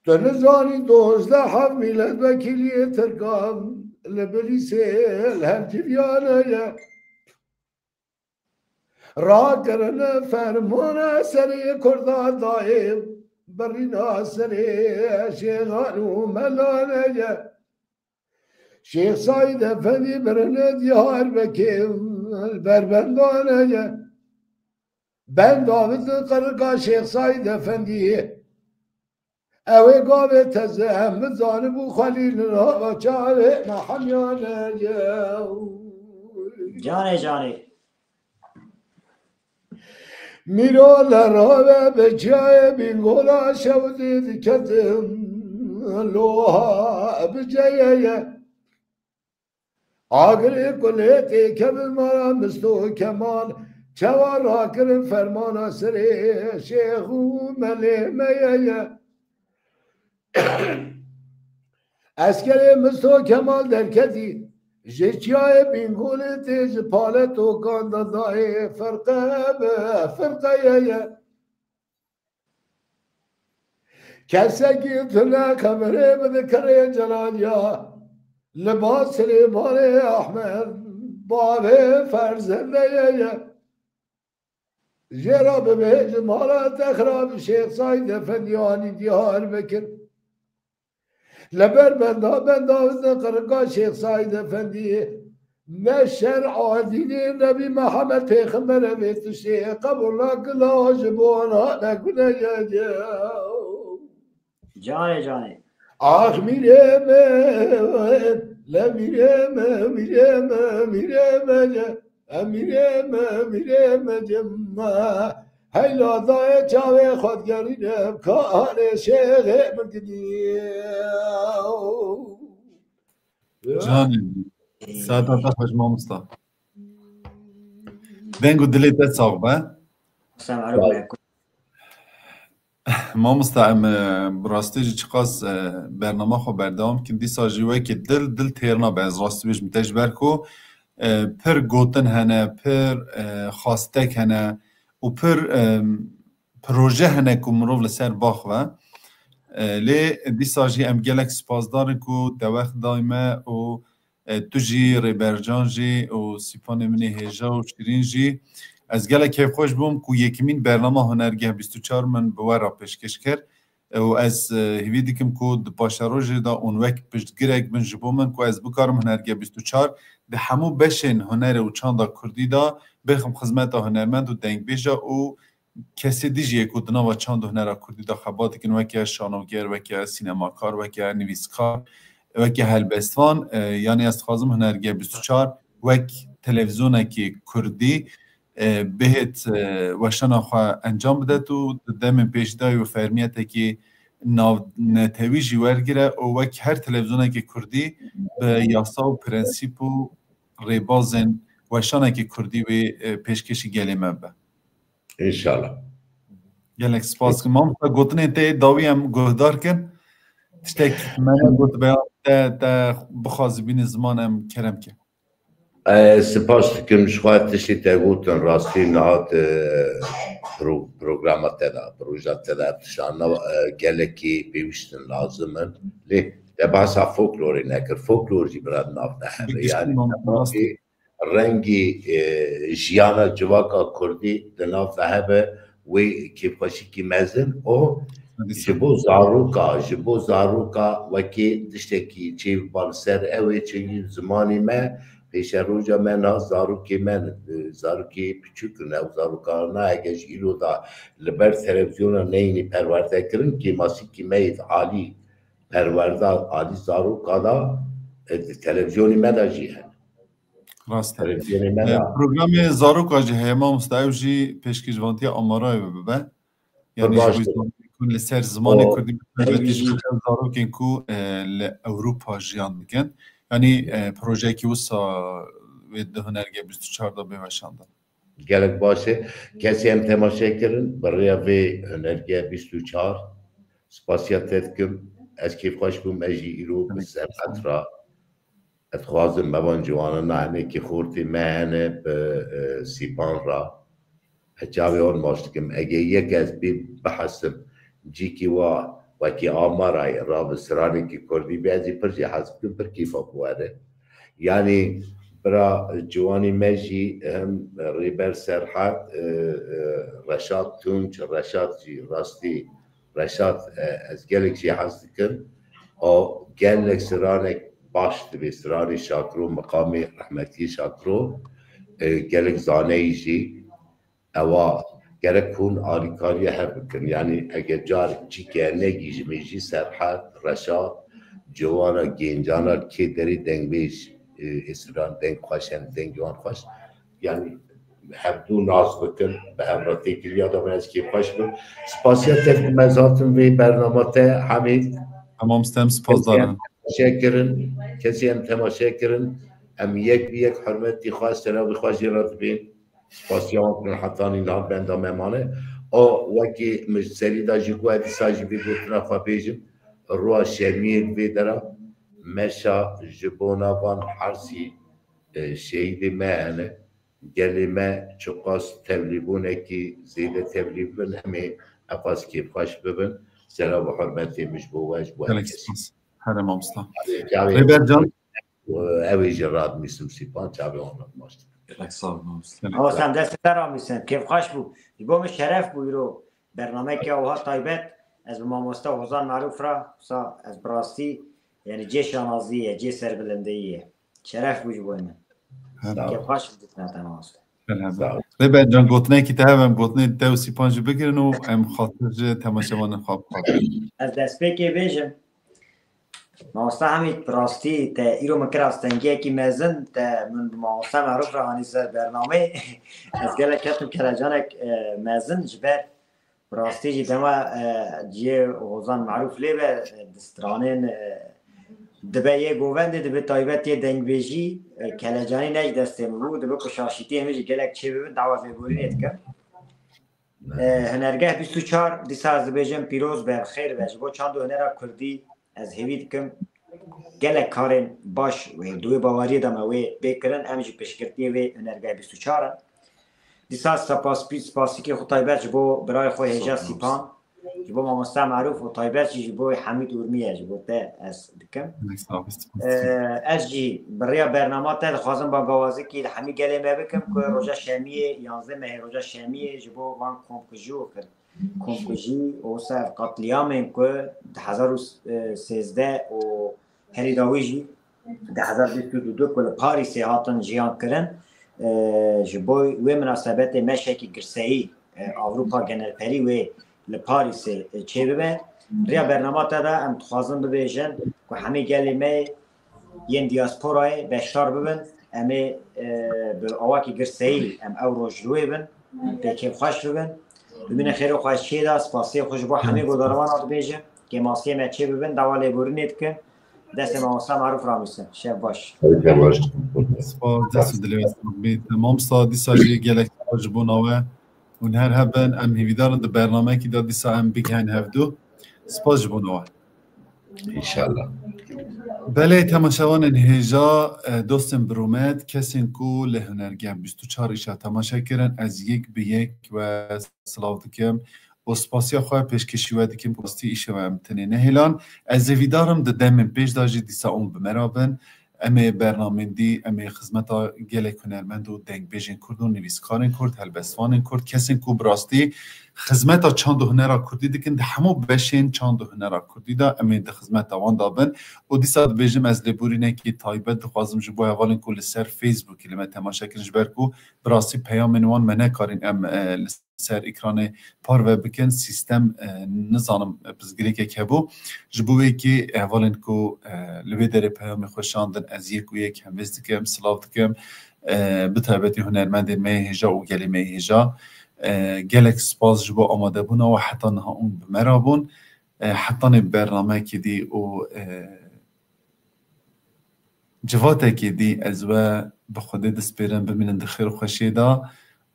Tu nizanî dozdeh heb mîletvekîliyê Tirkan li Bilîsê li hevciviyane ye. Rakirine fermana serê Kurda dayê birîna serê şêxan û melane ye. Şêx Saîd Efendî birine Diyarbekê berbendane ye. Benda bitin qirika Şêx Saîd Efendî. Ew ê gavê teze em bizanibû xwelî li nava çavê me hemiyane ye. Canê canê. Mîro li rave bi çiyayê Bîngola şewdî diketin loha bi ceyê ye. Agirê kulê têkevin mala Misto Kemal, çawa rakirin fermana serê şêx û melê me ye ye. Eskerê Misto Kemal derketî, ji çiyayê Bîngolê tê ji paletokan de dayê firqe bi firqe ye ye. Kesekî tune qemirê bide kerê Celaliya, li ba Silêmanê Ehmed bavê Ferzendeyê ye. Jê re bibêje mala te xirab, Şêx Saîd Efendî anî Diyarbekir. Li ber benda, benda bitin qirika Şêx Saîd Efendî. Ne şer adînê Nebî Mihemed Pêxember e vê tiştê qebûl nakin, lawa ji bo wan hane guneye ye. Canê canê. Ax mîrê me, le mîrê me, mîrê me, mîrê me ye. E mîrê me, mîrê me ye me. Heyla dayê çavê xwe digerîne, karê şêxê min didî. Canê, saeta te xweş mamosta. Deng û dilê te sax be. Selamun aleyküm. Mamosta, em, e, bi rastî jî çiqas, e, bernama xwe berdewam kin. Dîsa jî wekî dil, dil têr nabe. Ez rastî bêjim te ji ber ku, e, pir gotin hene, pir, e, xastek hene û pir, e, proje hene ku mirov li ser baxve. E, lê dîsa jî em gelek spasdar in ku te wext day me û, e, tu jî, Rêbercan jî û sîpanê min ê hêja û şirîn jî. Ez gelek kêfxweş bûm ku yekemîn bernama Hunergeh bîst û çar min bi we re pêşkêş kir. E, û ez, e, hîvî dikim ku di paşerojê de hûn wek piştgirek bin ji bo min ku ez bikarim Hunergeh bîst û çar di hemû beşên hunerê û çanda kurdî de bêxim xizmeta hunermend û dengbêja û kesê dî jî yê ku di nava çand û hunera kurdî de xebat dikin, weke şanoger, weke sînemakar, weke nivîskar, weke helbestvan, e, yanî ez dixwazim Hunergeh bîst û çar wek televîzyonekî kurdî, e, bihêt, e, weşana xwe encam bidet û di demên pêşî de wê fermiyetekî navnetewî jî wergire û wek her televîzyonekî kurdî bi yasa û prensîp û rêbazên weşanekî kurdî wê, e, pêşkêşî gelê me bibe. Înşallah. Gelek spas dikim. Mamosta, gotinên te yê dawî em guhdar kin. Tiştek me negot be, te, te bixwazî bînî ziman, em kerem ke. Ez spas dikim ji xwe, tiştê te gotin rastî niha di pro-, programa te de, proja te de tiştana, e, gelekî pêwîst in, lazim in. Lê te behsa folklorê nekir. Folklor jî bira di nav de hebe. Bi giştî. Yanî mamosta, rastî rengî, e, jiyana civaka kurdî di nav de hebe wê kêfxweşîkî mezin û ji bo zaroka, ji bo zaroka wekî tiştekî çêbiba li ser ew ê, çi zimanê me pêşeroja me na zarokê me ne, zarokê piçûk in, ew zaroka nayê ji îro da li ber televîzyona neyînî perwerdekirin, kêmasîkî me yê alî perwerda, alî zaroka da, e, di televîzyonê me de jî hene. Rast e. Televîzyonê me E, de. Programê zaroka jî heye mamoste, ew jî pêşkêşvantiya Amarayê bibe. Yanî Baş ji bo e. Zarokên ku li ser zimanê O kurdî bi taybetî ji bo zarokên ku, e, li Ewropa jiyan dikin. Yanî, e, projeyekî wisa wê di Hunerge bîst û çar de bê weşandin. Gelek baş e. Kesê em temaşe kirin, bi rêya vê Hunerge bîst û çar, spasiya te dikim. Ez kêfxweş bûm, ez jî îro bi Gelek serqet ra. Ez dixwazim me van ciwanan na hinekî xortê me hene bi, e, Sîpan ra. Ez çavê wan maç dikim. Ege yek ez pê bihesim, cîkî wa wekî Amarayê ra bi stranekî kurdî bê, ez jî pir jê hez bikim, pir kêfa bi were. Yanî bira ciwanî me jî hem Rêber Serhat, e, e, Reşat Tunç, Reşat jî rastî Reşat, e, ez gelek jê hez dikim. O gelek stranek baş dibê, stranê Şakiro, miqamê rehmetî Şakiro, e, gelek zaneyî jî. Ewa gerek hûn alîkariya hev bikin. Yanî eger carek çîke negihîjimê jî Serhat, Reşat, ciwana, gêncana kê derê dengbêj, e, ê stran deng xweş in, dengê wan xweş. Yanî hevdû nas bikin, bi hev re têkiliya de bin, ez kêfxweş bim. Spasiya te ku me zatin vê bernama te Hemîd. Tamam, stem spas darin. Temaşe kirin, kesî em temaşe kirin, em yek bi yek hurmetî xwe, selamî xwe jê re dibên. Spasiya wan kirin, hetanî niha benda me mane. O wekî min ji serî de jî got, dîsa jî vê gotina xwe bêjim. Roja şemiyê li vê dera meşa ji bona van hersî, e, şehîdê me hene. Gelê me çiqas tevlîbûnekî zêde tevlî bibin, em ê eqas kêfxweş bibin. Selam û hurmetê min ji bo we, ji bo her Gelek kesî. Spas. Here mamosta. Çavê Rêber can. Ew ê jî radimîsim Sîpan, çavê wan radmaştin. Gelek sağ ol mamosta. Gelek Ama sağ ol. Sen destê te ramîsin, kêfxweş bû. Ji bo min şeref bû îro bernameyeke wiha taybet. Ez bi mamoste Hozan Merûf re, wisa ez bi rastî, yani cê şanazî ye, cê serbilindeyî ye. Şeref bû ji bo min. Her Sağ ol. Kêfxweş bû dîtina te mamoste. Her hebe. Sağ ol. Rêber can, gotinekî te hebe, em gotinê te û Sîpan jî bigirin û em xatir ji temaşevanên xwe bixwatin. Ez destpêkê bêjim. Mamoste Hemîd, bi rastî te îro min kir astengiyekî mezin, te min bi mamoste Merûf re anî ser bernameyê. Ez gelek ketim kelecanek, e, mezin ji ber bi rastî jî dema, e, cihê Hozan Merûf lê be, e, di stranên, e, dibe yê govendê, dibe taybet yê dengbêjî, e, kelecanî ne ji destê min bû, dibe ku şaşîtiyê min jî gelek çê bibe, dawa lêborînê dikim. E, Hunergeh bîst û çar, dîsa ez dibêjim pîroz be, bi xêr be. Ji bo çand û hunera kurdî ez hêvî dikim gelek karên baş wê di wê baweriyê de me wê bê kirin, em jî piştgirtiyê wê Hunergeh bîst û çar in. Dîsa spas, spasîkê xwe taybet ji bo birayê xwe hêja Sîpan, ji bo mamoste Merûf û taybet jî ji bo Hemîd Urmiye, ji bo te ez dikim. Sağ ol, spas. Ee, ez jî bi rêya bernama te dixwazim bangawazikî li hemî gelê me bikim ku roja şemiyê, yanzdeh mehê roja şemiyê ji bo van komkujî û komkujî û ser qetlîamên ku di hezar û sêzdeh û herî dawî jî di hezar bîst û du ku li Parîsê hatin jiyan kirin, e, ji bo wê minasebetê meşekî girseyî, e, Ewropa genelperî wê li Parîsê, e, çêbibe. Riya bernama te de em dixwazin bibêjin ku hemî gelê me yên diasporayê beşdar bibin. Em ê, e, bi awakî girseyî em ew roj li wê bin, pê kêfxweş bibin. Bimînin xêr û xweşiyê de, spasiyê xwe ji bo hemî guhdarvana dibêjim. Kêmasiyê me çê bibin, dawa lêborînê dikin. Destê mamoste Merûf ramîsin. Şev baş. Spas, dest û dilê we sax bît. Mamosta, dîsa jî gelek spas ji bo nawe. Hûn her hebin, em hêvîdar in di bernameyekî de dîsa em bigihein hevdu. Spas ji bo nawe. Înşallah. Belê, temaşevanên hêja, e, dostên bi rûmet, kesên ku li Hunergeh bîst û çar îşa temaşe kirin, ez yek bi yek we silav dikim û spasiya xwe pêşkêşî we dikim ku rastî îşev em tenê nehêlan. Ez hêvîdar im di demên pêş de jî dîsa hûn bi me re bin. Em ê bernamên dî, em ê xizmeta gelek hunermend û dengbêjên Kurd û nivîskarên Kurd, helbestvanên Kurd, kesên ku bi rastî xizmeta çand û hunera Kurdî dikin, di hemû beşên çand û hunera Kurdî de em ê di xizmeta wan de bin. Û dîsa dibêjim, ez lêborînekî taybet dixwazim ji bo hevalên ku li ser Facebookê li me temaşe kirin, ji ber ku bi rastî peyamên wan me nekarîn em, e, li ser ekranê parve bikin. Sîstem, e, nizanim, e, pirsgirêkek hebû. Ji bo wê yekê hevalên ku, e, li wê derê peyamê xwe şandin, ez yek û yek hemvêz dikim, silav dikim. E, bi taybetî hunermendên me yê hêja û gelê me yê hêja. E, gelek spas ji bo amadebûna we, heta niha hûn bi me re bûn. E, hetanî bernameyekê dî û, e, civatekê dî ez we bi Xwedê dispêrim, bimînin di xêr û xweşiyê de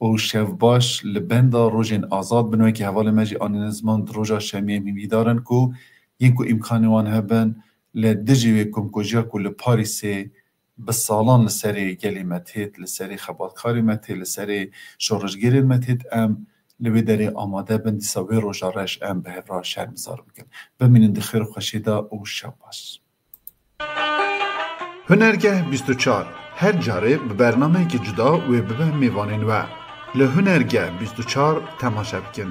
û şev baş. Li benda rojên azad bin. Wekî hevalê me jî anîne ziman, di roja şemiyê em hîvîdar in ku yên ku îmkanê wan hebin, li dijî wê komkujiya ku li Parîsê bi salan li serê gelê me têt, li serê xebatkarê me tê, li serê şoreşgerên me têt, em li wê derê amade bin, dîsa wê roja reş em bi hev re şermizar bikin. Bimînin di xêr û xweşiyê de û şev baş. Hunergeh bîst û çar, her carê bi bernameyekî cuda wê bibe mêvanên we. Li Hunergeh bîst û çar temaşe bikin.